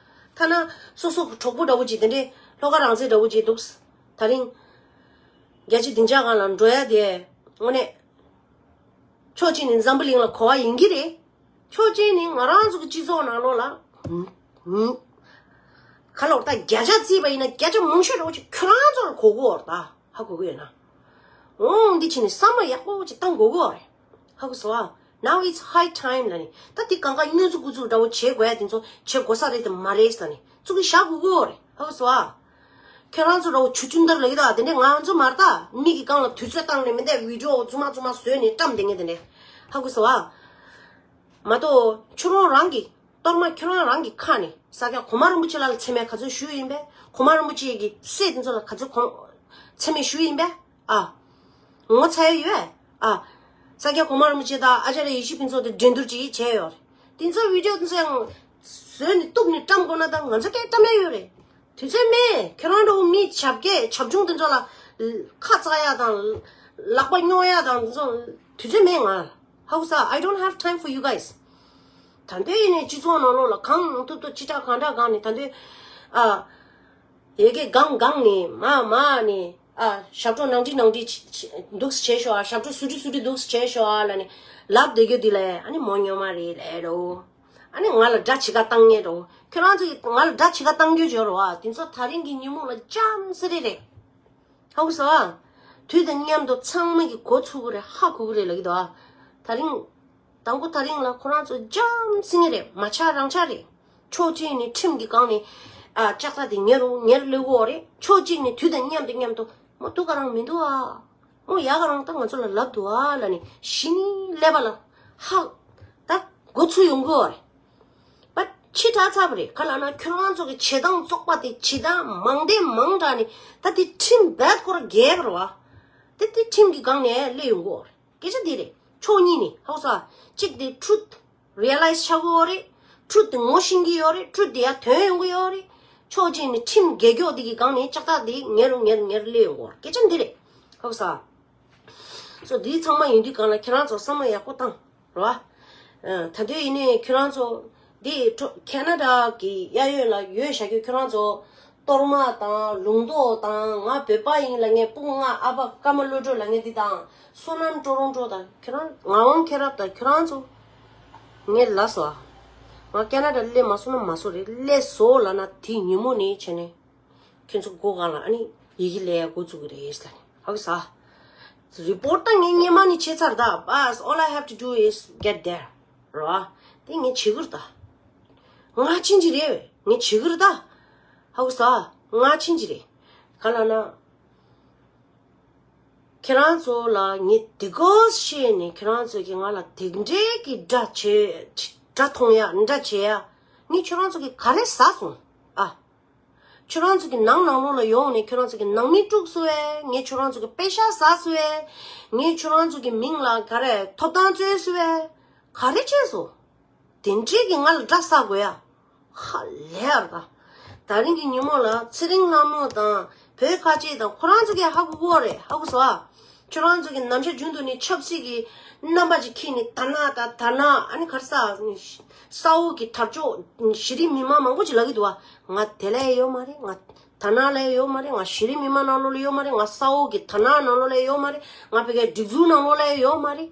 ཐ་ན་སོ་སོ་གི་གྲོགས་པོ་འདྲ་བོ་ཅིག་དེ་འདྲས་ལྷོ་ཁ་རང་བཙན་འདྲ་བོ་ཅིག་འདུག་ད་རིང་རྒྱལ་སྤྱི་སྡིངས་ཆ་སྒང་ལ་འགྲོ་ཡ་དེ་དངོས་གནས་ཕྱོགས་གཅིག་ནས་འཛམ་བུ་གླིང་ལ་གོ་བ་ཡིན་གྱི་རེད། ཕྱོགས་གཅིག་ནས་ང་རང་ཚོ་གི་སྤྱི་ཚོགས་ནང་ལོགས་ལ་ག་ལོར་ད་བརྒྱ་ཆ་བརྩིས་པ་ཡིན་ན་བརྒྱ་ཆ་མང་ཤོས་འདྲ་བོ་ཅིག་ཁྱོད་རང་ཚོ་ལ་གོ་གི་ཡོད་རེད། ད་ཧ་གོ་གི་ཡོད་ན། འོང་འདི་བྱས་ནས་བསམ་བློ་ཡག་པོ་ཅིག་བཏང་དགོས་ཀྱི་ཡོད་རེད། ཧ་གོ་སོང་ཨ། Now it's high time ལབ་ནས་ད་འདི་གང་ག་སྨྱོ་རྫུ་རྐུ་རྫུ་འདྲ་བོ་བྱེད་དགོས་ཡ་དེ་ཚོ་བྱེད་དགོས་ས་རེད་དེ་མ་རེད་ལབ་ནས་ཚུགས་ཀྱི་བཞག་དགོས་ཀྱི་ཡོད་རེད། ཧ་གོ་སོང་ཨ། ཁྱོད་རང་ཚོ་འདྲ་བོ་ཆུ་ཆུན་དར་ལབ་ཀྱི་ད་དེ་འདྲས་ང་ཚོ་མ་རེད་ད། མི་གི་རྐང་ལ་དུས་ཚོད་བཏང་ནས་མི་འདས་བི་ཌི་ཡོ་རྫུན་མ་རྫུན་མ་བཟོས་ནས་བཀྲམ་བསྡད་མཁན་དེ་འདྲས། ཧ་གོ་སོང་ཨ། མ་གཏོགས་ཁྱོད་རང་རང་གི་གཏོར་མ་ཁྱོད་རང་རང་གི་ཁ་ནས་ས་སྐྱ་གོང་མ་རིན་པོ་ཆེ་ལ་མཚན་སྨད་ག་ཚོད་ཞུས་ཡིན་པས། གོང་མ་རིན་པོ་ཆེ་གི་སྲས་དེ་ཚོ་ལ་ག་ཚོད་གོང་མཚན་སྨད་ཞུས་ཡིན་པས། ཨ། ངོ་ཚ་ཡ་ཡོད། ཨ། ས་སྐྱ་གོང་མ་རིན་པོ་ཆེ་དང་ཨ་ཅར་ཡེ་ཤེས་ཕུན་ཚོགས་དེ་འགྲན་བསྡུར་ཅིག་བྱས་ཡོད་རེད། དེ་ཚོ་བི་ཌི་ཡོ་དེ་ཚོ་ཡང་བཟོས་ནས་གཏུབ་ནས་བཀྲམ་དགོས་ན་ད་ང་ཚོ་སྐད་བཀྲམ་ཡ་ཡོད་རེད། དུས་ཚོད་མེད། ཁྱོད་རང་འདྲ་བོ་མི་བྱ་སྐད་བྱབ་ཆུང་དེ་ཚོ་ལ་ཁ་གཙག་ཡ་དང་ལག་པ་རྙོག་ཡ་དང་དེ་ཚོ་དུས་ཚོད་མེད་ང་། ཧ་གོ་ས། I don't have time for you guys. ད་འདོད་ཡིན་ནས་སྤྱི་ཚོགས་ནང་ལོགས་ལ་གང་ཐུབ་ཐུབ་ཅི་དྲག་གང་དྲག་གང་ནས་ད་འདོད་ཨ། ཡ་གི་གང་གང་ནས་མ་མ་ནས་ཨ། ཞབས་བྲོ་ནང་འགྲིག་ནང་འགྲིག་འདུག་སེ་བྱས་ཤོག་ཨ། ཞབས་བྲོ་སུ་འགྲིག་སུ་འགྲིག་འདུག་སེ་བྱས་ཤོག་ཨ་ལབ་ནས་ལབ་བསྡད་རྒྱུ་འདི་ལ་ཨ་ནི་མོ་སྨྱོན་མ་རེད་ལབ་འགྲོ། ཨ་ནི་ང་ལ་དགྲ་བྱེད་ཀ་བཏང་ངེས་འགྲོ། ཁྱོད་རང་ཚོ་ང་ལ་དགྲ་བྱེད་ཀ་བཏང་རྒྱུ་བྱོས་རོགས་ཨ། དེ་ཚོ་ད་རིང་གི་ཉིན་མོ་ལ་ལྕམ་སེ་རེ་རེད། ཧ་གོ་སོང་ཨ། དུས་དང་མཉམ་དུ་ཚང་མ་གི་གོ་ཚུགས་ཀྱི་རེད། ཧ་གོ་གི་རེད་ལབ་ཀྱི་འདུག་ཨ། ད་རིང་། དང་པོ་ད་རིང་ལ་ཁོ་རང་ཚོ་འཇམ་སིང་ངེ་རེད། མ་ཆགས་རང་ཆགས་རེད། ཕྱོགས་གཅིག་ནས་ཁྲིམས་ཀྱི་སྒང་ནས་ཨ། ལྕགས་ཐག་དེ་ཉེ་རུ་ཉེར་སླེབས་ཀྱི་ཡོད་རེད། ཕྱོགས་གཅིག་ནས་དུས་དང་མཉམ་དུ་མཉམ་དུ་མོ་སྡུག་ག་རང་མི་འདུག་ཨ། མོ་ཡག་ག་རང་ད་ང་ཚོ་ལ་ལབ་འདུག་ཨ་ལབ་ནས་གཞི་ནས་ཀླད་པ་ལ་ཧ་ད་མགོ་ཚོས་ཡོང་གི་ཡོད་རེད། པ་ཕྱི་དྲགས་ཚར་བ་རེད། ག་ལབ་ན་ཁྱོད་རང་ཚོ་གི་བྱེད་སྟངས་བཙོག་པ་དེ་བྱེད་སྟངས་མང་དེ་མང་དྲགས་ནས་ད་དེ་ཁྲིམས་རྦད་ཁོ་ར་འགལ་བ་རེད་བ། དེ་དེ་ཁྲིམས་ཀྱི་སྒང་ནས་སླེབས་ཡོང་གི་ཡོད་རེད། སྐད་ཆ་འདི་རེད། ཕྱོགས་གཉིས་ནས་ཧ་གོ་སོང་ཨ། གཅིག་དེ་ཊུ་རུཐ་རི་ཡ་ལའི་ཛི་ཆགས་ཀྱི་ཡོད་རེད། ཊུ་རུཐ་དེ་ངོ་ཤེས་ཀྱི་ཡོད་རེད། ཊུ་རུཐ་དེ་ཡར་ཐོན་ཡོང་གི་ཡོད་རེད། ཕྱོགས་གཅིག་ནས་ཁྲིམས་རྒྱལ་མགྱོགས་དེ་གི་སྒང་ནས་ལྕགས་ཐག་དེ་ཉེ་རུ་ཉེ་རུ་ཉེ་རུ་སླེབས་ཡོང་གི་ཡོད་རེད། སྐད་ཆ་འདི་རེད། ཧ་གོ་སོང་ཨ། སོ་འདི་ཚང་མ་ཡིན་དུས་གང་ལ་ཁྱེད་རང་ཚོ་བསམ་བློ་ཡག་པོ་བཏང་རོ། ཨ། ད་དུས་ཡིན་ནའི་ཁྱེད་རང་ཚོ་འདི་ཁྲོ་ཁེ་ན་ཌ་གི་གཡས་གཡོན་ལ་ཡོད་བཞག་རྒྱུ་ཁྱེད་རང་ཚོ་གཏོར་མ་དང་ལུང་རྟོགས་དང་ང་བོད་པ་ཡིན་ལ་ངའི་སྤུ་གུ་ང་ཨ་ཕ་ཀརྨ་བློ་གྲོས་ལ་ངའི་འདི་དང་བསོད་ནམས་ཀྲོ་རོང་ཀྲོ་དང་ཁྱེད་རང་ངག་དབང་མཁྱེན་རབ་དང་ཁྱེད་རང་ཚོ་ངས་ལབ་སོང་ཨ། ང་ཁེ་ན་ཌ་སླེབས་མ་སོང་ན་མ་སོང་རེད། སླེབས་སོང་ལབ་ན་དེ་ཉིན་མོ་ནས་བྱས་ནས། ཁྱོད་ཚོ་སྒོ་གང་ལ་ཨ་ནི་ཡི་གེ་ལས་འགོ་བཙུགས་ཀྱི་རེད་ཟེར་ནས་ཧ་གོ་ས། རི་པོར་ཊ་ངས་སྔོན་མ་ནས་བྱས་ཚར་ད། Bas, all I have to do is get there. རོ། དེ་ངས་བྱེད་ཀྱི་རེད་ད། ང་ཕྱིན་གྱི་རེད། ངས་བྱེད་ཀྱི་རེད་ད། ཧ་གོ་ས། ང་ཕྱིན་གྱི་རེད། ག་ལ་ན། ཁྱེད་རང་ཚོ་ལ་ངས་དེ་གོ་བཤད་ནས་ཁྱེད་རང་ཚོ་གིས་ང་ལ་དེ་འདྲའི་གི་དགྲ་བྱེད་དགྲ་མཐོང་ཡ་འདྲ་བྱེད་ཡ། ངས་ཁྱེད་རང་ཚོ་གི་ག་རེ་ཟ་སོང་ཨ། ཁྱོད་རང་ཚོ་གི་ནང་ནང་ལོགས་ལ་ཡོང་ནས་ཁྱོད་རང་ཚོ་གི་ནང་མི་དཀྲུགས་སོང་བས། ངས་ཁྱོད་རང་ཚོ་གི་པེ་ཤག་ཟ་སོང་བས། ངས་ཁྱོད་རང་ཚོ་གི་མིང་ལ་ག་རེ་ཐོབ་ཐང་རྩོད་སོང་བས། ག་རེ་བྱས་སོང་། དེ་འདྲས་ཀྱི་ང་ལ་དགྲ་ཟ་དགོས་ཡ། ཧ་ལས་ཡར་ད། ད་རིང་གི་ཉིན་མོ་ལ་ཚེ་རིང་ལྷ་མོ་དང་བོད་ཁ་ཆེ་དང་ཁོ་རང་ཚོ་གས་ཧ་གོ་གོ་རེད། ཧ་གོ་སོང་ཨ། ཁྱོད་རང་ཚོ་གི་ནམ་ཞག་རྒྱུན་དུ་ནི་ཆབ་སྲིད་ཀྱི་རྣམ་པ་ཅིག་འཁྱེར་ནས་ད་ན་ད་ད་ན་ཨ་ནི་གར་ས་ས་འོག་གི་དར་ལྕོག་གཞི་རིམ་མི་མང་མང་པོ་ཅིག་ལབ་ཀྱི་འདུག་བ། ང་དེ་ལ་ཡོད་མ་རེད། ང་ད་ན་ལ་ཡོད་མ་རེད། ང་གཞི་རིམ་མི་མང་ནང་ལོགས་ལ་ཡོད་མ་རེད། ང་ས་འོག་གི་ད་ན་ནང་ལོགས་ལ་ཡོད་མ་རེད། ང་བོད་སྐད་སྒྲིག་འཛུགས་ནང་ལོགས་ལ་ཡོད་མ་རེད།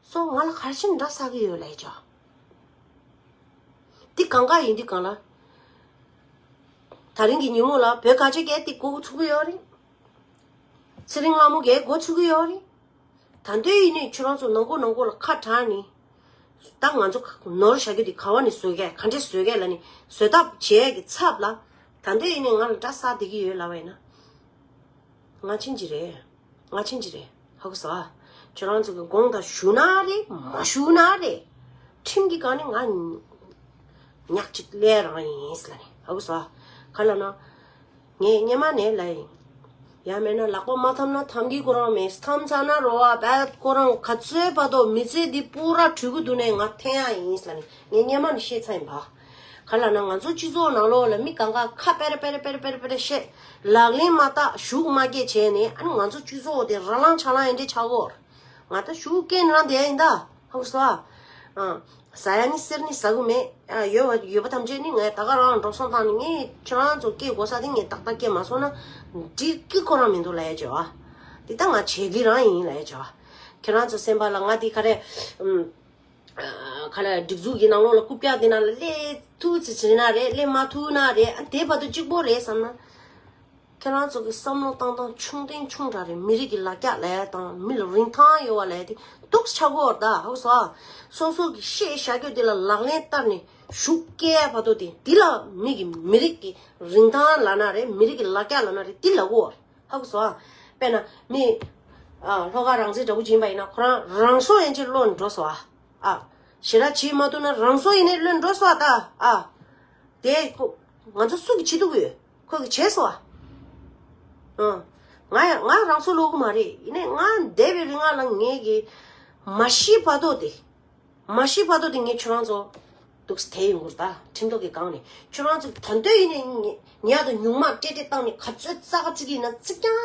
སོ་ང་ལ་ག་རེ་བྱས་ནས་འདྲ་ཟ་གི་ཡོད་ལབ་ཡ་ཅོ། འདི་གང་ག་ཡིན་འདི་གང་ལ། ད་རིང་གི་ཉིན་མོ་ལ་བོད་ཁ་ཆེ་གས་འདི་འགོ་ཚུགས་ཀྱི་ཡོད་རེད། ཚེ་རིང་ལྷ་མོ་གས་འགོ་ཚུགས་ཀྱི་ཡོད་རེད། ད་འདོད་ཡིན་ནི་ཁྱོད་རང་ཚོ་ནང་ཁོ་ནང་ཁོ་ལ་ཁ་གྲག་ནི། ད་ང་ཚོ་ནོར་བཞག་རྒྱུ་འདི་ག་བ་ནས་བཟོ་གས་ག་འདྲས་བཟོ་གས་ལ་ནི་བཟོ་ཐབས་བྱས་ཀྱི་ཚབ་ལ། ད་འདོད་ཡིན་ནི་ང་ལ་འདྲ་ས་བསྡད་ཀྱི་ཡོད་ལབ་པ་ཡིན་ན། ང་ཕྱིན་གྱི་རེད། ང་ཕྱིན་གྱི་རེད། ཧ་གོ་སོང་ཨ། ཁྱོད་རང་ཚོ་གི་དགོངས་དག་ཞུ་ན་རེད་མ་ཞུ་ན་རེད། ཁྲིམས་ཀྱི་སྒང་ནས་ང་ཉག་གཅིག་ལས་རང་ཡིན་ཟེར་ལ་ནི་ཧ་གོ་སོང་ཨ། ག་ལ་ན། ངས་སྔོན་མ་ནས་ལབ་ཡིན། ཡང་མེད་ན་ལག་པ་མ་འཐམ་ན་འཐམ་གྱི་ཁོ་རང་མེད། འཐམ་ཚར་ན་རོ་བ་བད་ཁོ་རང་ག་ཚོད་བར་དུ་མི་ཚེ་འདི་པུ་ར་བྲུས་གི་འདུག་ནས་ང་འཐེན་ཡ་ཡིན་ཟེར་ལ་ནི་ངས་སྔོན་མ་ནས་བཤད་ཚར་ཡིན་པ། ག་ལ་ན་ང་ཚོ་སྤྱི་ཚོགས་ནང་ལོགས་ལ་མི་གང་ག་ཁ་པེ་རེ་པེ་རེ་པེ་རེ་པེ་རེ་པེ་རེ་བཤད། ལག་ལེན་མ་བསྟར་ཞུགས་མ་སྐྱེས་བྱས་ནས་ཨ་ནི་ང་ཚོ་སྤྱི་ཚོགས་དེ་ར་ལང་ཆ་ལང་ཡན་འདྲེ་ཆགས་གོ། ང་ད་ཞུགས་སྐྱེས་ནི་རང་བསྡད་ཡ་ཡིན་ད། ཧ་གོ་སོང་ཨ། ཟ་ཡ་ནི་གསེར་ནི་ཟ་གི་མེད། ཡོད་པ་ཡོད་པ་ཐམས་ཅད་ནི་ངས་ད་ག་རང་འགྲོ་སོང་བཏང་ནི་ངས་ཁྱེད་རང་ཚོ་སྐྱེས་དགོས་ས་དེ་ངས་ཏག་ཏག་སྐྱེས་མ་སོང་ན་འགྲིག་གི་ཁོ་རང་མི་འདུག་ལབ་ཡ་བྱས་བ། དེ་ད་ང་བྱེད་གི་རང་ཡིན་ལབ་ཡ་བྱས་བ། ཁྱེད་རང་ཚོ་སེམས་པ་ལ་ང་དེ་ག་རེ། ཁ་ལ་སྒྲིག་འཛུགས་ཀྱི་ནང་ལོགས་ལ་རྐུབ་བཀྱག་དེ་ནང་ལ་སླེབས་ཐུབ་ཚེ་ཟིན་ན་རེད། སླེབས་མ་ཐུབ་ན་རེད། ཨ་དེ་བར་དུ་གཅིག་པོ་རེད་བསམ་ན། ཁྱེད་རང་ཚོ་གི་བསམ་བློ་བཏང་སྟངས་ཆུང་དྲགས་རེད། མི་རིགས་ཀྱི་ལ་རྒྱ་ལ་ཡ་དང་མི་ལ་རིན་ཐང་ཡོད་པ་ལ་ཡ་དེ་སྡུག་ཆགས་གོ་བར་ད་ཧ་གོ་སོང་ཨ། སོ་སོ་གི་བཤད་བཞག་རྒྱུ་དེ་ལ་ལག་ལེན་བསྟར་ནས་ཞུགས་སྐྱེལ་བར་དུ་དེ་དེ་ལ་མི་གི་མི་རིགས་ཀྱི་རིན་ཐང་ལབ་ན་རེད། མི་རིགས་ཀྱི་ལ་རྒྱ་ལབ་ན་རེད། དེ་ལ་གོ་བར། ཧ་གོ་སོང་ཨ། དཔེར་ན་མི། ཨ་ལྷོ་ཁ་རང་བཙན་དྲག་པོ་ཅིག་ཡིན་པ་ཡིན་ན་ཁོ་རང་རང་སྲོག་ཡན་ཆད་བློ་འགྲོ་སོང་ཨ། ཨ། ཞེ་དྲག་བྱེད་མ་ཐུབ་ན་རང་སྲོག་ཡིན་ནའི་བློ་འགྲོ་སོང་ཨ་ད་ཨ། དེ་ཁོ། ང་ཚོ་སུ་གིས་བྱེད་ཐུབ་ཀྱི་ཡོད། ཁོ་གིས་བྱས་སོང་ཨ། ཨ། ང་ཡང་ང་རང་སྲོག་བློ་གི་མ་རེད། ཡིན་ནའི་ང་འདས་པའི་རིང་ང་ལ་ངེད་ཀྱི་མ་ཤི་བར་དོ་དེ། མ་ཤི་བར་དོ་དེ་ངས་ཁྱོད་རང་ཚོ་འདུག་སེ་དེ་ཡོང་གི་རེད་ད། ཁྲིམས་ཐོག་གི་སྒང་ནས་ཁྱོད་རང་ཚོ་ད་འདོད་ཡིན་ནའི་ཉ་དང་ཉུང་མ་སྤྲད་སྤྲད་བཏང་ནས་ག་ཚོད་རྩ་ཁ་བརྩིགས་ཀྱི་ཡིན་ན་བརྩིགས་ཀྱང་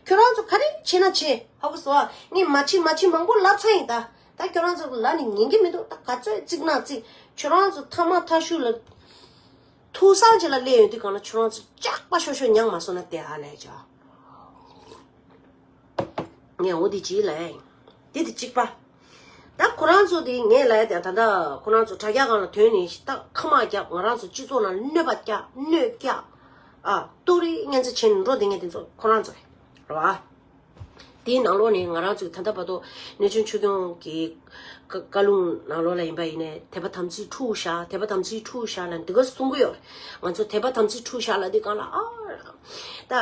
ཁྱོད་རང་ཚོ་ག་རེ་བྱེད་ན་བྱེད། ཧ་གོ་སོང་ཨ། ངས་མ་བྱེད་མ་བྱེད་མང་པོ་ལབ་ཚར་ཡིན་ད། ད་ཁྱོད་རང་ཚོ་ལ་ནི་ཉན་གྱི་མི་འདུག་ད་ག་ཚོད་བརྩིགས་ན་བརྩིགས། ཁྱོད་རང་ཚོ་ཐ་མ་ཐ་ཤུ་ལ་ཐུག་སང་ཆེ་ལ་སླེབས་ཡོང་དུས་གང་ལ་ཁྱོད་རང་ཚོ་ཅག་པ་ཤོ་ཤོ་མྱངས་མ་སོང་ན་དེ་ཧ་ལས་ཅག་ངས་འོ་དེ་ཅིག་ལབ་ཡིན། དེ་དེ་གཅིག་པ། ད་ཁོ་རང་ཚོ་དེ་ངས་ལབ་ཡ་དེ་ད་ལྟ་ཁོ་རང་ཚོ་དྲ་རྒྱ་སྒང་ལ་ཐོན་ནས་ད་ཁ་མ་རྒྱབ། ང་རང་ཚོ་སྤྱི་ཚོགས་ནང་གནོད་པ་རྒྱག་གནོད་རྒྱག་ཨ། ཏོག་རེ་ངན་ཚ་བྱས་ནས་འགྲོ་བསྡད་མཁན་དེ་ཚོ་ཁོ་རང་ཚོ་རེད། རེད་བ། དེའི་ནང་ལོགས་ནས་ང་རང་ཚོའི་ད་ལྟ་བར་དུ་གནས་ཆུང་ཆོས་སྐྱོང་གི་བཀའ་བཀའ་ལུང་ནང་ལོགས་ལ་ཡིན་པ་ཡིན་ནའི་དད་པ་དམ་ཚིག་འཁྲུགས་བཞག་དད་པ་དམ་ཚིག་འཁྲུགས་བཞག་ལ་འདི་ག་གསུང་གི་ཡོད་རེད། ང་ཚོ་དད་པ་དམ་ཚིག་འཁྲུགས་བཞག་ལ་འདི་གང་ལ་ཨ། ད་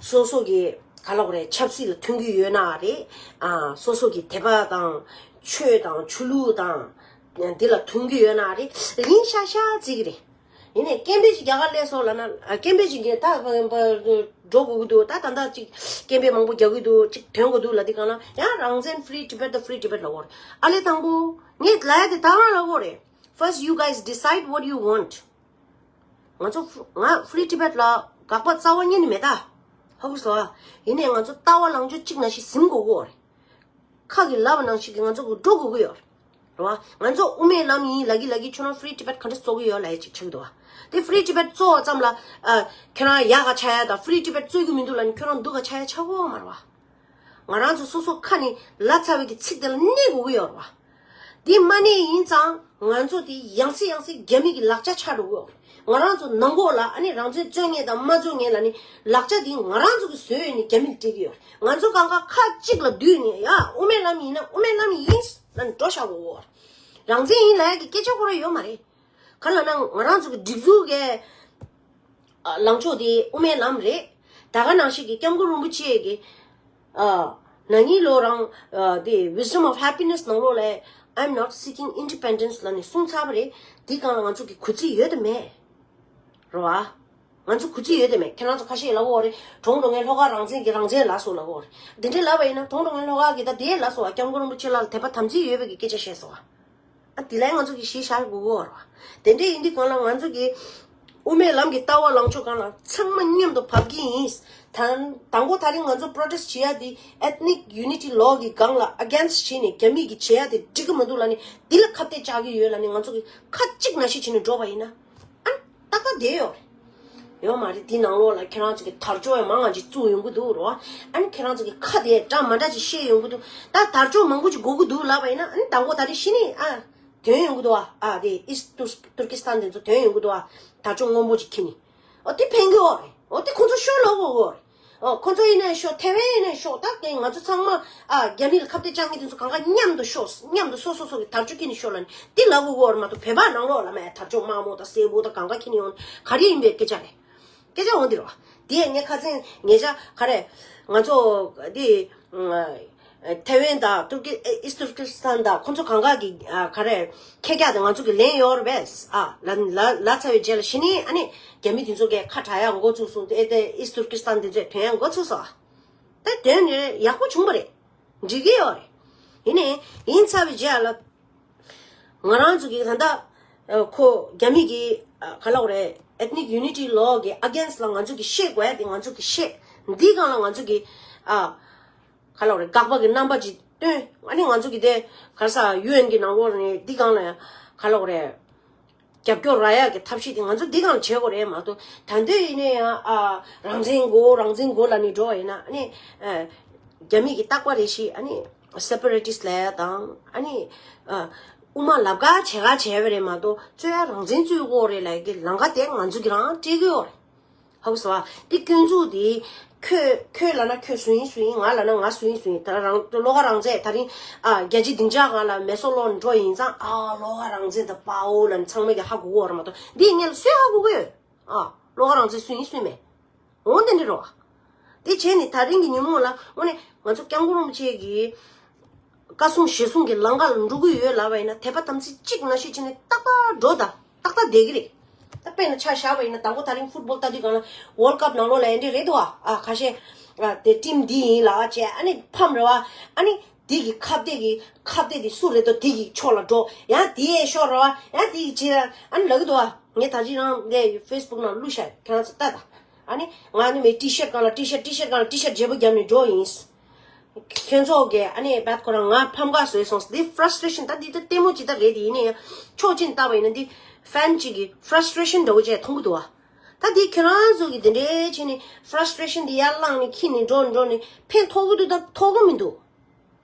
སོ་སོ་གི་ག་ལ་གོ་རེད། ཆབ་སྲིད་ལ་མཐུན་གྱི་ཡོད་ན་རེད། ཨ། སོ་སོ་གི་དད་པ་དང་ཆོས་དང་ཆོས་ལུགས་དང་འདི་ལ་མཐུན་གྱི་ཡོད་ན་རེད། ཡིན་ཤག་ཤག་བརྩི་གི་རེད། ཡིན་ནའི་སྐད་འབོད་ཅིག་རྒྱག་ག་སླེབས་སོང་ལབ་ན། ཨ། སྐད་འབོད་ཅིག་རྒྱག་ད་འགྲོ་དགོས་ཀྱི་འདུག་ད་ད་ལྟ་ཅིག་སྐད་འབོད་མང་པོ་རྒྱག་གི་འདུག་ཅིག་ཐོན་དགོས་འདུག་ལབ་དུས་གང་ལ་ཡང་རང་བཙན། Free Tibet, the Free Tibet ལབ་ཡོད་རེད། ཨ་ལས་དང་པོ་ངས་ལབ་ཡ་དེ་ད་རང་ལབ་ཡོད་རེད། First you guys decide what you want. ང་ཚོ་ང་Free Tibet ལ་དགག་པ་རྩ་བ་ཉིད་ནས་མེད་ད། ཧ་གོ་སོང་ཨ། ཡིན་ནའི་ང་ཚོ་ལྟ་བ་ལངས་ཕྱོགས་གཅིག་ནང་བཞིན་ཟིན་དགོས་ཀྱི་ཡོད་རེད། ཁ་གི་ལབ་པ་ནང་བཞིན་གྱི་ང་ཚོ་གི་འགྲོ་དགོས་ཀྱི་ཡོད་རེད་བ། ང་ཚོ་དབུ་མའི་ལམ་ཡིན་ལབ་ཀྱི་ལབ་ཀྱི་ཁྱོད་རང་Free Tibet ག་འདྲ་བཟོ་གི་ཡོད་ལབ་ཡ་ཅིག་ཆགས་ཀྱི་འདུག་བ། དེ་Free Tibet བཟོ་བ་ཙམ་ལ་ཨ། ཁྱོད་རང་ཡག་ག་ཆགས་ཡ་དང་Free Tibet བཟོ་རྒྱུ་མི་འདུག་ལབ་ནས་ཁྱོད་རང་སྡུག་ག་ཆགས་ཡ་ཆགས་ཀྱི་ཡོད་མ་རེད་བ། ང་རང་ཚོ་སོ་སོ་ཁ་ནས་ལབ་ཚར་བའི་གི་ཚིག་དེ་ལ་གནས་དགོས་ཀྱི་ཡོད་རེད་བ། དེ་མ་གནས་ཡིན་ཙང་ང་ཚོ་དེ་ཡང་སེ་ཡང་སེ་རྒྱ་མི་གི་ལག་ཆ་ཆགས་འགྲོ་གི་ཡོད་རེད། ང་རང་ཚོ་ནང་ཁོག་ལ་ཨ་ནི་རང་བཙན་རྩོད་མཁན་དང་མ་རྩོད་མཁན་ལབ་ནི་ལག་ཆ་དེ་ང་རང་ཚོ་གི་བཟོས་ཡོད་ནི་རྒྱ་མི་ལ་སྤྲད་ཀྱི་ཡོད་རེད། ང་ཚོ་གང་ག་ཁ་གཅིག་ལ་བསྡུས་ནས་ཡ་དབུ་མའི་ལམ་ཡིན་ན་དབུ་མའི་ལམ་ཡིན་ལབ་ནས་འགྲོ་བཞག་དགོས་ཀྱི་ཡོད་རེད། རང་བཙན་ཡིན་ལབ་ཡ་གི་སྐད་ཆ་ཁོ་རང་ཡོད་མ་རེད། ག་ལབ་ན་ང་རང་ཚོ་གི་སྒྲིག་འཛུགས་ཀྱི་ཨ། ལངས་ཕྱོགས་དེ་དབུ་མའི་ལམ་རེད། ད་ག་ནང་བཞིན་གྱི་སྐྱབས་མགོན་རིན་པོ་ཆེ་གི་ཨ། ན་ནིང་ལོ་རང་ཨ། དེ་Wisdom of Happiness ནང་ལོགས་ལ་I'm not seeking independence ལབ་ནས་གསུངས་ཚར་བ་རེད། དེ་སྒང་ལ་ང་ཚོ་གི་གུས་བརྩི་ཡོད་དམ་མེད། རེད་བ། ང་ཚོ་གུས་བརྩི་ཡོད་དམ་མེད། ཁྱེད་རང་ཚོ་ཁ་ཤས་ལབ་ཀྱི་ཡོད་རེད། གྲོངས་འགྲོ་མཁན་ལྷོ་ཁ་རང་བཙན་གྱི་རང་བཙན་ལབ་སོང་ལབ་ཀྱི་ཡོད་རེད། དེ་འདྲས་ལབ་པ་ཡིན་ན་གྲོངས་འགྲོ་མཁན་ལྷོ་ཁ་གི་ད་དེ་ལབ་སོང་བ། སྐྱབས་མགོན་རིན་པོ་ཆེ་ལགས་ལ་དད་པ་དམ་ཚིག་ཡོད་པའི་གི་སྐད་ཆ་བཤད་སོང་བ། ཨ། དེ་ལ་ང་ཚོ་གི་གཞི་བཞག་དགོས་ཀྱི་ཡོད་རེད་བ། དེ་འདྲས་ཡིན་དུས་སྒང་ལ་ང་ཚོ་གི་དབུ་མའི་ལམ་གྱི་ལྟ་བ་ལངས་ཕྱོགས་སྒང་ལ་ཚང་མ་མཉམ་དུ་བབས་ཀྱི་ཡིན། ད་དང་པོ་ད་རིང་ང་ཚོ་protest བྱེད་ཡ་དེ་Ethnic Unity Law གི་སྒང་ལ་against བྱས་ནས་རྒྱ་མི་གིས་བྱེད་ཡ་དེ་འགྲིག་གི་མི་འདུག་ལབ་ནས་འདི་ལ་ཁ་གཏད་བཅག་གི་ཡོད་ལབ་ནས་ང་ཚོ་གི་ཁ་གཅིག་ནང་བཞིན་བྱས་ནས་འགྲོ་བ་ཡིན་ན། ཨ། ཏག་ཏག་བསྡད་ཡོད་རེད། ཡོད་མ་རེད། དེ་ནང་ལོགས་ལ་ཁྱེད་རང་ཚོ་གི་དར་ལྕོག་ཡང་མང་ང་ཅིག་བཙུགས་ཡོང་གི་འདུག་རོ། ཨ་ནི་ཁྱེད་རང་ཚོ་གི་ཁ་དེ་འདྲ་མ་འདྲ་ཅིག་བཤད་ཡོང་གི་འདུག་ད་དར་ལྕོག་མང་པོ་ཅིག་དགོས་ཀྱི་འདུག་ལབ་པ་ཡིན་ན། ཨ་ནི་དང་པོ་ད་རེས་གཞི་ནས་ཨ། ཐོན་ཡོང་གི་འདུག་ཨ། ཨ་དེ་East Tur- Turkestan དེ་ཚོ་ཐོན་ཡོང་གི་འདུག་ཨ། དར་ལྕོག་སྔོན་པོ་ཅིག་འཁྱེར་ནས། ཨོ་དེ་ཕན་གི་ཨོ་རེད། ཨོ་དེ་ཁོང་ཚོ་ཤོར་ལོག་གོ་གོ་རེད། ཨོ་ཁོང་ཚོ་ཡིན་ན་ཤོག་ཐེ་ཝན་ཡིན་ན་ཤོག་ད་དེ་ང་ཚོ་ཚང་མ་ཨ་རྒྱ་མི་ལ་ཁ་གཏད་བཅག་མཁན་དེ་ཚོ་གང་ག་མཉམ་དུ་ཤོག་མཉམ་དུ་སོ་སོ་སོ་གི་དར་ལྕོག་འཁྱེར་ནས་ཤོག་ལབ་ནས་དེ་ལབ་གོ་གོ་རེད་མ་གཏོགས། བོད་པ་ནང་ལོགས་ལ་མ་དར་ལྕོག་དམར་མོ་དང་སེར་པོ་དང་གང་ག་འཁྱེར་ནས་ཡོང་ག་རེ་ཡིན་པའི་སྐད་ཆ་རེད། སྐད་ཆ་འོང་དེ་རེད་བ། དེ་ཡང་ངས་ཁ་སང་ཉེ་ཆར་ག་རེ་ང་ཚོ་དེ། ཐེ་ཝན་དང་ཏུར་ཀི་ཨེ་East Turkestan དང་ཁོང་ཚོ་གང་ག་གི་ཨ་ག་རེ་ཁེ་རྒྱག་དེ་ང་ཚོ་གི་ལེན་ཡོད་རེད་པས། ཨ་ལ་ལ་ལ་ཚ་བའི་རྗེས་ལ་གཞི་ནས་ཨ་ནི་རྒྱ་མི་དེ་ཚོ་གི་ཁ་གྲག་ཡག་འགོ་བཙུགས་སོང་། དེ་དེ་East Turkestan དེ་ཚོས་ཐོན་ཡག་འགོ་ཚུགས་སོང་། ད་དོན་ནི་ཡག་པོ་བྱུང་བ་རེད། འགྲིག་གི་ཡོད་རེད། ཡིན་ནའི་ཡིན་ཚ་བའི་རྗེས་ལ་ང་རང་ཚོ་གི་ད་ལྟ་ཨ་ཁོ་རྒྱ་མི་གི་ཨ་ག་ལབ་དགོས་རེད། Ethnic Unity Law གི་against ལ་ང་ཚོ་གི་བཤད་དགོས་ཡ་དེ་ང་ཚོ་གི་བཤད། འདི་སྒང་ལ་ང་ཚོ་གི་ཨ། ག་ལབ་རེད། དགག་པ་གི་རྣམ་པ་ཅིག་སྟོན། ཨ་ནི་ང་ཚོ་གི་དེ་ག་རེ་ཟེར་ཡུ་ཨེན་གི་ནང་ལོགས་ནས་འདི་སྒང་ལ་ཡང་ག་ལབ་རེད། རྒྱབ་སྐྱོར་རག་ཡག་གི་ཐབས་ཤེས་དེ་ང་ཚོ་འདི་སྒང་ལ་བྱེད་དགོས་རེད་མ་གཏོགས། ད་འདོད་ཡིན་ནའི་ཡང་ཨ་རང་བཙན་དགོས་རང་བཙན་དགོས་ལབ་ནས་འགྲོ་བ་ཡིན་ན། ཨ་ནི་ཨ་རྒྱ་མི་གི་རྟག་པ་རེ་ཞིག་ཨ་ནི་separatist ལབ་ཡ་དང་། ཨ་ནི་ཨ་དབུ་མ་ལབ་ག་བྱེད་ག་བྱས་པ་རེད་མ་གཏོགས། རྩོད་ཡ་རང་བཙན་རྩོད་དགོས་རེད་ལབ་ཡ་གི་ལམ་ཁ་དེ་ང་ཚོ་གི་རང་སྤྲད་གི་ཡོད་རེད། ཧ་གོ་སོང་ཨ། དེ་སྐྱོན་འཛུགས་དེ། ཁྱོད་ཁྱོད་ལབ་ན་ཁྱོད་སུ་ཡིན་སུ་ཡིན། ང་ལབ་ན་ང་སུ་ཡིན་སུ་ཡིན། ད་རང་བློ་དགའ་རང་བཙན་ད་རིང་ཨ་རྒྱལ་སྤྱིའི་སྡིངས་ཆ་སྒང་ལ་མེ་སོར་སློག་འགྲོ་ཡིན་ཙང་། ཨ་བློ་དགའ་རང་བཙན་དང་དཔའ་བོ་ལབ་ནས་ཚང་མས་ཀྱི་ཧ་གོ་གི་ཡོད་རེད་མ་གཏོགས། འདི་ངས་ལ་སུས་ཧ་གོ་གི་ཡོད། ཨ་བློ་དགའ་རང་བཙན་སུ་ཡིན་སུ་མེད། འོ་འདི་འདྲ་རེད་བ། དེ་བྱས་ནས་ད་རིང་གི་ཉིན་མོ་ལ་དངོས་གནས་ང་ཚོ་སྐྱབས་མགོན་རིན་པོ་ཆེ་གི་བཀའ་གསུང་གཞིར་བཟུང་གི་ལམ་ཁ་ལ་འགྲོ་གི་ཡོད་ལབ་པ་ཡིན་ན། དད་པ་དམ་ཚིག་གཅིག་ནང་བཞིན་བྱས་ནས་ཏག་ཏག་འགྲོ་ད། ཏག་ཏག་བསྡད་ཀྱི་རེད། ད་དཔེར་ན་ཆ་བཞག་པ་ཡིན་ན། དང་པོ་ད་རིང་ཕུཊ་བོལ་ལྟ་དུས་སྒང་ལ་World Cup ནང་ལོགས་ལ་ཡིན་འདྲ་རེད་འདུག་ཨ། ཨ་ཁ་ཤས་ཨ་དེ་ཊིམ་འདི་ཡིན་ལབ་བྱས། ཨ་ནི་ཕམ་རེད་བ། ཨ་ནི་དེ་གི་ཁ་གཏད་ཀྱི་ཁ་གཏད་དེ་སུ་རེད་དོ། དེ་གི་ཕྱོགས་ལ་འགྲོ། ཡང་དེའི་ཕྱོགས་རེད་བ། ཡང་དེ་གི་རྗེས་ལ་ཨ་ནི་ལབ་ཀྱི་འདུག་ཨ། ངས་ད་ཅི་རང་འདི་ཕེ་སི་བུག་ནང་བླུགས་ཤག་ཁྱེད་རང་ཚོ་ལྟ་ད། ཨ་ནི་ང་ནི་མི་ཊི་ཤར་སྒང་ལ་ཊི་ཤར། ཊི་ཤར་སྒང་ལ་ཊི་ཤར་བརྗེ་པོ་བརྒྱབ་ནས་འགྲོ་ཡིན། ཁྱོད་ཚོ་གིས་ཨ་ནི་བད་ཁོ་རང་ང་ཕམ་ཁ་བཟོས་སོང་། འདི་ཕ་ར་སི་ཊི་རེ་ཤན། ད་འདི་ད་ལྟད་མོ་ཅིག་ད་རེད། དེ་ཡིན་ན་ཡང་ཕྱོགས་གཅིག་ནས་བལྟས་པ་ཡིན་ན་འདི་ཕེན་གཅིག་གི་ཕ་ར་སི་ཊི་རེ་ཤན་འདྲ་བོ་ཅིག་མཐོང་གི་འདུག་བ། ད་འདི་ཁྱེད་རང་ཚོ་གིས་འདི་འདྲའི་བྱས་ནས་ཕ་ར་སི་ཊི་རེ་ཤན་འདི་ཡར་བསླངས་ནས་འཁྱེར་ནས་འགྲོ་འགྲོ་ནས་ཕན་ཐོགས་ཀྱི་འདུག་ད་ཐོགས་ཀྱི་མི་འདུག་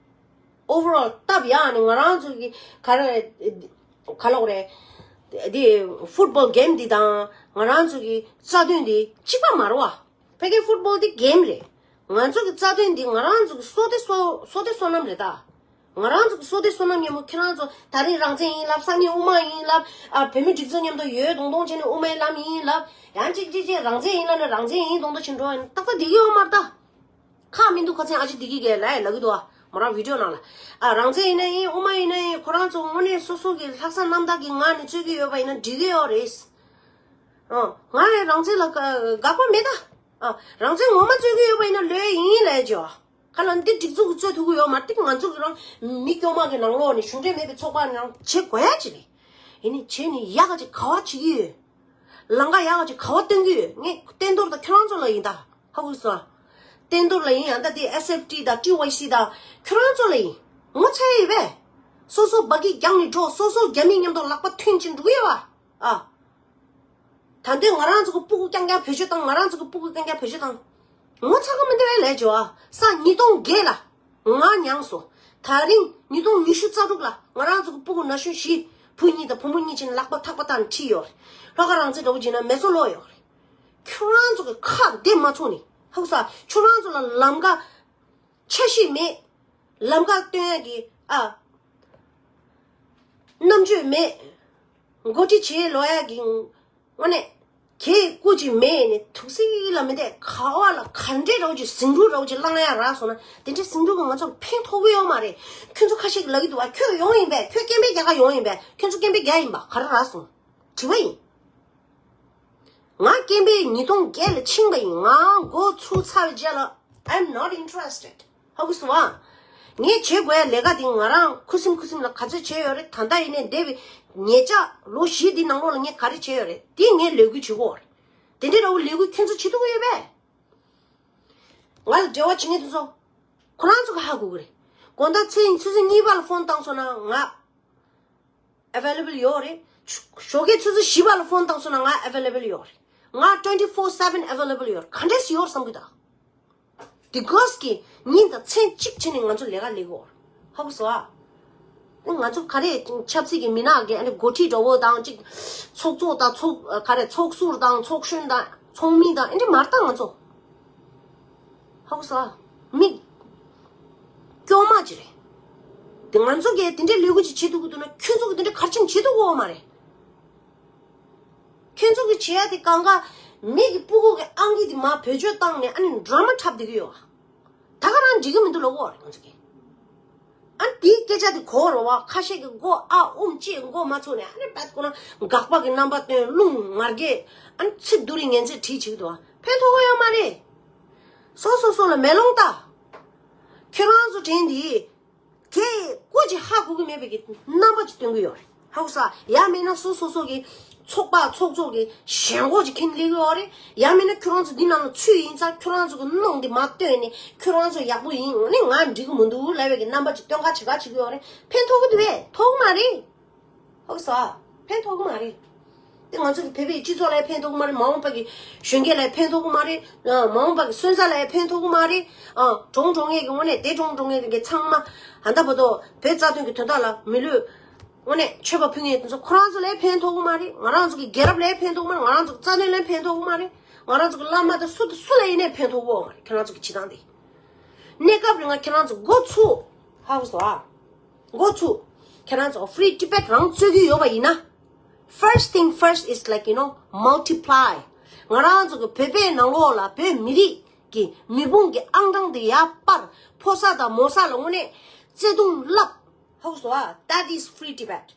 ཨོ་ཝར་ཨོལ་སྟབས་ཡག་ནས་ང་རང་ཚོ་གི་ག་རེ་ག་ལབ་དགོས་རེད། འདི་ཕུཊ་བོལ་གེམ་འདི་དང་ང་རང་ཚོ་གི་རྩ་དོན་འདི་གཅིག་པ་མ་རེད་བ། ཕ་གིའི་ཕུཊ་བོལ་འདི་གེམ་རེད། ང་ཚོ་གི་རྩ་དོན་འདི་ང་རང་ཚོ་གི་བསོད་བདེ་བསོད་བསོད་བདེ་བསོད་ནམས་རེད་ད། ང་རང་ཚོ་གི་བསོད་བདེ་བསོད་ནམས་ཉིན་མོ་ཁྱེད་རང་ཚོ་ད་རིང་རང་བཙན་ཡིན་ལབ། སང་ཉིན་དབུ་མ་ཡིན་ལབ། ཨ་བོད་མི་སྒྲིག་འཛུགས་མཉམ་དུ་ཡོད་མདོག་མདོག་བྱས་ནས་དབུ་མའི་ལམ་ཡིན་ལབ། ཡང་གཅིག་གཅིག་གཅིག་རང་བཙན་ཡིན་ལབ་ན་རང་བཙན་ཡིན་མདོག་མདོག་བྱས་འགྲོ་བ་ཡིན། ཏག་ཏག་བསྡད་ཀྱི་ཡོད་མ་རེད་ད། ཁག་མི་འདུག་ཁ་སང་ཨ་ཅེ་བདེ་སྐྱིད་ཀྱིས་ལབ་ཡ་ལབ་ཀྱི་འདུག་ཨ། མོ་རང་བི་ཌིའོ་ནང་ལ། ཨ་རང་བཙན་ཡིན་ན་ཡིན། དབུ་མ་ཡིན་ན་ཡིན། ཁོ་རང་ཚོ་དངོས་གནས་སོ་སོ་གི་ལྷག་བསམ་རྣམ་དག་གི་ངང་ནས་རྩོད་ཀྱི་ཡོད་པ་ཡིན་ན་འགྲིག་གི་ཡོད་རེད། ཨ་ང་ཡང་རང་བཙན་ལ་དགག་པ་མེད་ད། ཨ་རང་བཙན་ངོ་མ་རྩོད་ཀྱི་ཡོད་པ་ཡིན་ན་ལོས་ཡིན་ལབ་ཀྱི་ཡོད། ག་ལ་འདི་སྒྲིག་འཛུགས་ཀྱིས་རྩོད་ཐུབ་ཀྱི་ཡོད་མ་རེད། ང་ཚོ་གི་རང་མི་དཀྱུས་མ་གི་ནང་ལོགས་ནས་གཞུང་འབྲེལ་མེད་པའི་ཚོགས་པ་ནང་བྱེད་དགོས་ཡ་ཅིག་རེད། ཡིན་ནའི་བྱས་ནས་ཡག་ག་ཅིག་ག་བ་བྱེད་ཀྱི་ཡོད། ལམ་ཁ་ཡག་ག་ཅིག་ག་བ་སྟོན་གྱི་ཡོད། ངས་བསྟན་རྡོར་དང་ཁྱོད་རང་ཚོ་ལ་ཡིན་ད། ཧ་གོ་སོང་། བསྟན་རྡོར་ལ་ཡིན། ཡང་ད་དེ་ཨེས་ཨེཕ་ཊི་དང་ཊི་ཝའི་སི་དང་ཁྱོད་རང་ཚོ་ལ་ཡིན། ངོ་ཚ་ཡི་བས། སོ་སོ་སྦ་གི་རྒྱང་ནས་འགྲོ། སོ་སོ་རྒྱ་མི་མཉམ་དུ་ལག་པ་མཐུན་ཅིང་འགྲོ་གི་ཡོད་བ། ཨ། ད་འདོད་ང་རང་ཚོ་གི་སྤུ་གུ་རྐྱང་རྐྱང་བེད་སྤྱོད་བཏང་། ང་རང་ཚོ་གི་སྤུ་གུ་རྐྱང་རྐྱང་བེད་སྤྱོད་བཏང་། ངོ་ཚ་གི་མི་འདུག་བས་ལས་བྱོས་ཨ། ས་ཉིས་སྟོང་བརྒྱད་ལ་ང་མྱངས་སོ། ད་རིང་ཉིས་སྟོང་ཉི་ཤུ་རྩ་དྲུག་ལ་ང་རང་ཚོ་གི་སྤུ་གུ་ན་གཞོན་བཞི། བུ་གཉིས་དང་བུ་མོ་གཉིས་ཅན་ལག་པ་ཐག་པ་བཏགས་ནས་ཁྲིད་ཡོད་རེད། ལྷོ་ཁ་རང་བཙན་འདྲ་བོ་བྱས་ན་མེ་སོར་ལོག་ཡོད་རེད། ཁྱོད་རང་ཚོ་གི་ཁ་བདེ་མ་ཚོགས་ནས་ཧ་གོ་ས། ཁྱོད་རང་ཚོ་ལ་ལམ་ཁ་འཆར་གཞི་མེད། ལམ་ཁ་སྟོན་ཡ་གི་ཨ། རྣམ་དཔྱོད་མེད། འགོ་ཁྲིད་བྱེད་ལོ་ཡ་གི་དངོས་གནས་གལ་ཀུ་ཅིག་མེད་ནས་ཐུགས་སྲས་ལ་མི་བསྡད། ག་བ་ལ་ག་འདྲས་རོགས་ཀྱི་ཟིང་འཁྲུག་རོགས་ཀྱི་བསླང་ཡ་རག་སོང་ན། དེ་འདྲས་ཟིང་འཁྲུག་གི་ང་ཚོ་ཕན་ཐོགས་ཀྱི་ཡོད་མ་རེད། ཁྱོད་ཚོ་ཁ་ཤས་ཀྱི་ལབ་ཀྱི་འདུག་བ། ཁྱོད་ཡོང་ཡིན་པས། ཁྱོད་སྐད་འབོད་རྒྱག་ག་ཡོང་ཡིན་པས། ཁྱོད་ཚོ་སྐད་འབོད་རྒྱག་ཡིན་པ་ག་རེ་རག་སོང་། དྲི་བ་ཡིན། ང་སྐད་འབོད་ཉིས་སྟོང་བརྒྱད་ལ་ཕྱིན་པ་ཡིན། ང་འགོ་ཚུགས་ཚར་བའི་རྗེས་ལ། I'm not interested. ཧ་གོ་སོང་ཨ། ངས་བྱེད་དགོས་ཡ་ལས་ཀ་དེ་ང་རང་ཁུ་སིམ་ཁུ་སིམ་ལ་ག་ཚོད་བྱས་ཡོད་རེད། ད་ལྟ་ཡིན་ནའི་འདས་པའི་ཉེ་ཆར་ལོ་བཞི་འདི་ནང་ལོགས་ལ་ངས་ག་རེ་བྱས་ཡོད་རེད། དེ་ངས་ལས་འགུལ་བྱེད་དགོས་རེད། དེ་འདྲའི་འདྲ་བོ་ལས་འགུལ་ཁྱོད་ཚོ་བྱེད་ཐུབ་ཀྱི་ཡོད་པས། ང་ལ་འབྲེལ་བ་བྱེད་མཁན་དེ་ཚོ་ཁོ་རང་ཚོ་གི་ཧ་གོ་གི་རེད། དགོང་དག་མཚན་ཆུ་ཚོད་གཉིས་པ་ལ་ཕོན་བཏང་སོང་ན་ང་available ཡོད་རེད། ཞོགས་ཀའི་ཆུ་ཚོད་བཞི་པ་ལ་ཕོན་བཏང་སོང་ན་ང་available ཡོད་རེད། ང་twenty four seven available ཡོད་རེད། ག་འདྲས་ཡོད་བསམ་གི་ད། དེ་གོས་ཀྱི་ཉིན་དང་མཚན་གཅིག་བྱས་ནས་ང་ཚོ་ལས་ཀ་ལས་གོ། ཧ་གོ་སོང་ཨ། ང་ཚོ་ག་རེ་ཆབ་སྲིད་ཀྱི་མི་ནག་གི་ཨ་ནི་འགོ་ཁྲིད་འདྲ་བོ་དང་གཅིག་ཚོགས་གཙོ་དང་ཚོགས་ག་རེ་ཚོགས་ཟུར་དང་ཚོགས་གཞོན་དང་ཚོགས་མི་དང་ཨེ་འདྲ་མ་རེད་ད་ང་ཚོ། ཧ་གོ་སོང་ཨ། མི་སྐྱོ་མ་ཅིག་རེད། དེ་ང་ཚོ་གིས་དེ་འདྲའི་ལས་འགུལ་ཅིག་བྱེད་ཐུབ་ཀྱི་འདུག་ན་ཁྱོད་ཚོ་གིས་དེ་འདྲ་ག་རེ་བྱེད་ཐུབ་ཀྱི་ཡོད་མ་རེད། ཁྱོད་ཚོ་གི་བྱེད་ཡ་དེ་གང་ག་མི་གི་སྤུ་གུ་གི་ཨང་ཀི་དེ་མར་བེད་སྤྱོད་བཏང་ནས་ཨ་ནི་ཌ་ར་མ་འཁྲབ་བསྡད་ཀྱི་ཡོད། ད་ག་རང་འགྲིག་གི་མི་འདུག་ལབ་ཀྱི་ཡོད་རེད་ཁོང་ཚོ་གིས། ཨ་ནི་དེའི་སྐད་ཆ་དེ་གོ་རོ་བ། ཁ་ཤས་ཀྱི་མགོ་ཨ་ཨུམ་ཅེས་མགོ་མ་ཚོས་ནས་ཨ་ནི་བད་ཁོ་ན་དགག་པ་གི་རྣམ་པ་སྟོན། རླུང་ངར་གས་ཨ་ནི་ཚིག་སྡུག་རུས་ངན་ཚད་བྲིས་བྱེད་ཀྱི་འདུག་བ། ཕན་ཐོགས་ཀྱི་ཡོད་མ་རེད། སོ་སོ་སོ་ལ་མེ་ལོང་ལྟ། ཁྱོད་རང་ཚོ་དྲན་དེ། ཁྱེད་ཀོ་ཅིག་ཧ་གོ་གི་མེད་པའི་གི་རྣམ་པ་ཅིག་སྟོན་གི་ཡོད་རེད། ཧ་གོ་ས། ཡང་མིན་ན་སོ་སོ་སོ་གི་ཚོགས་པ་ཚོགས་གཙོ་གི་ཞེན་ཁོག་ཅིག་ཁྱེར་སླེབས་ཀྱི་ཡོད་རེད། ཡང་མིན་ན་ཁྱོད་རང་ཚོ་འདི་ནང་ལ་ཚུད་ཡིན་ཙང་ཁྱོད་རང་ཚོ་གི་གནོང་འདི་མ་སྟོན་ནས་ཁྱོད་རང་ཚོ་ཡག་པོ་ཡིན་ནི་ང་འགྲིག་གི་མི་འདུག་ལབ་པའི་གི་རྣམ་པ་ཅིག་སྟོན་ཁ་བྱེད་ག་བྱེད་ཀྱི་ཡོད་རེད། ཕན་ཐོགས་གི་འདུག་བས། ཐོགས་གི་མ་རེད། ཧོག་ས། ཕན་ཐོགས་ཀྱི་མ་རེད། དེ་ང་ཚོ་གི་བོད་པའི་སྤྱི་ཚོགས་ལ་ཕན་ཐོགས་ཀྱི་མ་རེད། མ་འོངས་པ་གི་གཞོན་སྐྱེས་ལ་ཕན་ཐོགས་ཀྱི་མ་རེད། མ་འོངས་པ་གི་སོན་རྩ་ལ་ཕན་ཐོགས་ཀྱི་མ་རེད། གྲོངས་འགྲོ་མཁན་གི་དངོས་གནས་དེ་གྲོངས་འགྲོ་མཁན་གི་ཚང་མ་ཧ་ད་བར་དུ་བོད་རྩ་དོན་གི་དོན་དག་ལ་མི་ལུས་དངོས་གནས་མཆོད་པ་ཕུལ་མཁན་དེ་ཚོ་ཁོ་རང་ཚོ་ལ་ཕན་ཐོགས་ཀྱི་མ་རེད། ང་རང་ཚོ་གི་རྒྱལ་རབས་ལ་ཕན་ཐོགས་ཀྱི་མ་རེད། ང་རང་ཚོ་གི་རྩ་དོན་ལ་ཕན་ཐོགས་ཀྱི་མ་རེད། ང་རང་ཚོ་གི་བླ་མ་དང་སུ་དང་སུ་ལ་ཡིན་ནའི་ཕན་ཐོགས་ཀྱི་མ་རེད། ཁྱེད་རང་ཚོ་གི་བྱེད་སྟངས་དེ། གནས་སྐབས་རིང་ང་ཁྱེད་རང་ཚོ་འགོ་ཚུགས། ཧ་གོ་སོང་ཨ། འགོ་ཚུགས། ཁྱེད་རང་ཚོ་Free Tibet རང་རྩོད་ཀྱི་ཡོད་པ་ཡིན་ན། First thing first is, like, you know, multiply. ང་རང་ཚོ་གི་བོད་པའི་ནང་ལོགས་ལ་བོད་མི་རིགས་ཀྱི་མེ་དཔུང་གི་ཨང་གྲངས་དེ་ཡར་སྤར། ཕོ་གསར་དང་མོ་གསར་ལ་དངོས་གནས་བརྩེ་དུང་བསླབ། ཧ་གོ་སོང་ཨ། That is Free Tibet.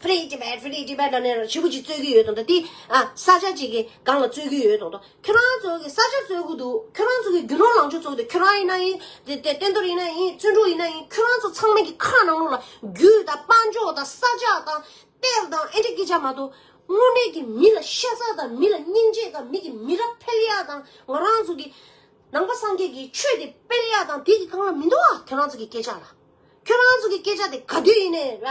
Free Tibet, Free Tibet ལབ་ནས་ཞེ་པོ་ཅིག་རྩོད་ཀྱི་ཡོད་དང་། ད་དེ་ཨ་ས་ཆ་ཅིག་གི་སྒང་ལ་རྩོད་ཀྱི་ཡོད་དང་། ད་ཁྱོད་རང་ཚོ་གི་ས་ཆ་རྩོད་ཀྱི་འདུག་ཁྱོད་རང་ཚོ་གི་རྒྱུ་ནོར་ལང་ཕྱོགས་རྩོད་ཀྱི་འདུག་ཁྱོད་རང་ཡིན་ན་ཡིན། དེ་དེ་བསྟན་རྡོར་ཡིན་ན་ཡིན། བརྩོན་འགྲུས་ཡིན་ན་ཡིན། ཁྱོད་རང་ཚོ་ཚང་མ་གི་ཁ་ནང་ལོགས་ལ་རྒྱུ་དང་དཔལ་འབྱོར་དང་ས་ཆ་དང་གཏེར་དང་ཨེ་འདྲ་སྐད་ཆ་མ་གཏོགས། དངོས་གནས་ཀྱི་མི་ལ་ཤ་ཚ་དང་། མི་ལ་སྙིང་རྗེ་དང་། མི་གི་མི་རབས་འཕེལ་ཡ་དང་། ང་རང་ཚོ་གི་ནང་པ་སངས་རྒྱས་ཀྱི་ཆོས་དེ་སྤེལ་ཡ་དང་དེ་གི་སྒང་ལ་མི་འདུག་ཨ། ཁྱོད་རང་ཚོ་གི་སྐད་ཆ་ལ། ཁྱོད་རང་ཚོ་གི་སྐད་ཆ་དེ་ག་དུས་ཡིན་ནའི་ར།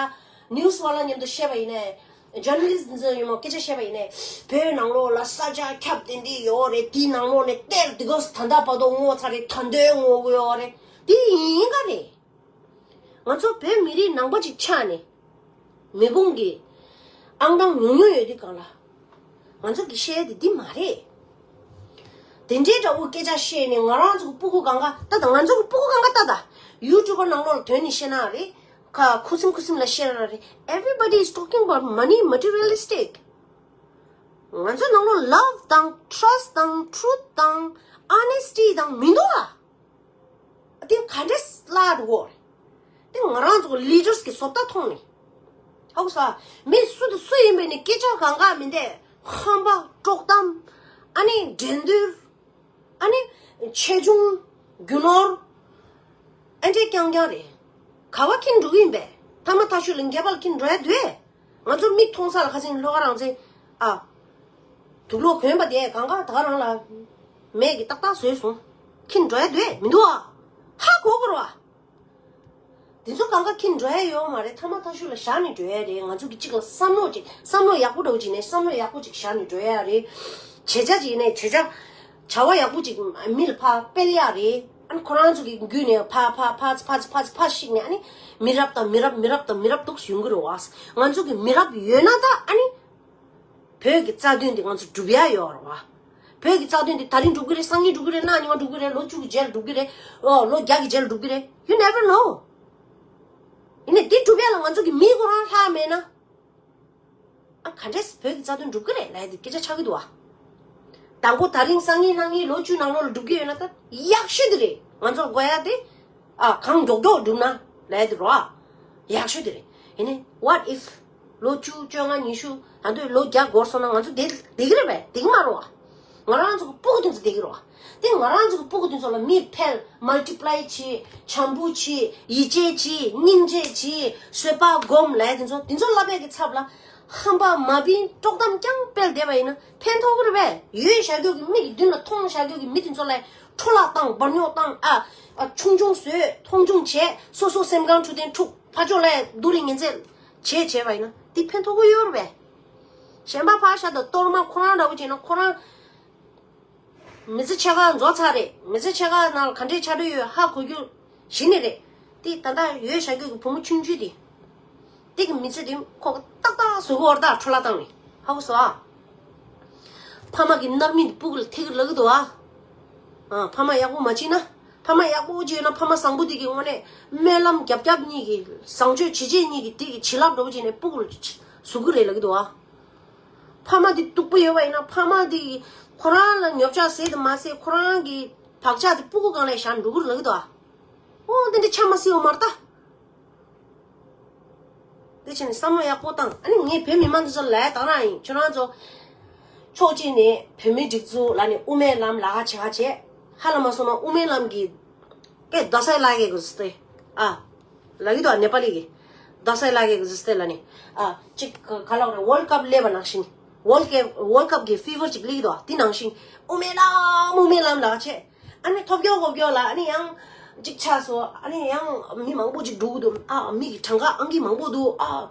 ནིའུ་སི་ཝ་ལ་མཉམ་དུ་བཤད་པ་ཡིན་ནའི། ཇར་ནལ་ལིསི་ཊི་ཚོ་ཡིན་མོ་སྐད་ཆ་བཤད་པ་ཡིན་ནའི། བོད་ནང་ལོགས་ལ་ས་ཆ་ཁྱབ་དེ་འདྲ་ཡོད་རེད། དེའི་ནང་ལོགས་ནས་གཏེར་དེ་ག་ད་ལྟ་བར་དུ་བརྔོ་ཚར་རེད། ད་དུང་བརྔོ་གི་ཡོད་རེད། དེ་ཡིན་ག་རེད། ང་ཚོ་བོད་མི་རིགས་ནང་པ་ཅིག་ཆགས་ནས། མེ་དཔུང་གི་ཨང་གྲངས་ཉུང་ཉུང་ཡོད་དུས་སྒང་ལ། ང་ཚོ་གི་བཤད་ཡ་དེ་འདི་མ་རེད། དེ་འདྲའི་འདྲ་བོ་སྐད་ཆ་བཤད་ནས་ང་རང་ཚོ་གི་སྤུ་གུ་སྒང་ག་ལྟ་ད། ང་ཚོ་གི་སྤུ་གུ་སྒང་ག་ལྟ་ད། ཡུ་ཊུབ་པ་ནང་ལོགས་ལ་དོན་ནི་བཤད་ན་རེད། ཁ་ཁུ་སིམ་ཁུ་སིམ་ལ་བཤད་ན་རེད། Everybody is talking about money, materialistic. ང་ཚོ་ནང་ལོགས་ལབ་དང་ཊྲ་སི་ཊི་དང་ཊུ་རུ་ཐི་དང་ཨོ་ནེ་སི་ཊི་དང་མི་འདུག་ཨ། དེ་ག་འདྲས་སླ་འདུག་གོ། དེ་ང་རང་ཚོ་ལི་ཌར་སི་གི་བཟོ་ལྟ་མཐོང་ནས། ཧ་གོ་ས། མི་སུ་དང་སུ་ཡིན་པའི་ནི་སྐད་ཆ་གང་ག་མི་འདུག་ཧམ་པ། དཀྲོག་གཏམ། ཨ་ནི་འགྲན་བསྡུར། ཨ་ནི་ཆེ་ཆུང་། རྒྱུ་ནོར། ཨ་འདྲས་རྐྱང་རྐྱང་རེད། ག་བ་འཁྱེར་འགྲོ་གི་ཡིན་པས། ཐ་མ་ཐག་ཆོད་ལ་མགྱོགས་པ་ལ་འཁྱེར་འགྲོ་ཡ་འདུག་ང་ཚོ་མིག་མཐོང་ས་ལ་ཁ་སང་ལྷོ་ཁ་རང་བཙན། ཨ། དུག་ལོག་གོན་པ་དེ་གང་ག་ད་ག་རང་ལ་མེད་ཀྱི་ཏག་ཏག་བཟོས་སོང་། འཁྱེར་འགྲོ་ཡ་འདུག་མི་འདུག་ཨ། ཧ་གོ་དགོས་རེད་བ། དེ་ཚོ་གང་ག་ཁྱེར་འགྲོ་ཡ་ཡོད་མ་རེད། ཐ་མ་ཐ་ཤུ་ལ་བཞག་ནས་འགྲོ་ཡ་རེད། ང་ཚོ་གི་གཅིག་ལ་བསམ་བློ་ཅིག་བསམ་བློ་ཡག་པོ་འདྲ་བོ་ཅིག་ནས་བསམ་བློ་ཡག་པོ་ཅིག་བཞག་ནས་འགྲོ་ཡ་རེད། བྱེད་བྱ་ཅིག་ནས་བྱེད་བྱ་བྱ་བ་ཡག་པོ་ཅིག་མི་ལ་ཕར་སྤེལ་ཡ་རེད། ཨ་ནི་ཁོ་རང་ཚོ་གི་རྒྱུད་ནས་ཕར་ཕར་ཕར་ཕར་ཕར་ཕར་ཕར་ཤིག་ནས་ཨ་ནི་མི་རབས་དང་མི་རབས་མི་རབས་དང་མི་རབས་འདུག་ཡོང་གི་རེད་བ། ང་ཚོ་གི་མི་རབས་ཡོད་ན་ད་ཨ་ནི། བོད་ཀྱི་རྩ་དོན་འདི་ང་ཚོ་སྒྲུབ་ཡ་ཡོད་རེད་བ། བོད་ཀྱི་རྩ་དོན་འདི་ད་རིང་སྒྲུབ་ཀྱི་རེད། སང་ཉིན་སྒྲུབ་ཀྱི་རེད། གནངས་ཉི་མ་སྒྲུབ་ཀྱི་རེད། ལོ་བཅུ་གི་རྗེས་ལ་སྒྲུབ་ཀྱི་རེད། ཨོ་ལོ་བརྒྱ་གི་རྗེས་ལ་སྒྲུབ་ཀྱི་རེད། You never know. ཡིན་ནའི་འདི་སྒྲུབ་ཡ་ལ་ང་ཚོ་གི་མི་ཁོ་རང་ལྷག་མེད་ན། ཨ་ག་འདྲས་བོད་ཀྱི་རྩ་དོན་སྒྲུབ་ཀྱི་རེད་ལབ་ཡ་འདི་སྐད་ཆ་ཆགས་ཀྱི་འདུག་བ། དང་པོ་ད་རིང་སང་ཉིན་གནངས་ཉིན་ལོ་བཅུ་ནང་ལོགས་ལ་སྒྲུབ་ཀྱི་ཡོད་ན་ད་ཡག་ཤོས་འདི་རེད། ང་ཚོར་དགོས་ཡ་དེ། ཨ་གང་མགྱོགས་མགྱོགས་སྒྲུབ་ན་ལབ་ཡ་དེ་རོ། ཨ་ཡག་ཤོས་དེ་རེད། ཡིན་ནའི་what if ལོ་བཅུ་བཅོ་ལྔ་ཉི་ཤུ་ད་དུང་ལོ་བརྒྱ་འགོར་སོང་ན་ང་ཚོ་བསྡད་བསྡད་ཀྱི་རེད་པས། བསྡད་ཀྱི་མ་རེད་བ། ང་རང་ཚོ་གི་སྤུ་གུ་དེ་ཚོ་བསྡད་ཀྱི་རེད་བ། དེ་ང་རང་ཚོ་གི་སྤུ་གུ་དེ་ཚོ་ལ་མི་ཕན། མལ་ཊི་པ་ལའི་བྱེད། བྱམས་པོ་བྱེད། ཡིད་ཆེས་བྱེད། སྙིང་རྗེ་བྱེད། བཟོད་པ་སྒོམ་ལབ་ཡ་དེ་ཚོ་དེ་ཚོ་བསླབ་ཡ་གི་ཚབ་ལ། ཧམ་པ་མ་བིན་དཀྲོག་གཏམ་རྐྱང་སྤེལ་བསྡད་པ་ཡིན་ན་ཕན་ཐོགས་ཀྱི་རེད་པས། ཡོད་བཞག་རྒྱུ་གི་མིག་གི་མདུན་ལ་མཐོང་བཞག་རྒྱུ་གི་མི་དེ་ཚོ་ལ་འཕྲོ་བརླག་བཏང་། འབར་ཉོག་བཏང་། ཨ་ཨ་ཆུང་ཆུང་བཟོས། མཐོང་ཆུང་བྱས། སོ་སོ་སེམས་ཁང་འཕྲོད་བསྟེན་འཁྲུག་ཕར་ཕྱོགས་ལ་སྡུག་རུས་ངན་ཚད་བྱས་བྱས་པ་ཡིན་ན་དེ་ཕན་ཐོགས་ཀྱི་ཡོད་རེད་པས། གཞན་པ་ཕར་བཞག་དང་གཏོར་མ་ཁོ་རང་འདྲ་བོ་བྱས་ན་ཁོ་རང་མི་ཚེ་ཕྱེད་ཀ་རྫོགས་ཚར་རེད། མི་ཚེ་ཕྱེད་ཀ་ནང་ལ་ག་འདྲས་ཆགས་འགྲོ་ཡོད་ཧ་གོ་རྒྱུ་གཞི་ནས་རེད། དེ་ད་ལྟ་ཡོད་བཞག་རྒྱུ་གི་བུ་མོ་ཆུང་ཆུང་དེ། དེ་གི་མི་ཚེ་དེ་ཁོ་ཏག་ཏག་བཟོ་གི་ཡོད་རེད་ད། འཕྲོ་བརླག་བཏང་ནས་ཧ་གོ་སོང་ཨ། ཕ་མ་གི་རྣམ་སྨིན་སྤུ་གུ་ལ་ཐེབས་ཀྱི་ལབ་ཀྱི་འདུག་ཨ། ཨ་ཕ་མ་ཡག་པོ་མ་བྱས་ན། ཕ་མ་ཡག་པོ་བྱས་ན་ཕ་མ་བཟང་པོ་དེ་གི་དངོས་གནས་སྨོན་ལམ་རྒྱབ་རྒྱབ་གཉིས་ཀྱི་བཟང་སྤྱོད་བྱེད་བྱེད་གཉིས་ཀྱི་དེ་གི་བྱིན་རླབས་འདྲ་བོ་བྱས་ནས་སྤུ་གུ་ལ་བཟོ་གི་རེད་ལབ་ཀྱི་འདུག་ཨ། ཕ་མ་དེ་སྡུག་པོ་ཡོད་པ་ཡིན་ན་ཕ་མ་དེ་ཁོ་རང་ལ་ཉོབ་ཆག་ཟེར་དུ་མ་ཟད་ཁོ་རང་གི་བག་ཆགས་དེ་སྤུ་གུ་སྒང་ལ་བཞག་འགྲོ་གི་རེད་ལབ་ཀྱི་འདུག་ཨ། ཨོ་དེ་འདྲ་ཆ་མ་སྲིད་ཡོད་མ་རེད་ད། དེ་བྱས་ནས་བསམ་བློ་ཡག་པོ་བཏང་། ཨ་ནི་ངས་བོད་མི་མང་འདི་ཚོ་ལ་ཡ་དག་རང་ཡིན། ཁྱོད་རང་ཚོ་ཕྱོགས་གཅིག་ནས་བོད་མིའི་སྒྲིག་འཛུགས་ལ་ནི་དབུ་མའི་ལམ་ལ་ཁ་བྱེད་ཁ་བྱེད། ཧ་ལ་མ་སོང་ན་དབུ་མའི་ལམ་གྱི་ཀེ་ད་སའི་ལ་གེ་གི་ཟི་ཏེ་ཨ་ལ་གི་དོ་ནེ་པ་ལི་གི་ད་སའི་ལ་གེ་གི་ཟི་ཏེ་ལ་ནི་ཨ་གཅིག་ག་ལ་རེ་ཝོལ་ཀབ་སླེབས་པ་ནང་བཞིན། ཝོལ་ཀེ་ཝོལ་ཀབ་གི་ཕི་ཝར་ཅིག་སླེབས་ཀྱི་འདུག་དེ་ནང་བཞིན་དབུ་མའི་ལམ་དབུ་མའི་ལམ་ལ་ཁ་བྱེད། ཨ་ནི་ཐོབ་སྐྱོ་གོ་སྐྱོ་ལ་ཨ་ནི་ཡང་གཅིག་ཆགས་སོ། ཨ་ནི་ཡང་མི་མང་པོ་ཅིག་འགྲོ་གི་འདུག་ཨ་མི་གི་གྲངས་ཀ་ཨང་ཀི་མང་པོ་འདུག་ཨ་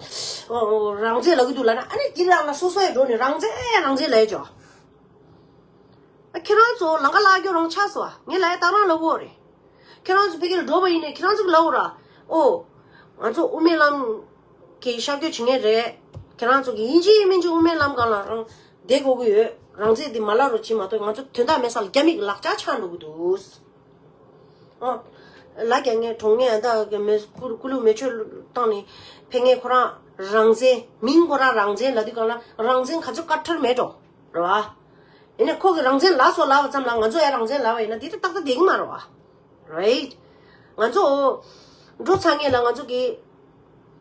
རང་བཙན་ལབ་ཀྱི་འདུག་ལབ་ན་ཨ་ནི་དེ་རང་ལ་སོ་སོ་ཡི་འགྲོ་ནས་རང་བཙན་རང་བཙན་ལབ་ཡོད་ཅོ། ཨ་ཁྱེད་རང་ཚོ་ལམ་ཁ་བརླག་རྒྱུ་རང་ཆགས་སོ། ཨ་ངས་ལབ་ཡ་ད་རང་ལབ་གོ་རེད། ཁྱེད་རང་ཚོ་ཕ་གི་ལ་འགྲོ་བ་ཡིན་ནས་ཁྱེད་རང་ཚོ་གི་ལབ་གོ་ར། ཨོ། ང་ཚོ་དབུ་མའི་ལམ་གྱི་ཤར་བསྐྱོད་བྱེད་མཁན་རེད། ཁྱེད་རང་ཚོ་གི་ཡིན་གཅིག་མིན་གཅིག་དབུ་མའི་ལམ་སྒང་ལ་རང་བསྡད་དགོས་ཀྱི་ཡོད། རང་བཙན་འདི་མ་བརླག་རོགས་བྱེད་མ་གཏོགས་ང་ཚོ་དོན་དག་མེད་ས་ལ་རྒྱ་མི་གི་ལག་ཆ་ཆགས་འགྲོ་གི་འདུག་ཨོ། ལ་རྒྱ་ངའི་གྲོང་ངེ་ཨ་ད་གི་མེ་ཀུ་ཀུ་ལུ་མེ་མཆོད་བཏང་ནས་ཕེབས་མཁན་ཁོ་རང་རང་བཙན་མིང་ཁོ་རང་རང་བཙན་ལབ་དུས་སྒང་ལ་རང་བཙན་ག་ཚོད་དཀར་ཁྲ་མེད་འགྲོ་རེད་བ། ཡིན་ནའི་ཁོ་གི་རང་བཙན་ལབ་སོ་ལབ་པ་ཙམ་ལ་ང་ཚོ་ཡང་རང་བཙན་ལབ་པ་ཡིན་ན་འདི་ལྟ་ཏག་ཏག་བསྡད་ཀྱི་མ་རེད་བ། རའིཊ། ང་ཚོ་འགྲོ་ཚར་མཁན་ལ་ང་ཚོ་གི་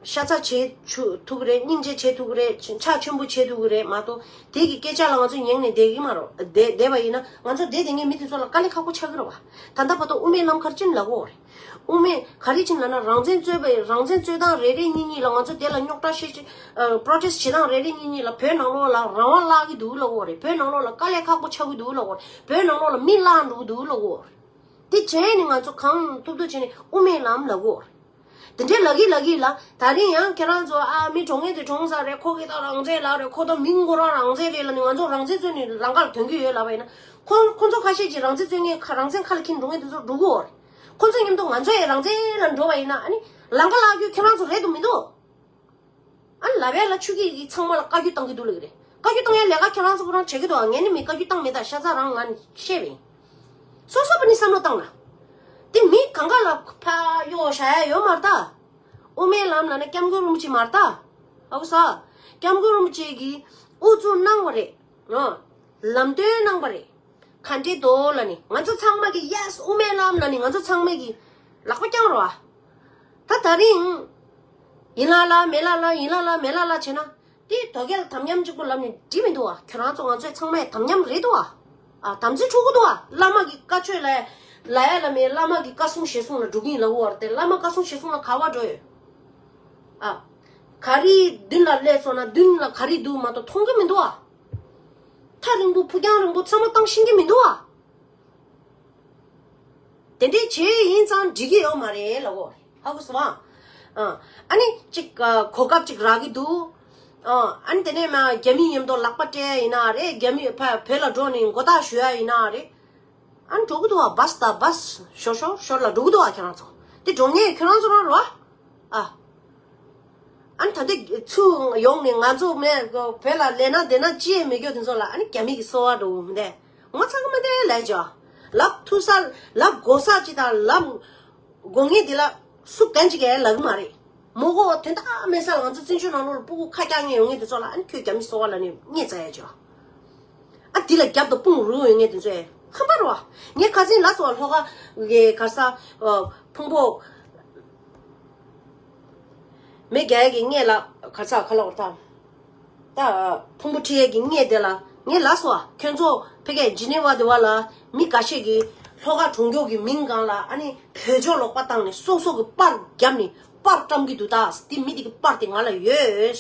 ཤ་ཚ་བྱེད་ཆུ་ཐུབ་ཀྱི་རེད། སྙིང་རྗེ་བྱེད་ཐུབ་ཀྱི་རེད། ཕྱག་ཆེན་པོ་བྱེད་ཐུབ་ཀྱི་རེད་མ་གཏོགས་དེ་གི་སྐད་ཆ་ལ་ང་ཚོ་ཉན་ནས་བསྡད་ཀྱི་མ་རེད། བསྡད་བསྡད་པ་ཡིན་ན་ང་ཚོ་བསྡད་བསྡད་མཁན་མི་དེ་ཚོ་ལ་དཀའ་ལས་ཁག་པོ་ཆགས་ཀྱི་རེད་བ། ད་ལྟ་བར་དུ་དབུ་མའི་ལམ་ག་རེ་བྱས་ནས་ལབ་ཀྱི་ཡོད་རེད། དབུ་མའི་ག་རེ་བྱས་ནས་ལབ་ན་རང་བཙན་རྩོད་པའི་རང་བཙན་རྩོད་སྟངས་རེ་རེ་གཉིས་གཉིས་ལ་ང་ཚོ་དེ་ལ་རྙོག་དྲ་བཤད་ཅིག་པྲོ་ཊེ་སི་ཊི་བྱེད་སྟངས་རེ་རེ་གཉིས་གཉིས་ལ་བོད་ནང་ལོགས་ལ་རང་དབང་བརླག་གི་འདུག་ལབ་ཀྱི་ཡོད་རེད། བོད་ནང་ལོགས་ལ་དཀའ་ལས་ཁག་པོ་ཆགས་ཀྱི་འདུག་ལབ་ཀྱི་ཡོད་རེད། བོད་ནང་ལོགས་ལ་མི་བརླག་འགྲོ་གི་འདུག་ལབ་ཀྱི་ཡོད་རེད། དེ་བྱས་ནས་ང་ཚོ་གང་ཐུབ་ཐུབ་བྱས་ནས་དབུ་མའི་ལམ་ལབ་ཀྱི་ཡོད་རེད། དེ་འདྲའི་ལབ་ཀྱི་ལབ་ཀྱི་ལ་ད་རིང་ཡང་ཁྱེད་རང་ཚོ་ཨ་མི་གྲོངས་མཁན་དེ་གྲོངས་ཚར་རེད། ཁོ་གིས་ད་རང་བཙན་ལབ་རེད། ཁོ་ད་མིང་ཁོ་རང་རང་བཙན་རེད་ལབ་ནས་ང་ཚོ་རང་བཙན་རྩོད་ནས་ལམ་ཁ་ལ་ཐོན་གྱི་ཡོད་ལབ་པ་ཡིན་ན། ཁོ་ཁོ་ཚོ་ཁ་ཤས་ཀྱིས་རང་བཙན་རྩོད་མཁན་ཁ་རང་བཙན་ཁ་ལ་འཁྱེར་འགྲོ་མཁན་དེ་ཚོ་འགྲོ་གི་ཡོད་རེད། ཁོ་ཚོ་མཉམ་དུ་ང་ཚོ་ཡང་རང་བཙན་ལ་འགྲོ་བ་ཡིན་ན་ཨ་ནི་ལམ་ཁ་བརླག་རྒྱུ་ཁྱེད་རང་ཚོ་རེད་དུ་མི་འདུག་ཨ་ནི་ལབ་ཡ་ལ་ཆུ་སྐྱེས་ཀྱིས་ཚང་མ་ལ་བཀའ་བཀྱོན་བཏང་གི་འདུག་ལབ་ཀྱི་རེད། བཀའ་བཀྱོན་བཏང་ཡ་ལས་ཀ་ཁྱེད་རང་ཚོ་ཁོ་རང་བྱེད་ཀྱི་འདུག་ཨ་ངས་ནི་མི་བཀའ་བཀྱོན་བཏང་མེད། ད་ཤ་ཚ་རང་ང་ནི་བཤད་པ་ཡིན། སོ་སོ་པ་ནི་བསམ་བློ་བཏང་ན། དེ་མི་གང་ག་ལ་ཕ་གཡོག་བཞག་ཡ་ཡོད་མ་རེད་ད། དབུ་མའི་ལམ་ལབ་ན་སྐྱབས་མགོན་རིན་པོ་ཆེ་མ་རེད་ད། ཨ་ཁུ་ས། སྐྱབས་མགོན་རིན་པོ་ཆེ་གིས་དབུ་བཙུགས་གནང་བ་རེད། ཨ། ལམ་སྟོན་གནང་བ་རེད། ག་འདྲས་འདུག་ལབ་ནི་ང་ཚོ་ཚང་མ་གི་ཡེ་སི་དབུ་མའི་ལམ་ལབ་ནི་ང་ཚོ་ཚང་མ་གི་ལག་པ་བརྐྱངས་རོགས་ཨ། ད་ད་རིང་། ཡིན་ལ་ལ་མེད་ལ་ལ་ཡིན་ལ་ལ་མེད་ལ་ལ་བྱས་ན། དེ་དོལ་རྒྱལ་དམ་ཉམས་གཅིག་པོ་ལབ་ནས་འགྲིག་མི་འདུག་བ། ཁྱོད་རང་ཚོ་ང་ཚོའི་ཚང་མའི་དམ་ཉམས་རེད་འདུག་བ། ཨ་དམ་ཚིག་འཁྲུག་གི་འདུག་བ། བླ་མ་གི་བཀའ་ཆོས་ལ་ལ་ཡ་ལ་མེད། བླ་མ་གི་བཀའ་གསུང་ཞལ་གསུང་ལ་འགྲོ་གི་ཡིན་ལབ་ཀྱི་ཡོད་རེད་དེ། བླ་མ་བཀའ་གསུང་ཞལ་གསུང་ལ་ག་བ་འགྲོ་ཡོད། ཨ། ག་རེ་མདུན་ལ་སླེབས་སོང་ན་མདུན་ལ་ག་རེ་འདུག་མ་གཏོགས་མཐོང་གི་མི་འདུག་བ། ཐག་རིང་པོ་ཕུགས་རྒྱང་རིང་པོ་ཚང་མ་བཏང་ཤེས་ཀྱི་མི་འདུག་བ། དེ་འདྲའི་བྱས་ཡིན་ཙང་འགྲིག་གི་ཡོད་མ་རེད་ལབ་ཀྱི་ཡོད་རེད། ཧ་གོ་སོང་ཨ། ཨ་ཨ་ནི་ཅིག་ཨ་གོ་སྐབས་ཅིག་རག་གི་འདུག་ཨ་ཨ་ནི་དེ་ནས་མ་རྒྱ་མི་མཉམ་དུ་ལག་པ་སྤྲད་ཡིན་ན་རེད། རྒྱ་མི་ཕ་བོད་ལ་འགྲོ་ནས་མགོ་བཏགས་ཞུ་ཡ་ཡིན་ན་རེད། ཨ་ནི་འགྲོ་གི་འདུག་བ། བཱས་དང་བཱས་ཞོར་ཞོར་ཞོར་ལ་འགྲོ་གི་འདུག་བ། ཁྱེད་རང་ཚོ་དེ་འགྲོ་མཁན་ཁྱེད་རང་ཚོ་རང་རེད་བ། ཨ་ཨ་ནི་ད་ལྟ་ཚུར་ཡོང་ནས་ང་ཚོ་མེད་བོད་ལ་ལས་ན་བསྡད་ན་ཅི་ཡང་མེད་རྒྱུ་དེ་ཚོ་ལ་ཨ་ནི་རྒྱ་མི་གི་སོ་བ་འགྲོ་གི་མི་འདུག་ངོ་ཚ་གི་མ་བསྡད་ལས་ཅོ། ལབ་ཐུབ་ས་ལབ་གོ་ས་ཅི་དང་ལབ་དགོས་ངེས་དེ་ལ་སུ་གང་ཅིག་གས་ལབ་གི་མ་རེད། མོ་གོ་དོན་དག་མེད་ས་ལ་ང་ཚོ་བཙན་བྱོལ་ནང་ལོགས་ལ་སྤུ་གུ་ཁ་རྒྱག་མཁན་ཡོང་མཁན་དེ་ཚོ་ལ་ཨ་ནི་ཁྱོད་རྒྱ་མི་སོ་བ་ལ་ནི་བརྙས་ཚ་ཡ་ཅོ། ཨ་དེ་ལ་རྒྱབ་དང་དཔུང་རུ་ཡོང་མཁན་དེ་ཚོས་ཧམ་པ་རེད་བ། ངས་ཁ་སང་ལ་སོ་བ་ལྷོ་ཁ་གི་ག་ས་ཕུང་པོ་མི་རྒྱ་ཡ་གི་སྔས་ལ་ག་ས་ཁ་ལོག་ད། ད་ཕུང་པོ་ཁྲི་ཡས་ཀྱི་སྔས་དེ་ལ་ངས་ལབ་སོང་ཨ། ཁྱོད་ཚོ་ཕ་གིའི་ཇི་ནི་ཝ་དེ་བ་ལ་མི་འགའ་ཤས་ཀྱིས་ལྷོ་ཁ་གྲོང་ཁྱེར་གྱི་མིང་སྒང་ལ་ཨ་ནི་བོད་ལྗོངས་ལོག་པ་བཏང་ནས་སོ་སོ་གི་པར་བརྒྱབ་ནས་པར་བཀྲམ་གྱི་འདུག་ད་དེ་མི་དེ་གི་པར་དེ་ང་ལ་ཡོད།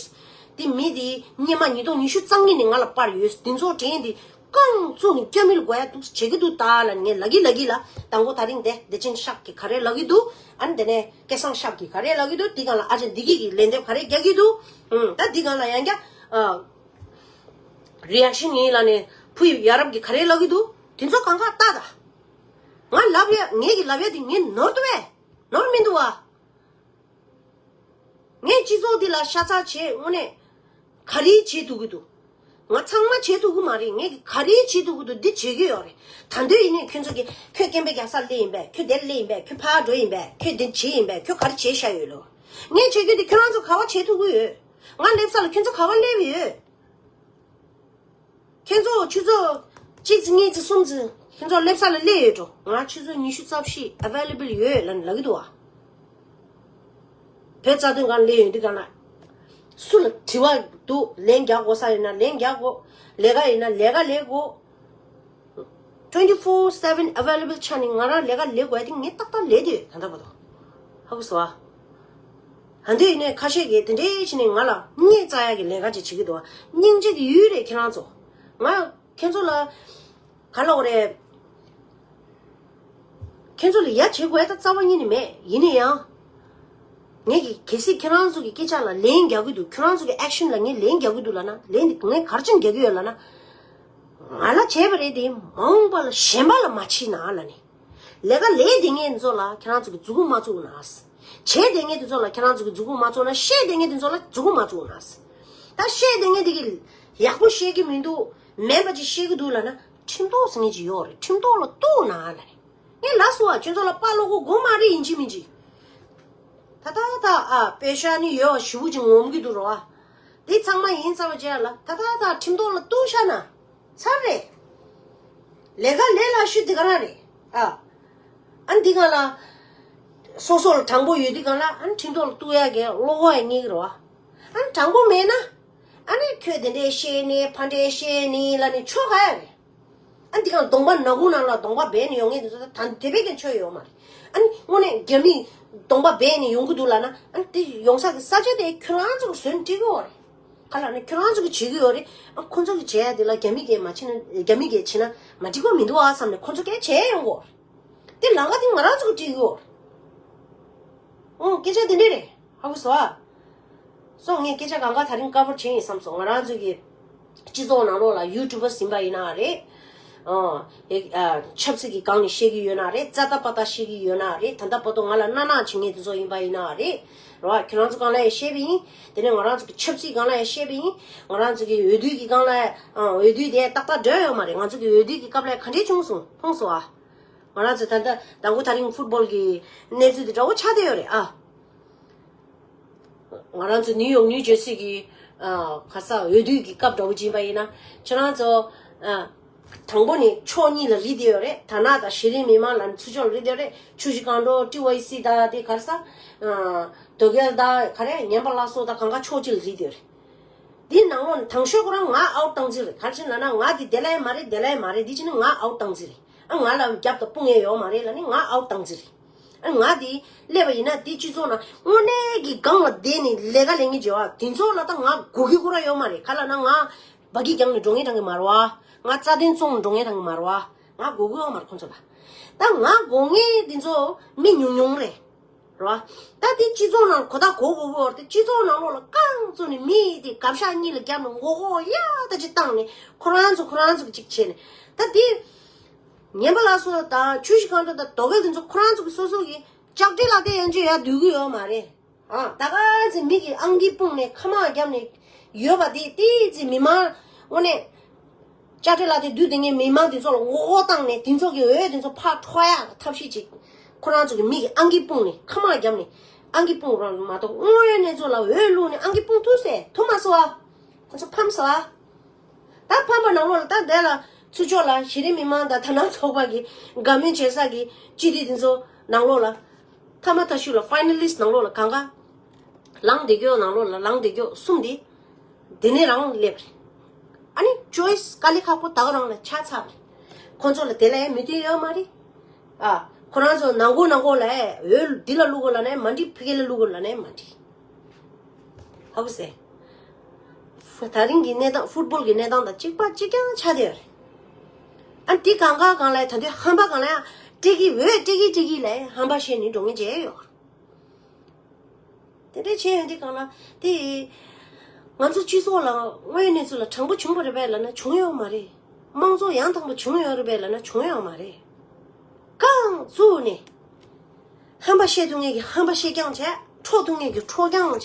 དེ་མི་དེ་སྔོན་མ་ཉིས་སྟོང་ཉི་ཤུ་རྩ་གཉིས་ནས་ང་ལ་པར་ཡོད། དེ་ཚོ་དྲན་དེ་རྐང་བཙུགས་ནས་སྐྱ་མི་ལ་དགོས་ཡ་འདུག་བྱེད་ཀྱི་འདུག་ད་ལ་ངས་ལབ་ཀྱི་ལབ་ཀྱི་ལ། དང་པོ་དེ་རིང་དེ་བདེ་ཆེན་ཤག་གིས་ག་རེ་ལབ་ཀྱི་འདུག་ཨ་ནི་དེ་ནས་སྐལ་བཟང་ཤག་གིས་ག་རེ་ལབ་ཀྱི་འདུག་དེ་སྒང་ལ་ཨ་ཅག་བདེ་སྐྱིད་ཀྱིས་ལན་འདེབས་ག་རེ་རྒྱག་གི་འདུག་ཨུམ། ད་འདི་སྒང་ལ་ཡང་བསྐྱར་ཨ་རི་ཨེག་ཤན་ཡིན་ལབ་ནས་བུ་ཡ་རབས་ཀྱིས་ག་རེ་ལབ་ཀྱི་འདུག་དེ་ཚོ་གང་ག་ལྟ་ད། ང་ལབ་ཡ་ངེད་ཀྱིས་ལབ་ཡ་དེ་ངས་ནོར་འདུག་བས། ནོར་མི་འདུག་བ། ངས་སྤྱི་ཚོགས་འདི་ལ་ཤ་ཚ་བྱེད་དངོས་གནས་ག་རེ་བྱེད་ཐུབ་ཀྱི་འདུག་ང་ཚང་མ་བྱེད་ཐུབ་ཀྱི་མ་རེད། ངས་ག་རེ་བྱེད་ཐུབ་ཀྱི་འདུག་འདི་བྱེད་ཀྱི་ཡོད་རེད། ད་དུང་ཡིན་ནའི་ཁྱོད་ཚོ་གིས་ཁྱོད་སྐད་འབོད་རྒྱག་སར་སླེབས་ཡིན་པས། ཁྱོད་དེར་སླེབས་ཡིན་པས། ཁྱོད་ཕར་འགྲོ་ཡིན་པས། ཁྱོད་འདི་བྱེད་ཡིན་པས། ཁྱོད་ག་རེ་བྱས་བཞག་ཡོད་ལོ། ངས་བྱེད་རྒྱུ་འདི་ཁྱོད་རང་ཚོ་ག་པར་བྱེད་ཐུབ་ཀྱི་ཡོད། ང་སླེབས་ས་ལ་ཁྱོད་ཚོ་ག་པར་སླེབས་ཡོད། ཁྱེད་ཚོ་ཆུ་ཚོད་གཅིག་ཙམ་གཉིས་ཙམ་གསུམ་ཙམ་ཁྱེད་ཚོ་སླེབས་ས་ལ་སླེབས་ཡོད་འགྲོ། ང་ཆུ་ཚོད་ཉི་ཤུ་རྩ་བཞི་available་ཡོད་ལབ་ནས་ལབ་ཀྱི་འདུག་བ། བོད་རྩ་དོན་སྒང་སླེབས་ཡོད་འདི་ག་ན། སུ་ལ་དྲི་བ་འདུག་ལན་རྒྱག་དགོས་ས་ཡིན་ན་ལན་རྒྱག་དགོས། ལས་ཀ་ཡིན་ན་ལས་ཀ་ལས་དགོས། twenty four seven available་ཆགས་ནས་ང་རང་ལས་ཀ་ལས་དགོས་ཡ་དེ་ངས་ཏག་ཏག་ལས་དེ་ད་ལྟ་བར་དུ། ཧ་གོ་སོང་ཨ། ཧ་འདོད་ཡིན་ནའི་ཁ་ཤས་ཀྱིས་དེ་འདྲའི་བྱས་ནས་ང་ལ་བརྙས་བཙལ་ཡག་གི་ལས་ཀ་ཅིག་བྱེད་ཀྱི་འདུག་སྙིང་རྗེ་གི་ཡུལ་རེད་ཁྱེད་རང་ཚོ། ང་ཁྱེད་ཚོ་ལ་ག་ལབ་དགོས་རེད། ཁྱེད་ཚོ་ལ་ཡ་བྱེད་དགོས་ད་རྩ་བ་ཉིད་ནས་མེད། ཡིན་ན་ཡང་། ངས་ཀྱི་གལ་སྲིད་ཁྱེད་རང་ཚོ་གི་སྐད་ཆ་ལ་ལན་རྒྱག་གི་འདུག་ཁྱེད་རང་ཚོ་གི་action་ལ་ངས་ལན་རྒྱག་གི་འདུག་ལབ་ན་ལན་འདི་ངས་ག་རེ་བྱས་ནས་རྒྱག་གི་ཡོད་ལབ་ན། ང་ལ་བྱས་པ་རེད་དེ་མ་འོངས་པ་ལ་གཞན་པ་ལ་མ་བྱེད་ན་ལབ་ནས། ལས་ཀ་ལས་བསྡད་མཁན་ཚོ་ལ་ཁྱེད་རང་ཚོ་གི་མཛུབ་གུ་མ་བཙུགས་ན། བྱས་བསྡད་མཁན་དེ་ཚོ་ལ་ཁྱེད་རང་ཚོ་གི་མཛུབ་གུ་མ་བཙུགས་ན། བཤད་བསྡད་མཁན་དེ་ཚོ་ལ་མཛུབ་གུ་མ་བཙུགས་ན། ད་བཤད་བསྡད་མཁན་དེ་གི་ཡག་པོ་བཤད་ཀྱི་མི་འདུག་མེད་པ་ཅིག་བཤད་ཀྱི་འདུག་ལབ་ན་ཁྲིམས་ཐོག་ཟེར་མཁན་ཅིག་ཡོད་རེད། ཁྲིམས་ཐོག་ལ་གཏུགས་ན་ལབ་རེད། ངས་ལབ་སོང་བ། ཁྱོད་ཚོ་ལ་དཔའ་བློ་ཁོག་དགོས་མ་རེད་ཡིན་གཅིག་མིན་གཅིག་ད་ད་ད་ཨ་པེ་ཤ་ནི་ཡོད་བ་ཞེ་པོ་ཅིག་ངོམ་གྱི་འདུག་རོ་ཨ། དེ་ཚང་མ་ཡིན་ཚར་བ་རྗེས་ལ་ད་ད་ད་ཁྲིམས་ཐོག་ལ་གཏུགས་བཞག་ན། ཚར་རེད། ལས་ཀ་ལས་སླ་ཤོས་དེ་ག་རང་རེད་ཨ། ཨ་འདི་ག་ལ། སོ་སོ་ལ་དྲང་པོ་ཡོད་དུས་ག་ལ་ཨ་ཁྲིམས་ཐོག་ལ་གཏུགས་ཡག་གི་བློ་ཁོག་ཡང་རྙེད་ཀྱི་རེད་བ། ཨ་དྲང་པོ་མེད་ན། ཨ་ནི་ཁྱོད་དེ་འདྲའི་བཤད་ནི་ཕ་འདྲའི་བཤད་ནི་ལབ་ནི་ཆོ་ག་ཡ་རེད། ཨ་འདི་ག་ལ་གདོང་པ་ནག་ཁུང་ནང་ལ་གདོང་པ་སྦས་ནི་ཡོང་ངེས་དེ་ཚོ་ད་དེ་བས་ཀྱང་ཆོ་ཡོད་མ་རེད། ཨ་ནི་དངོས་གནས་རྒྱ་མི་གདོང་པ་སྦས་ནི་ཡོང་གི་འདུག་ལབ་ན་ཨ་ནི་དེ་ཡོང་ས་གི་ས་ཆ་དེ་ཁྱོད་རང་ཚོ་གི་བཟོས་ནི་འགྲིག་གི་ཡོད་རེད། ག་ལ་ནི་ཁྱོད་རང་ཚོ་གི་བྱེད་ཀྱི་ཡོད་རེད། ཨ་ཁོ་ཚོ་གི་བྱེད་ཡ་དེ་ལ་རྒྱ་མི་གིས་མ་བྱེད་ན་རྒྱ་མི་གིས་བྱེད་ན་མ་འགྲིག་པ་མི་འདུག་ཨ་བསམ་ནས་ཁོ་ཚོ་གིས་བྱེད་ཡོང་གི་ཡོད་རེད། དེ་ལམ་ཁ་དེ་ང་རང་ཚོ་གི་བྲིས་ཡོད། ཨོ་སྐད་ཆ་དེ་འདྲས་རེད། ཧ་གོ་སོང་ཨ། སོ་ངས་སྐད་ཆ་གང་ག་ད་རིང་བཀའ་འཁོར་བྱས་ཡིན་བསམ་སོང་། ང་རང་ཚོ་གི་སྤྱི་ཚོགས་ནང་ལོགས་ལ་ཡུ་ཊུབ་པར་ཡིན་པ་ཡིན་ན་རེད། ཨོ་ཨེ་ཨ་ཆབ་སྲིད་ཀྱི་སྒང་ནས་བཤད་ཀྱི་ཡོད་ན་རེད། རྩ་ད་པ་ད་བཤད་ཀྱི་ཡོད་ན་རེད། ད་ལྟ་བར་དུ་ང་ལ་མནའ་མནའ་བྱེད་མཁན་དེ་ཚོ་ཡིན་པ་ཡིན་ན་རེད། རེད་བ། ཁྱེད་རང་ཚོ་སྒང་ལ་ཡང་བཤད་པ་ཡིན། དེ་ནས་ང་རང་ཚོ་གི་ཆབ་སྲིད་སྒང་ལ་ཡང་བཤད་པ་ཡིན། ང་རང་ཚོ་གི་འོས་བསྡུ་གི་སྒང་ལ་ཡང་ཨ་འོས་བསྡུ་དེ་ཏག་ཏག་འགྲོ་ཡོད་མ་རེད། ང་ཚོ་གི་འོས་བསྡུ་གི་སྐབས་ལ་ཡང་ག་འདྲས་བྱུང་སོང་མཐོང་སོང་ཨ། ང་རང་ཚོ་ད་ལྟ་དང་པོ་ད་རིང་ཕུཊ་བོལ་གྱི་གནས་ཚུལ་དེ་འདྲ་བོ་ཆགས་བསྡད་ཡོད་རེད་ཨ། ང་རང་ཚོ་ནིའུ་ཡོག་ནིའུ་ཇར་སི་གི་ཨ་ག་ས་འོས་བསྡུ་གི་སྐབས་འདྲ་བོ་ཅིག་ཡིན་པ་ཡིན་ན་ཁྱེད་རང་ཚོ་ཨ་དང་པོ་ནས་ཕྱོགས་གཉིས་ལ་རིལ་བསྡད་ཡོད་རེད། དར་ནག་དང་གཞི་རིམ་མི་མང་ལ་ཚུར་ཕྱོགས་ལ་རིལ་བསྡད་ཡོད་རེད། ཆུ་བཞི་སྒང་དྲུག་ཊི་ཝའི་སི་དང་དེ་ག་རེ་ཟ་ཨ་དོལ་རྒྱལ་དང་ག་རེ་ངན་པ་ལ་སོགས་དང་གང་ག་ཕྱོགས་གཅིག་ལ་རིལ་བསྡད་ཡོད་རེད། འདིའི་ནང་ལོགས་ནས་དང་ཤོས་ཁོ་རང་ང་ཨའུཊ་བཏང་རྩིས་རེད། ག་རེ་བྱས་ན་ང་འདི་བསྡད་ལ་ཡ་མ་རེད། བསྡད་ལ་ཡ་མ་རེད། འདི་བྱས་ན་ང་ཨའུཊ་བཏང་རྩིས་རེད། ཨ་ང་ལ་རྒྱབ་དང་དཔུང་ཡས་ཡོད་མ་རེད་ལབ་ནས་ང་ཨའུཊ་བཏང་རྩིས་རེད། ཨ་ང་འདི་སླེབས་པ་ཡིན་ན་འདི་སྤྱི་ཚོགས་ནང་དངོས་གནས་ཀྱི་སྒང་ལ་བསྡད་ནས་ལས་ཀ་ལས་མཁན་བྱེད་པ་དེ་ཚོ་ལ་ད་ང་དགོས་ཀྱི་ཁོ་རང་ཡོད་མ་རེད། ག་ལབ་ན་ང་སྦ་གི་རྒྱང་ནས་འགྲོ་མཁན་དང་གི་མ་རེད་བ། ང་རྩ་དོན་བཙོང་འགྲོ་མཁན་དང་གི་མ་རེད་བ། ང་དགོས་ཀྱི་ཡོད་མ་རེད་ཁོ་ཚོ་ལ། ད་ང་དགོས་མཁན་འདི་ཚོ་མི་ཉུང་ཉུང་རེད། རེད་བ། ད་དེ་སྤྱི་ཚོགས་ནང་གོ་ད་གོ་གོ་གོ་རེད། དེ་སྤྱི་ཚོགས་ནང་ལོགས་ལ་རྐང་བཙུགས་ནས་མི་དེ་གབ་ཤ་གཉིས་ལ་བརྒྱབ་ནས་མགོ་སྐོར་ཡ་ད་ཅིག་བཏང་ནས་ཁོ་རང་ཚོ་ཁོ་རང་ཚོ་གི་ཅིག་བྱས་ནས། ད་དེ་ངན་པ་ལ་སོགས་དང་ཆུ་བཞི་སྒང་དྲུག་དང་རྡོ་སྐས་དེ་ཚོ་ཁོ་རང་ཚོ་གི་སོ་སོ་གི་ལྕགས་སྤྲེལ་ལག་དེ་ཡན་ཆད་ཡར་སྡོད་གི་ཡོད་མ་རེད། ཨ་ད་ག་ཚེ་མི་གི་ཨང་ཀི་སྤུངས་ནས་ཁ་མ་བརྒྱབ་ནས་ཡོད་པ་དེ་དེ་ཚེ་མི་མང་དངོས་གནས། ལྕགས་སྤྲེལ་ལག་དེ་བསྡུས་དེ་ངས་མི་མང་དེ་ཚོ་ལ་ངོ་རྒོལ་བཏང་ནས་དེ་ཚོ་གི་འོས་དེ་ཚོ་ཕར་འཕྲོག་ཡག་གི་ཐབས་ཤེས་ཅིག་ཁོ་རང་ཚོ་གི་མི་གི་ཨང་ཀི་སྤུངས་ནས་ཁ་མ་བརྒྱབ་ནས་ཨང་ཀི་སྤུངས་རང་མ་གཏོགས་དངོས་ཡོད་གནས་ཚུལ་ལ་འོས་བླུགས་ནས་ཨང་ཀི་སྤུངས་ཐུབ་ཟེར་ཐུབ་མ་སོང་ཨ། ཁོ་ཚོ་ཕམ་སོང་ཨ། ད་ཕམ་པ་ནང་ལོགས་ལ་ད་དེ་ལ་ཚུར་ཕྱོགས་ལ་གཞི་རིམ་མི་མང་དང་དར་ནག་ཚོགས་པ་གི་དགའ་མོས་བྱེད་ས་གི་སྤྱི་འཐུས་དེ་ཚོ་ནང་ལོགས་ལ། ཐ་མ་ཐ་ཤུ་ལ་ཕའི་ནལ་ལིསྟ་ནང་ལོགས་ལ་གང་ག་ལངས་བསྡད་རྒྱུ་ནང་ལོགས་ལ་ལངས་བསྡད་རྒྱུ་གསུམ་དེ། དེ་ནས་རང་སླེབས་རེད། ཨ་ནི་ཅོའི་སི་དཀའ་ལས་ཁག་པོ་ད་ག་རང་ལ་ཆགས་ཚར་རེད། ཁོ་ཚོ་ལ་དེ་ལ་ཡང་མོས་མཐུན་ཡོད་མ་རེད། ཨ། ཁོ་རང་ཚོ་ནང་ཁུལ་ནང་ཁུལ་ལ་འོས་འདི་ལ་བླུག་དགོས་ལབ་ན་ཡང་མ་འགྲིག་ཕ་གི་ལ་བླུག་དགོས་ལབ་ན་ཡང་མ་འགྲིག་ཧ་གོ་སོང་། ད་རིང་གི་གནས་སྟངས་ཕུཊ་བོལ་གྱི་གནས་སྟངས་དང་གཅིག་པ་གཅིག་རྐྱང་ཆགས་བསྡད་ཡོད་རེད། ཨ་འདི་གང་ག་གང་ལ་ད་དུང་ཧམ་པ་གང་ལ་ཡང་སྤྲད་ཀྱི་འོས་སྤྲད་ཀྱི་སྤྲད་ཀྱི་ལ་ཧམ་པ་བཤད་ནས་འགྲོ་མཁན་བྱས་ཡོད། དེ་འདྲ་བྱས་ཡོང་དུས་གང་ལ་དེ། ང་ཚོ་སྤྱི་ཚོགས་ལ་དངོས་ཡོད་གནས་ཚུལ་ལ་དྲང་པོ་བྱུང་བ་རེད་པས་ལབ་ན་བྱུང་ཡོད་མ་རེད། དམངས་གཙོ་ཡང་དག་པ་བྱུང་ཡོད་རེད་པས་ལབ་ན་བྱུང་ཡོད་མ་རེད། རྐང་བཙུགས་ནས། ཧམ་པ་བཤད་ཐུབ་མཁན་གྱིས་ཧམ་པ་བཤད་རྐྱང་བྱས། འཕྲོག་ཐུབ་མཁན་གྱིས་འཕྲོག་རྐྱང་བྱས།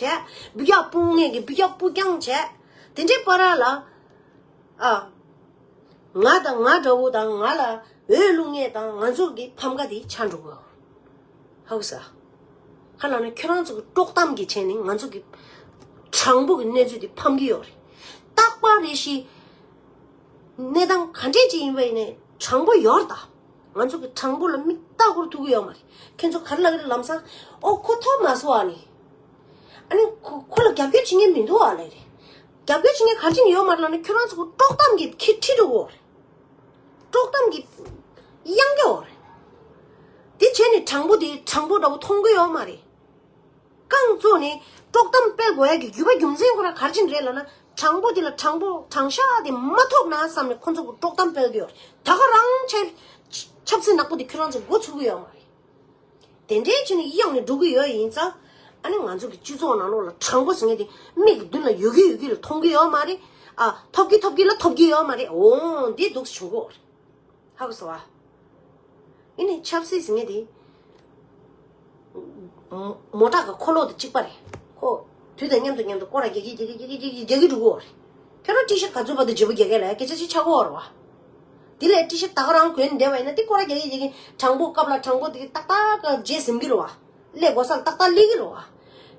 སྦུ་རྒྱག་སྤུངས་མཁན་གྱིས་སྦུ་རྒྱག་སྤུངས་རྐྱང་བྱས། དེ་འདྲའི་བར་ལ། ཨ། ང་དང་ང་འདྲ་བོ་དང་ང་ལ་འོས་བླུག་མཁན་དང་ང་ཚོ་གི་ཕམ་ཁ་དེ་ཆགས་འགྲོ་གི་ཡོད། ཧ་གོ་སོང་། ག་ལབ་ན་ཁྱོད་རང་ཚོ་གི་དཀྲོག་གཏམ་གྱི་ཆེད་ནས་ང་ཚོ་གི་དྲང་པོ་གི་གནས་ཚུལ་དེ་ཕམ་གྱི་ཡོད་རེད། རྟག་པར་རེ་ཞིག་གནས་སྟངས་ག་འདྲས་ཅིག་ཡིན་པ་ཡིན་ནའི་དྲང་པོ་ཡོད་རེད་ད། ང་ཚོ་གི་དྲང་པོ་ལ་མིག་ལྟ་སྐོར་ཐུབ་ཀྱི་ཡོད་མ་རེད། ཁྱོད་ཚོ་ག་རེ་ལབ་ཀྱི་རེད་ལམ་སང་། ཨོ་ཁོ་ཐོབ་མ་སོང་ཨ་ནི། ཨ་ནི་ཁོ་ཁོ་ལ་རྒྱབ་སྐྱོར་བྱེད་མཁན་མི་འདུག་ཨ་ལབ་རེད། རྒྱབ་སྐྱོར་བྱེད་མཁན་ག་རེ་བྱེད་མཁན་ཡོད་མ་རེད་ལབ་ན་ཁྱོད་རང་ཚོ་གི་དཀྲོག་གཏམ་གྱི་ཁྱི་ཁྲིད་འགྲོ་གི་ཡོད་རེད། དཀྲོག་གཏམ་གྱི་གཡང་རྒྱག་གི་ཡོད་རེད། དེ་བྱས་ནས་དྲང་པོ་དེ་དྲང་པོ་འདྲ་བོ་མཐོང་གི་ཡོད་མ་རེད། རྐང་བཙུགས་ནས་དཀྲོག་གཏམ་སྤེལ་དགོས་ཡ་གི་རྒྱུ་བ་རྒྱུ་མཚན་ཁོ་རང་ག་རེ་བྱས་ནས་རེད་ལབ་ན་དྲང་པོ་དེ་ལ་དྲང་པོ་དྲང་བཞག་དེ་མ་ཐོབ་ན་བསམ་ནས་ཁོ་ཚོ་གི་དཀྲོག་གཏམ་སྤེལ་གི་ཡོད་རེད། ད་ག་རང་ཆབ་ཆབ་སྲིད་ནག་པོ་དེ་ཁྱོད་རང་ཚོ་མགོ་ཚུགས་གི་ཡོད་མ་རེད། དེ་འདྲའི་ཆེ་ནས་གཡང་ནས་འགྲོ་གི་ཡོད་ཡིན་ཙང་། ཨ་ནི་ང་ཚོ་གི་སྤྱི་ཚོགས་ནང་ལོགས་ལ་དྲང་པོ་ཟེར་མཁན་དེ་མིག་གི་མདུན་ལ་ཡོད་ཀྱི་ཡོད་ཀྱི་ལ་མཐོང་གི་ཡོད་མ་རེད། ཨ་ཐོབ་ཀྱི་ཐོབ་ཀྱི་ལ་ཐོབ་ཀྱི་ཡོད་མ་རེད། འོང་འདི་འདུག་སེ་བྱུང་གི་ཡོད་རེད། ཧ་གོ་སོང་ཨ། ཡིན་ནའི་ཆབ་སྲིད་ཟེར་མཁན་དེ། མོ་ཊ་གི་འཁོར་ལོ་དང་གཅིག་པ་རེད། ཁོ། དུས་དང་མཉམ་དུ་མཉམ་དུ་སྐོར་ར་རྒྱག་གི་རྒྱག་གི་རྒྱག་གི་རྒྱག་གི་རྒྱག་གི་འགྲོ་གི་ཡོད་རེད། ཁྱོད་རང་ཊི་ཤར་ག་ཚོད་བར་དུ་བརྗེ་པོ་རྒྱག་གི་ལ་སྐད་ཆ་ཅིག་ཆགས་ཀྱི་ཡོད་རེད་བ། དེ་ལས་ཊི་ཤར་ད་ག་རང་གོན་བསྡད་པ་ཡིན་ན་དེ་སྐོར་ར་རྒྱག་གི་རྒྱག་གི་དྲང་པོ་སྐབས་ལ་དྲང་པོ་དེ་ཏག་ཏག་གི་རྗེས་ཟིན་གི་རེད་བ། སླེབས་དགོས་ས་ལ་ཏག་ཏག་སླེབས་ཀྱི་རེད་བ།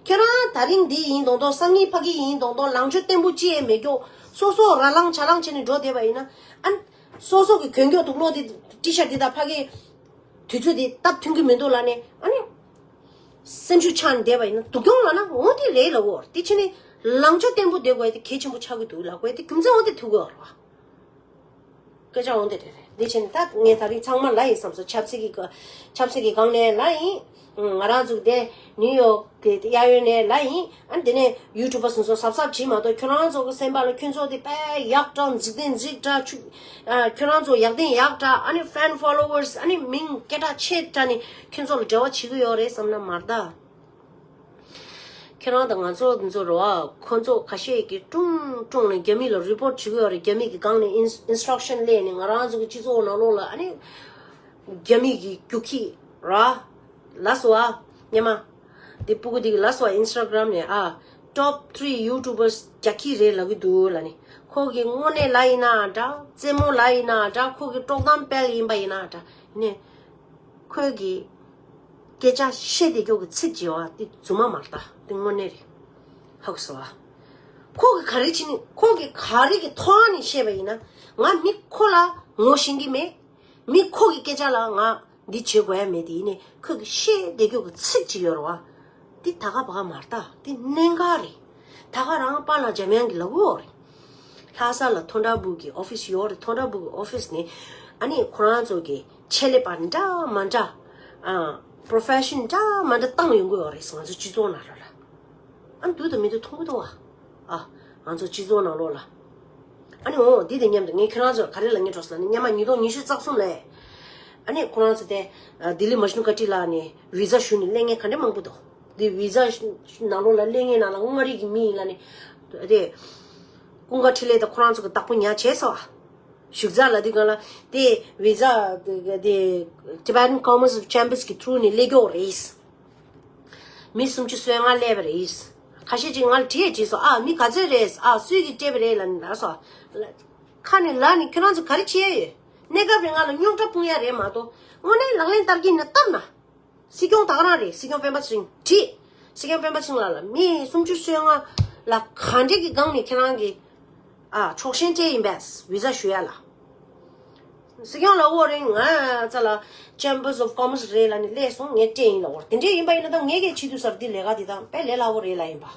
ཁྱོད་རང་ད་རིང་འདི་ཡིན་མདོག་མདོག་སང་ཉིན་ཕ་གི་ཡིན་མདོག་མདོག་ལངས་ཕྱོགས་བརྟན་པོ་ཅི་ཡང་མེད་ཀྱོག་སོ་སོ་ར་ལངས་ཆ་ལངས་བྱས་ནས་འགྲོ་བསྡད་པ་ཡིན་ན། ཨ་ནི། སོ་སོ་གི་གྱོན་གོས་དུག་ལོག་འདི་ཊི་ཤར་འདི་དང་ཕ་གི་དུས་ཚོད་འདི་སྟབས་མཐུན་གི་མི་འདུག་ལབ་ནས་ཨ་ནི། སེམས་ཤུགས་ཆག་ནས་བསྡད་པ་ཡིན་ན་སྡུག་གྱོང་ལབ་ན་འོ་དེ་རེད་ལབ་གོ། དེ་ཕྱིན་ནས་ལངས་ཕྱོགས་བརྟན་པོ་བསྡད་དགོས་དེ་གལ་ཆེན་པོ་ཆགས་ཀྱི་འདུག་ལབ་དགོས་དེ་རྒྱུ་མཚན་འོ་དེ་ཐུག་གི་ཡོད་རེད་བ། སྐད་ཆ་འོ་དེ་རེད་རེད། དེ་ཕྱིན་ནས་ད་ངས་ད་རིང་ཚང་མ་ལབ་ཡིན་བསམ་སོང་། ཆབ་སྲིད་ཀྱི་ཀ་ཆབ་སྲིད་ཀྱི་སྒང་ནས་ལབ་ཡིན། ང་རང་ཚོ་དེ་ནིའུ་ཡོག་གི་གཡས་གཡོན་ནས་ལབ་ཡིན། ཨ་ནི་དེ་ནས་ཡུ་ཊུབ་པ་སོ་སོ་གཟབ་གཟབ་བྱེད་མ་གཏོགས་ཁྱོད་རང་ཚོ་གི་སེམས་པ་ལ་ཁྱོད་ཚོ་དེ་དཔེ་ཡག་དྲག་འཇིག་རྟེན་འཇིག་དྲག་ཆུ་ཨ་ཁྱོད་རང་ཚོ་ཡག་དེ་ཡག་དྲག་ཨ་ནི་ཕེན་ཕོ་ལོ་ཝར་སི་ཨ་ནི་མིང་སྐད་གྲགས་ཆེ་དྲག་ནི་ཁྱོད་ཚོ་ལ་འབྲེལ་བ་བྱེད་ཀྱི་ཡོད་རེད་བསམ་ན་མ་རེད་ད། ཁྱོད་རང་དང་ང་ཚོ་འདི་ཚོ་རེད་བ། ཁོ་ཚོ་ཁ་ཤས་ཀྱིས་ཀྲུང་ཀྲུང་ནས་རྒྱ་མི་ལ་རི་པོར་ཊི་བྱེད་ཀྱི་ཡོད་རེད། རྒྱ་མི་གི་སྒང་ནས་ཨིན་ཨིན་སི་ཊྲག་ཤན་སླེབས་ནས་ང་རང་ཚོ་གི་སྤྱི་ཚོགས་ནང་ལོགས་ལ་ཨ་ནི། རྒྱ་མི་གི་རྒྱུག་ཁྱི་ར། ལགས་སོ་ཨ། སྙན་མ། འདི་སྤུ་གུ་འདི་གི་ལགས་སོ་ཨ་ཨིན་སི་ཊ་གྷ་རམ་ནས་ཨ། ཊོབ་ཐི་རི་ཡུ་ཊུབ་པར་སི་རྒྱག་ཁྱི་རེད་ལབ་ཀྱི་འདུག་ལབ་ནས། ཁོ་གི་དངོས་གནས་ལབ་ཡིན་ན་འདྲ། རྩེད་མོ་ལབ་ཡིན་ན་འདྲ། ཁོ་གི་དཀྲོག་གཏམ་སྤེལ་ཡིན་པ་ཡིན་ན་འདྲ། ཡིན་ནའི། ཁོས་གི་སྐད་ཆ་བཤད་བསྡད་རྒྱུ་གི་ཚིག་བྱེད་བ་དེ་རྫུན་མ་མ་རེད་ད། དེ་དངོས་གནས་རེད། ཧ་གོ་སོང་ཨ། ཁོ་གི་ག་རེ་བྱས་ནས་ཁོ་གི་ག་རེ་གི་ཐོག་ནས་བཤད་པ་ཡིན་ན། ང་མི་ཁོ་ལ་ངོ་ཤེས་ཀྱི་མེད། མི་ཁོ་གི་སྐད་ཆ་ལ་ང་འདི་བྱེད་དགོས་ཡ་མེད། དེ་ཡིན་ནའི་ཁོས་གི་བཤད་བསྡད་རྒྱུ་གི་ཚིག་ཅིག་ཡོད་རེད་བ། འདི་ད་ག་བ་ག་མ་རེད་ད། འདི་གནད་འགག་རེད། ད་ག་རང་པཱ་ལགས་འཇམ་དབྱངས་ཀྱིས་ལབ་ཀྱི་ཡོད་རེད། ལྷ་ས་ལ་མཐོང་གྲགས་སྦུག་གི་ཨོ་ཕི་སི་ཡོད་རེད། མཐོང་གྲགས་སྦུག་གི་ཨོ་ཕི་སི་ནས་ཨ་ནི་ཁོ་རང་ཚོ་གི་ཆེད་ལས་པ་འདྲ་མ་འདྲ། ཨ། པོ་རོ་ཕེ་ཤན་འདྲ་མ་འདྲ་བཏང་ཡོང་གི་ཡོད་རེད་ཟེར། ང་ཚོ་སྤྱི་ཚོགས་ནང་ལོགས་ལ། ཨ་འདུག་དང་མི་འདུག་མཐོང་གི་འདུག་བ། ཨ། ང་ཚོ་སྤྱི་ཚོགས་ནང་ལོགས་ལ། ཨ་ནི་འོ་འདི་དང་མཉམ་དུ་ངས་ཁྱོད་རང་ཚོར་ག་རེ་ལབ་སྙིང་བྲོ་སོང་ལབ་ན། སྔོན་མ་ཉིས་སྟོང་ཉི་ཤུ་རྩ་གསུམ་ལ། ཨ་ནི་ཁོ་རང་ཚོ་དེ་ལྡི་ལི་མཇ་ནུ་ཀ་ཊི་ལ་ནས་བི་ཛ་ཞུ་ནས་སླེབས་མཁན་ག་འདྲ་མང་པོ་འདུག་དེ་བི་ཛ་ནང་ལོགས་ལ་སླེབས་མཁན་ནང་ལ་མངའ་རིས་ཀྱི་མི་ཡིན་ལ་ནི་དེ་ཀུན་དགའ་འཕྲིན་ལས་དང་ཁོ་རང་ཚོ་གི་བདག་པོ་ཉར་བྱས་སོང་ཨ། བཞུགས་ས་ལ་དེ་ག་ལ་དེ་བི་ཛ་དེ་Tibetan Congress of Champions གི་ཐུ་རུ་ནས་སླེབས་ཀྱི་ཡོད་རེད། མི་སུམ་ཅུ་སོ་ལྔ་སླེབས་པ་རེད། ཁ་ཤས་ཅིག་ང་ལ་དྲིས་དྲིས་སོང་ཨ། མི་ག་ཚོད་རེད་ཨ། སུས་ཀྱིས་སྤྲད་པ་རེད་ལབ་ནས་ལབ་སོང་། ཁ་ནས་ལབ་ནས་ཁྱོད་རང་ཚོ་ག་རེ་བྱས་ཡོད། གནས་སྐབས་རིང་ང་ལ་རྙོག་དྲ་སྤུངས་ཡ་རེད་མ་གཏོགས་དངོས་གནས་ལག་ལེན་བསྟར་གྱི་ན་བསྟར་ན། སྲིད་སྐྱོང་ད་ག་རང་རེད། སྲིད་སྐྱོང་སྤེན་པ་ཚེ་རིང་དྲིས། སྲིད་སྐྱོང་སྤེན་པ་ཚེ་རིང་ལགས་ལ་མི་སུམ་ཅུ་སོ་ལྔ་ལ་ག་འདྲས་ཀྱི་སྒང་ནས་ཁྱེད་རང་གིས་ཨ་ཆོག་མཆན་སྤྲད་ཡིན་པས་བི་ཛ་ཞུ་ཡ་ལ། སྲིད་སྐྱོང་ལགས་འོ་རེད། ང་ཙ་ལ་Chambers of Commerce རེད་ལབ་ནས་སླེབས་སོང་། ངས་སྤྲད་ཡིན་ལབ་འོ། དེ་འདྲས་ཡིན་པ་ཡིན་ན་ད་ངས་གལ་ཆེ་དུས་སར་འདི་ལས་ཀ་འདི་དང་དཔེ་ལས་སླ་བོ་རེད་ལབ་ཡིན་པ།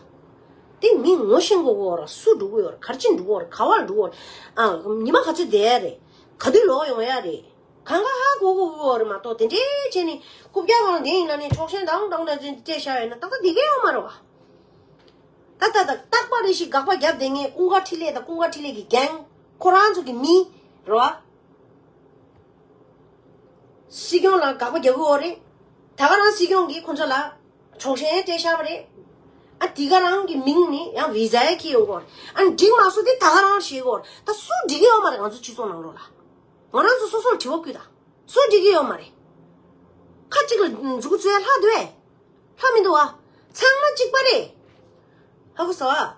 དེ་མི་ངོ་ཤེས་དགོས་ཀྱི་ཡོད་རེད། སུ་འགྲོ་གི་ཡོད་རེད། ག་རེ་བྱེད་འགྲོ་གི་ཡོད་རེད། ག་བ་ལ་འགྲོ་གི་ཡོད་རེད། ཨ་ཉི་མ་ག་ཚོད་བསྡད་ཡ་རེད། ག་འདུག་ལོག་ཡོང་ཡ་རེད། གང་ག་ཧ་གོ་གོ་གོ་རེད་མ་གཏོགས་དེ་འདྲའི་བྱས་ནས་རྐུབ་བཀྱག་གང་དེ་ཡིན་ན་ནས་ཆོག་མཆན་དང་དང་དང་སྤྲད་བཞག་ཡོད་ན་ཏག་ཏག་དེ་ག་ཡོད་མ་རེད་བ། ད་ད་ད་རྟག་པ་རེ་ཞིག་དགག་པ་བརྒྱབ་བསྡད་མཁན་ཀུན་དགའ་འཕྲིན་ལས་དང་ཀུན་དགའ་འཕྲིན་ལས་ཀྱི་གེང་ཁོ་རང་ཚོ་གི་མི་རེད་བ། སྲིད་སྐྱོང་ལ་དགག་པ་རྒྱག་གི་ཡོད་རེད། ད་ག་རང་སྲིད་སྐྱོང་གིས་ཁོ་ཚོ་ལ་ཆོག་མཆན་སྤྲད་བཞག་པ་རེད། ཨ་དེ་ག་རང་གི་མིང་ནི་ཡང་བི་ཛ་ཡ་ཁྱེར་ཡོང་གི་ཡོད་རེད། ཨ་འགྲིག་མ་སོང་དེ་ད་ག་རང་བཤད་གི་ཡོད་རེད། ད་སུ་འགྲིག་གི་ཡོད་མ་རེད། ང་ཚོ་སྤྱི་ཚོགས་ནང་ལོགས་ལ། ང་རང་ཚོ་སོ་སོར་དྲི་བ་བསྐུལ་དང་། སུ་འགྲིག་གི་ཡོད་མ་རེད། ཁ་གཅིག་ལ་མཛུག་གུ་བཙུགས་ཡ་ལྷག་འདུག་ཨེ། ལྷག་མི་འདུག་ཨ། ཚང་མ་གཅིག་པ་རེད། ཧ་གོ་སོང་ཨ།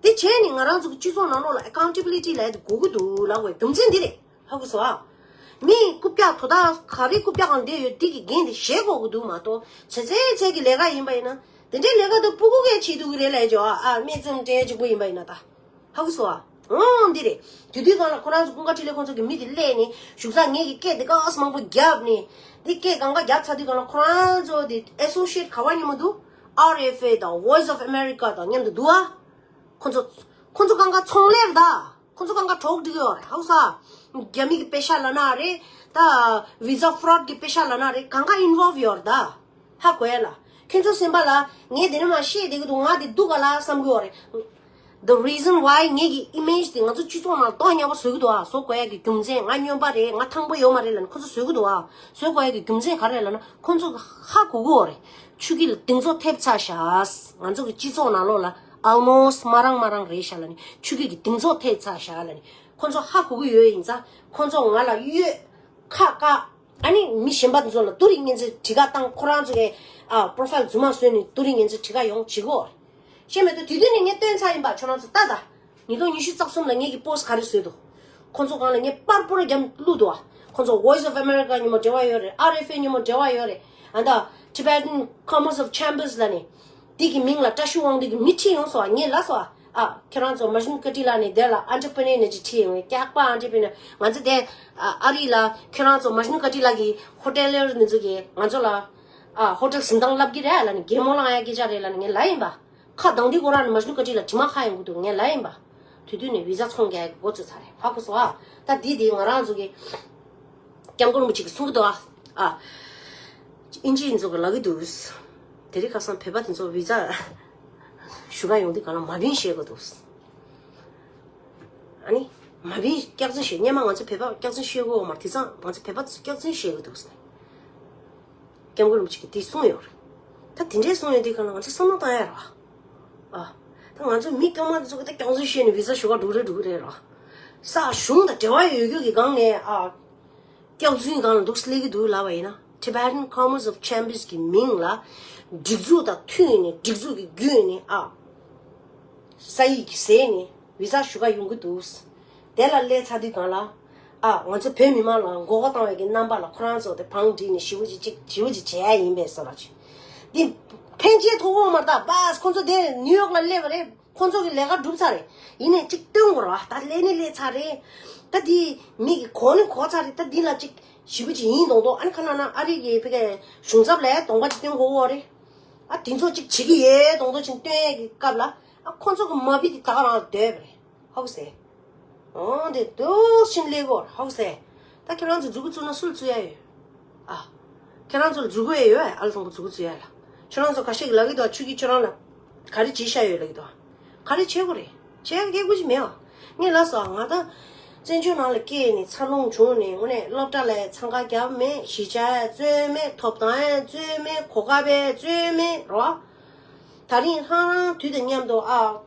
དེ་བྱས་ནས་ང་རང་ཚོ་གི་སྤྱི་ཚོགས་ནང་ལོགས་ལ་ཨེ་ཀའུན་ཊེ་བི་ལི་ཊི་ལབ་ཡ་དེ་དགོས་ཀྱི་འདུག་ལབ་དགོས་རྒྱུ་མཚན་འདི་རེད། ཧ་གོ་སོང་ཨ། མིས་རྐུབ་བཀྱག་དོ་བདག་ག་རེ་རྐུབ་བཀྱག་གང་བསྡད་ཡོད་འདི་གི་འགན་དེ་བཞེས་དགོས་ཀྱི་འདུག་མ་གཏོགས་བྱས་ཚད་ཚད་ཀྱི་ལས་ཀ་ཡིན་པ་ཡིན་ན་དེ་འདྲའི་ལས་ཀ་དེ་སྤུ་གུ་གས་བྱེད་ཐུབ་ཀྱི་རེད་ལབ་ཡ་ཅོ་ཨ། ཨ་སྨད་འཚོང་སྤྲད་ཡ་གཅིག་པུ་ཡིན་པ་ཡིན་ན་ད། ཧ་གོ་སོང་ཨ། འོང་འདི་རེད། དེ་དུས་སྒང་ལ་ཁོ་རང་ཚོ་ཀུན་དགའ་འཕྲིན་ལས་ཁོང་ཚོ་གི་མི་དེ་སླེབས་ནས་བཞུགས་ས་ངེད་ཀྱི་སྐད་དེ་གས་མང་པོ་བརྒྱབ་ནས་འདི་སྐད་གང་ག་བརྒྱབ་ཚར་དུས་སྒང་ལ་ཁོ་རང་ཚོ་དེ་ཨེ་སོ་ཤི་ཨེཊ་ག་བ་སྙན་མོ་འདུག་ཨར་ཨེཕ་ཨེ་དང་Voice of America དང་མཉམ་དུ་འདུག་ཨ། ཁོང་ཚོ་ཁོང་ཚོ་གང་ག་ཚོང་ལས་རེད་ད། ཁོང་ཚོ་གང་ག་གྲོགས་སྒྲིག་ཡོད་རེད། ཧ་གོ་སོང་ཨ། རྒྱ་མི་གི་པེ་ཤ་ལབ་ན་རེད་ད། བི་ཛ་ཕ་རོཌ་གི་པེ་ཤ་ལབ་ན་རེད། གང་ག་ཨིན་ཝོལ་ཝི་ཡོད་རེད་ད། ཧ་གོ་ཡ་ལ། ཁྱོད་ཚོ་སེམས་པ་ལ་ངས་དེ་ནས་མ་ཤེས་བསྡད་ཀྱི་འདུག་ང་དེ་སྡུག་ག་ལ་བསམ་གྱི་ཡོད་རེད། The reason why ངེད་ཀྱི་ཨི་མེཇ་དེ་ང་ཚོ་སྤྱི་ཚོགས་ནང་ཏོག་ཉག་པ་བཟོ་གི་འདུག་ཨ། བཟོ་དགོས་ཡ་གི་རྒྱུ་མཚན་ང་སྨྱོན་པ་རེད། ང་ཐང་པོ་ཡོད་མ་རེད་ལབ་ནས་ཁོ་ཚོ་བཟོ་གི་འདུག་ཨ། བཟོ་དགོས་ཡ་གི་རྒྱུ་མཚན་ག་རེ་ལབ་ན་ཁོ་ཚོ་གི་ཧ་གོ་གི་ཡོད་རེད། ཆུ་སྐྱིད་ལ་གདེང་ཚོད་ཐེབས་ཚར་ཤག་ང་ཚོ་གི་སྤྱི་ཚོགས་ནང་ལོགས་ལ་almost མ་རང་མ་རང་རེད་ཤག་ལབ་ནས་ཆུ་སྐྱིད་ཀྱི་གདེང་ཚོད་ཐེབས་ཚར་ཤག་ལབ་ནས་ཁོ་ཚོ་ཧ་གོ་གི་ཡོད། ཡིན་ཙང་ཁོ་ཚོ་ང་ལ་གཡོལ་ཁ་བཀག་ཨ་ནི་མི་གཞན་པ་དེ་ཚོ་ལ་དུ་རིང་ངན་ཚེ་དྲི་ག་བཏང་། ཁོ་རང་ཚོ་གི་ཨ་པོ་རོ་ཕ་ཡིལ་རྫུན་མ་བཟོས་ནས་དུ་རིང་ངན་ཚེ་དྲི་ག་ཡོང་བྱེད་གོ། ཤེས་མེད་དུ་དུས་དུས་ནས་ངས་སྟོན་ཚར་ཡིན་པ། ཁྱོད་རང་ཚོ་ལྟ་ད། ཉིས་སྟོང་ཉི་ཤུ་རྩ་གསུམ་ལ་ངེད་ཀྱི་པོ་སི་ག་རེ་བཟོས་འདུག་ཁོ་ཚོ་སྒང་ལ་ངས་པར་པོ་ར་རྒྱབ་བླུགས་འདུག་ཨ། ཁོ་ཚོ་Voice of America མཉམ་པོ་འབྲེལ་བ་ཡོད་རེད། ཨར་ཨེཕ་ཨེ་མཉམ་པོ་འབྲེལ་བ་ཡོད་རེད། ཨ་ད་Tibetan Commerce of Chambers ལ་ནི་དེ་གི་མིང་ལ་བཀྲ་ཤིས་དབང་འདུས་ཀྱི་མི་ཁྲིད་ཡོང་སོང་ཨ། ངས་ལབ་སོང་ཨ། ཨ་ཁྱེད་རང་ཚོ་མ་ཤིན་ཀ་ཏི་ལ་ནི་དེ་ལ་ཨན་ཊར་པི་ནེར་ནི་ཅིག་ཁྲིད་ཡོང་། སྐྱག་པ་ཨན་ཊར་པི་ནེར། ང་ཚོ་དེ་ཨ་ཨ་རི་ལ་ཁྱེད་རང་ཚོ་མ་ཤིན་ཀ་ཏི་ལ་གི་ཧོ་ཊེལ་ལར་ནི་ཚོ་གི་ང་ཚོ་ལ་ཨ་ཧོ་ཊེལ་ཟིན་ཐང་ལབ་གི་རེད་ལ་ནི་གད་མོ་ལངས་ཡ་སྐད་ཆ་རེད་ལ་ནི་ངས་ལབ་ཡིན་པ། ཁ་གདངས་དུས་ཁོ་རང་ནི་མ་ཤིན་ཀ་ཏི་ལ་དྲི་མ་ཁ་ཡོང་གི་འདུག་ངས་ལབ་ཡིན་པ། དུས་དུས་ནས་བི་ཛ་ཚོང་རྒྱག་གི་འགོ་ཚུགས་ཚར་རེད། ཧ་གོ་སོང་ཨ། ད་དེ་དེ་ང་རང་ཚོ་གི་སྐྱབས་མགོན་རིན་པོ་ཆེ་གིས་གསུང་གི་འདུག་ཨ། ཨ། ཨིན་ཇི་ཡིན་ཚོ་གི་ལབ་གི་འདུག་དེ་རིང་ཁ་སང་བོད་པ་དེ་ཚོ་བི་ཛ་ཞུ་ག་ཡོང་དུས་གང་ལ་མ་བིན་བཤད་གི་འདུག་ཨ་ནི་མ་བིན་སྐྱག་རྫུན་བཤད། སྔོན་མ་ང་ཚོ་བོད་པ་སྐྱག་རྫུན་བཤད་གི་ཡོད་མ་རེད། དེང་སང་ང་ཚོ་བོད་པ་དེ་ཚོ་སྐྱག་རྫུན་བཤད་གི་འདུག་སྐྱབས་མགོན་རིན་པོ་ཆེ་གིས་དེ་གསུངས་ཡོད་རེད། ད་དེ་འདྲས་གསུངས་ཡོད་དུས་གང་ལ་ང་ཚོ་བསམ་བློ་བཏང་ཡ་རེད་བ། ཨ། ད་ང་ཚོ་མི་དཀྱུས་མ་དེ་ཚོ་གིས་ད་སྐྱག་རྫུན་བཤད་ནས་བི་ཛ་ཞུ་ག་འགྲོ་རེད་འགྲོ་གི་རེད་ར། ས་གཞུང་དང་འབྲེལ་བ་ཡོད་རྒྱུ་གི་སྒང་ནས་ཨ། སྐྱག་རྫུན་སྒང་ལ་འདུག་སླེབས་ཀྱི་འདུག་ལབ་པ་ཡིན་ན། Tibetan Congress of Champions གི་མིང་ལ་སྒྲིག་འཛུགས་དང་མཐུན་ནས་སྒྲིག་འཛུགས་ཀྱི་བརྒྱུད་ནས་ཨ། ས་ཡིག་གི་ཟས་ནས་བི་ཛ་ཞུ་ག་ཡོང་གི་འདུག་དེ་ལ་སླེབས་ཚར་དུས་གང་ལ། ཨ། ང་ཚོ་བོད་མི་མང་ལ་མགོ་སྐོར་བཏང་བའི་གི་རྣམ་པ་ལ་ཁོ་རང་ཚོ་དེ་བང་བསྒྲིགས་ནས་ཞེ་པོ་ཅིག་ཅིག་ཞེ་པོ་ཅིག་བྱས་ཡ་ཡིན་པས་བསམ་པ་ཅིག་འདི་ཕན་ཆད་ཐོགས་ཡོད་མ་རེད་ད། བཱས་ཁོང་ཚོ་དེ་ནིའུ་ཡོག་ལ་སླེབས་པ་རེད། ཁོང་ཚོ་གི་ལས་ཀ་གྲུབ་ཚར་རེད། ཡིན་ནའི་ཅིག་སྟོན་དགོས་རེད་བ། ད་སླེབས་ནི་སླེབས་ཚར་རེད། ད་འདི་མི་གི་གོ་ནི་གོ་ཚར་རེད། ད་འདི་ལ་ཅིག་ཞེ་པོ་ཅིག་ཡིན་མདོག་མདོག་ཨ་ནི་ཁ་ན་ན་ཨ་རི་གི་ཕ་གི་གཞུང་ཚབ་ལ་གདོང་པ་ཅིག་སྟོན་དགོས་བོ་རེད། ཨ་དེ་ཚོ་ཅིག་བྱེད་ཀྱི་ཡོད་མདོག་མདོག་ཅིག་སྟོན་ཡས་ཀྱི་སྐབས་ལ། ཨ་ཁོང་ཚོ་གི་མ་བི་དེ་ད་ག་རང་ལ་སྡོད་པ་རེད། ཧ་གོ་སོང་། འོ་དེ་འདུག་ཕྱིན་ལས་གོ་ཧ་གོ་སོང་། ད་ཁྱེད་རང་ཚོ་མཛུབ་གུ་བཙུགས་ན་སུ་ལ་བཙུགས་ཡ་ཡོད། ཨ། ཁྱེད་རང་ཚོ་ལ་མཛུབ་གུ་ཡ་ཡོད་ཨ། ཨ་ལ་དང་པོ་མཛུབ་གུ་བཙུགས་ཡ་ལ། ཁྱེད་རང་ཚོ་ཁ་ཤས་ཀྱིས་ལབ་ཀྱི་འདུག་ཆུ་སྐྱིད་ཁྱེད་རང་ལ་ག་རེ་བྱེད་ཤ་ཡོད་ལབ་ཀྱི་འདུག་ག་རེ་བྱེད་དགོས་རེད། བྱེད་ཡ་སྐད་དགོས་ཅི་མེད་ཨ། ངས་ལབ་སོང་ང་ད། བཙན་བྱོལ་ནང་ལ་སྐྱེས་ནས་འཚར་ལོངས་བྱུང་ནས་དངོས་གནས་སློབ་གྲྭ་ལ་འཚང་ཁ་རྒྱབ་མེད། གཞིས་ཆགས་རྩོད་མེད། ཐོབ་ཐང་རྩོད་མེད། གོ་སྐབས་རྩོད་མེད་རོ། ད་རིང་ལྷང་ལྷང་དུས་དང་མཉམ་དུ་ཨ།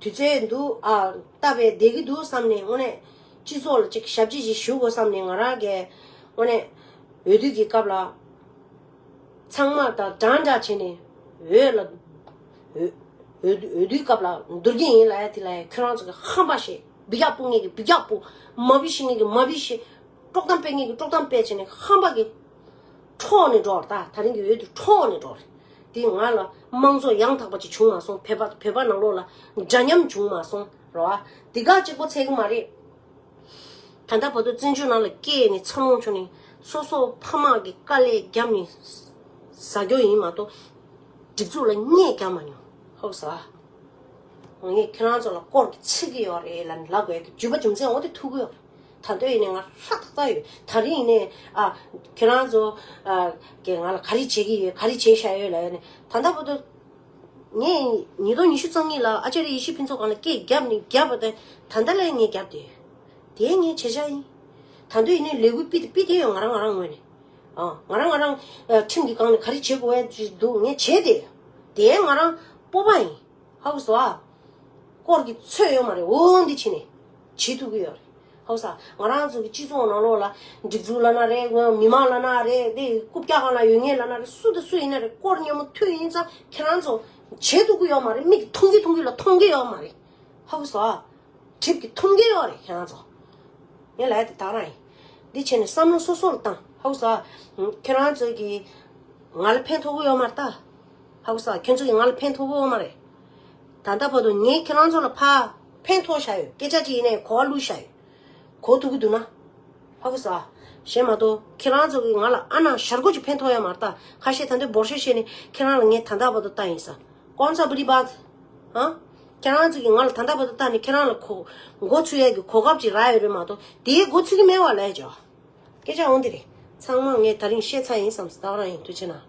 དུས་ཚོད་འདུག་ཨ། སྟབས་བདེ་གི་འདུག་བསམ་ནས་དངོས་གནས་སྤྱི་ཚོགས་ལ་ཅིག་ཞབས་ཕྱི་ཞིག་ཞུ་དགོས་བསམ་ནས་ང་རང་གིས་དངོས་གནས་འོས་བསྡུ་གི་སྐབས་ལ། ཚང་མ་དང་འདྲ་འདྲ་བྱས་ནས་འོས་ལ། འོས་འོས་འོས་བསྡུའི་སྐབས་ལ་འདུར་གྱི་ཡིན་ལབ་ཡ་དེ་ལ་ཡ་ཁྱོད་རང་ཚོ་གི་ཧམ་པ་བཤད། སྦི་རྒྱག་སྤུ་ངེས་ཀྱི་སྦི་རྒྱག་སྤུ། མ་བི་ཤི་ངེས་ཀྱི་མ་བི་ཤི། དཀྲོག་གཏམ་སྤེལ་ངེས་ཀྱི་དཀྲོག་གཏམ་སྤེལ་བྱས་ནས་ཧམ་པ་གི་འཕྲོག་ནས་འགྲོ་བ་རེད། ད་ད་རིང་གི་འོས་བསྡུ་འཕྲོག་ནས་འགྲོ་བ་རེད། དེ་ང་ལ་དམངས་གཙོ་ཡང་དག་པ་ཅིག་བྱུང་མ་སོང་། བོད་པ་བོད་པ་ནང་ལོགས་ལ་འདྲ་མཉམ་བྱུང་མ་སོང་རེད་བ། དེ་ག་གཅིག་པོ་ཚད་གི་མ་རེད། ད་ལྟ་བར་དུ་བཙན་བྱོལ་ནང་ལ་སྐྱེས་ནས་འཚར་ལོངས་བྱུང་ནས་སོ་སོ་ཕ་མ་གི་དཀའ་ལས་བརྒྱབ་ནས་ཟ་རྒྱུ་ཡིན་མ་གཏོགས་སྒྲིག་འཛུགས་ལ་བརྙས་བརྒྱབ་མ་མྱོང་། ཧོབ་ས། ངས་ཁྱེད་རང་ཚོ་ལ་སྐོར་གྱི་ཚིག་གི་ཡོད་རེད་ལ་ལབ་དགོས་ཀྱི་རྒྱུ་བ་རྒྱུ་མཚན་འོ་དེ་ཐུག་གི་ཡོད་རེད། ད་འདོད་ཡིན་ནས་ང་ཧྲ་ཐག་ཐག་ཡོད། ད་རིང་ཡིན་ནས་ཨ། ཁྱེད་རང་ཚོ་ཨ། གིས་ང་ལ་ག་རེ་བྱེད་ཀྱི་ཡོད། ག་རེ་བྱེད་བཞག་ཡོད་ལབ་ཡོད་ནས་ད་ལྟ་བར་དུ། ངས་ཉིས་སྟོང་ཉི་ཤུ་རྩ་གཉིས་ལ་ཨ་ཅར་ཡེ་ཤེས་ཕུན་ཚོགས་སྒང་ལ་སྐད་བརྒྱབ་ནས་བརྒྱབ་པ་དེ་ད་ལྟ་ལས་ངས་བརྒྱབ་དེ། དེ་ངས་བྱས་བཞག་ཡིན། ད་འདོད་ཡིན་ནས་ལས་འགུལ་སྤེལ་དེ་སྤེལ་དེ་ཡོད། ང་རང་ང་རང་ངོས་ནས། ཨ། ང་རང་ང་རང་ཨ། ཁྲིམས་ཀྱི་སྒང་ནས་ག་རེ་བྱེད་དགོས་འདུག་ངས་བྱས་དེ། དེ་ང་རང་སྤོབས་པ་ཡིན། ཧ་གོ་སོང་ཨ། སྐོར་གྱི་ཚོད་ཡོད་མ་རེད། འོ་འདི་བྱས་ནས་བྱེད་ཐུབ་ཀྱི་ཡོད་རེད། ཧ་གོ་སོང་ཨ། ང་རང་ཚོ་གི་སྤྱི་ཚོགས་ནང་ལོགས་ལ་སྒྲིག་འཛུགས་ལབ་ན་རེད། མི་མང་ལབ་ན་རེད། དེ་རྐུབ་བཀྱག་སྒང་ལ་ཡོད་མཁན་ལབ་ན་རེད། སུ་དང་སུ་ཡིན་ན་རེད། སྐོར་སྙན་མོ་ཐོས་ཡིན་ཙང་ཁྱེད་རང་ཚོ་བྱེད་ཐུབ་ཀྱི་ཡོད་མ་རེད། མིག་གིས་མཐོང་གི་མཐོང་གི་ལ་མཐོང་གི་ཡོད་མ་རེད། ཧ་གོ་སོང་ཨ། གྲིབ་ཀྱིས་མཐོང་གི་ཡོད་རེད་ཁྱེད་རང་ཚོ། ངས་ལབ་ཡ་དེ་དག་རང་ཡིན། འདི་བྱས་ནས་བསམ་བློ་སོ་སོ་ལ་བཏང་། ཧ་གོ་སོང་ཨ། ཁྱེད་རང་ཚོ་གིས་ང་ལ་ཕན་ཐོགས་ཀྱི་ཡོད་མ་རེད་ད། ཧ་གོ་སོང་ཨ། ཁྱེད་ཚོ་གིས་ང་ལ་ཕན་ཐོགས་ཀྱི་ཡོད་མ་རེད། ད་ལྟ་བར་དུ་ངས་ཁྱེད་རང་ཚོ་ལ་ཕ། ཕན་ཐོགས་བཞག་ཡོད། སྐད་ཆ་ཅིག་ཡིན་ནའི་གོ་བ་བླུགས་བཞག་ཡོད། གོ་ཐུབ་ཀྱི་འདུག་ན། ཧ་གོ་སོང་ཨ། གཞན་མ་གཏོགས་ཁྱེད་རང་ཚོ་གིས་ང་ལ་ཨ་ན་ཞར་གོ་ཅིག་ཕན་ཐོགས་ཡོད་མ་རེད་ད། ཁ་ཤས་ད་འདོད་འབོར་ཤོས་བཤད་ནས་ཁྱེད་རང་ལ་ངས་ད་ལྟ་བར་དུ་ལྟ་ཡིན་ས། ཀོན་ས་བུ་རི་བཱད། ཨ། ཁྱེད་རང་ཚོ་གིས་ང་ལ་ད་ལྟ་བར་དུ་ལྟ་ནས་ཁྱེད་རང་ལ་གོ། མགོ་ཚོས་ཡས་ཀྱི་གོ་སྐབས་ཅིག་རག་ཡོད་རེད་མ་གཏོགས་དེའི་མགོ་ཚོས་ཀྱི་མེད་པ་ལས་ཅོ། སྐད་ཆ་འོང་དེ་རེད། ཚང་མ་ངས་ད་རིང་བཤད་ཚར་ཡིན་བསམ་སོང་། ད་ག་རང་ཡིན། ཐུགས་རྗེ་གནང་།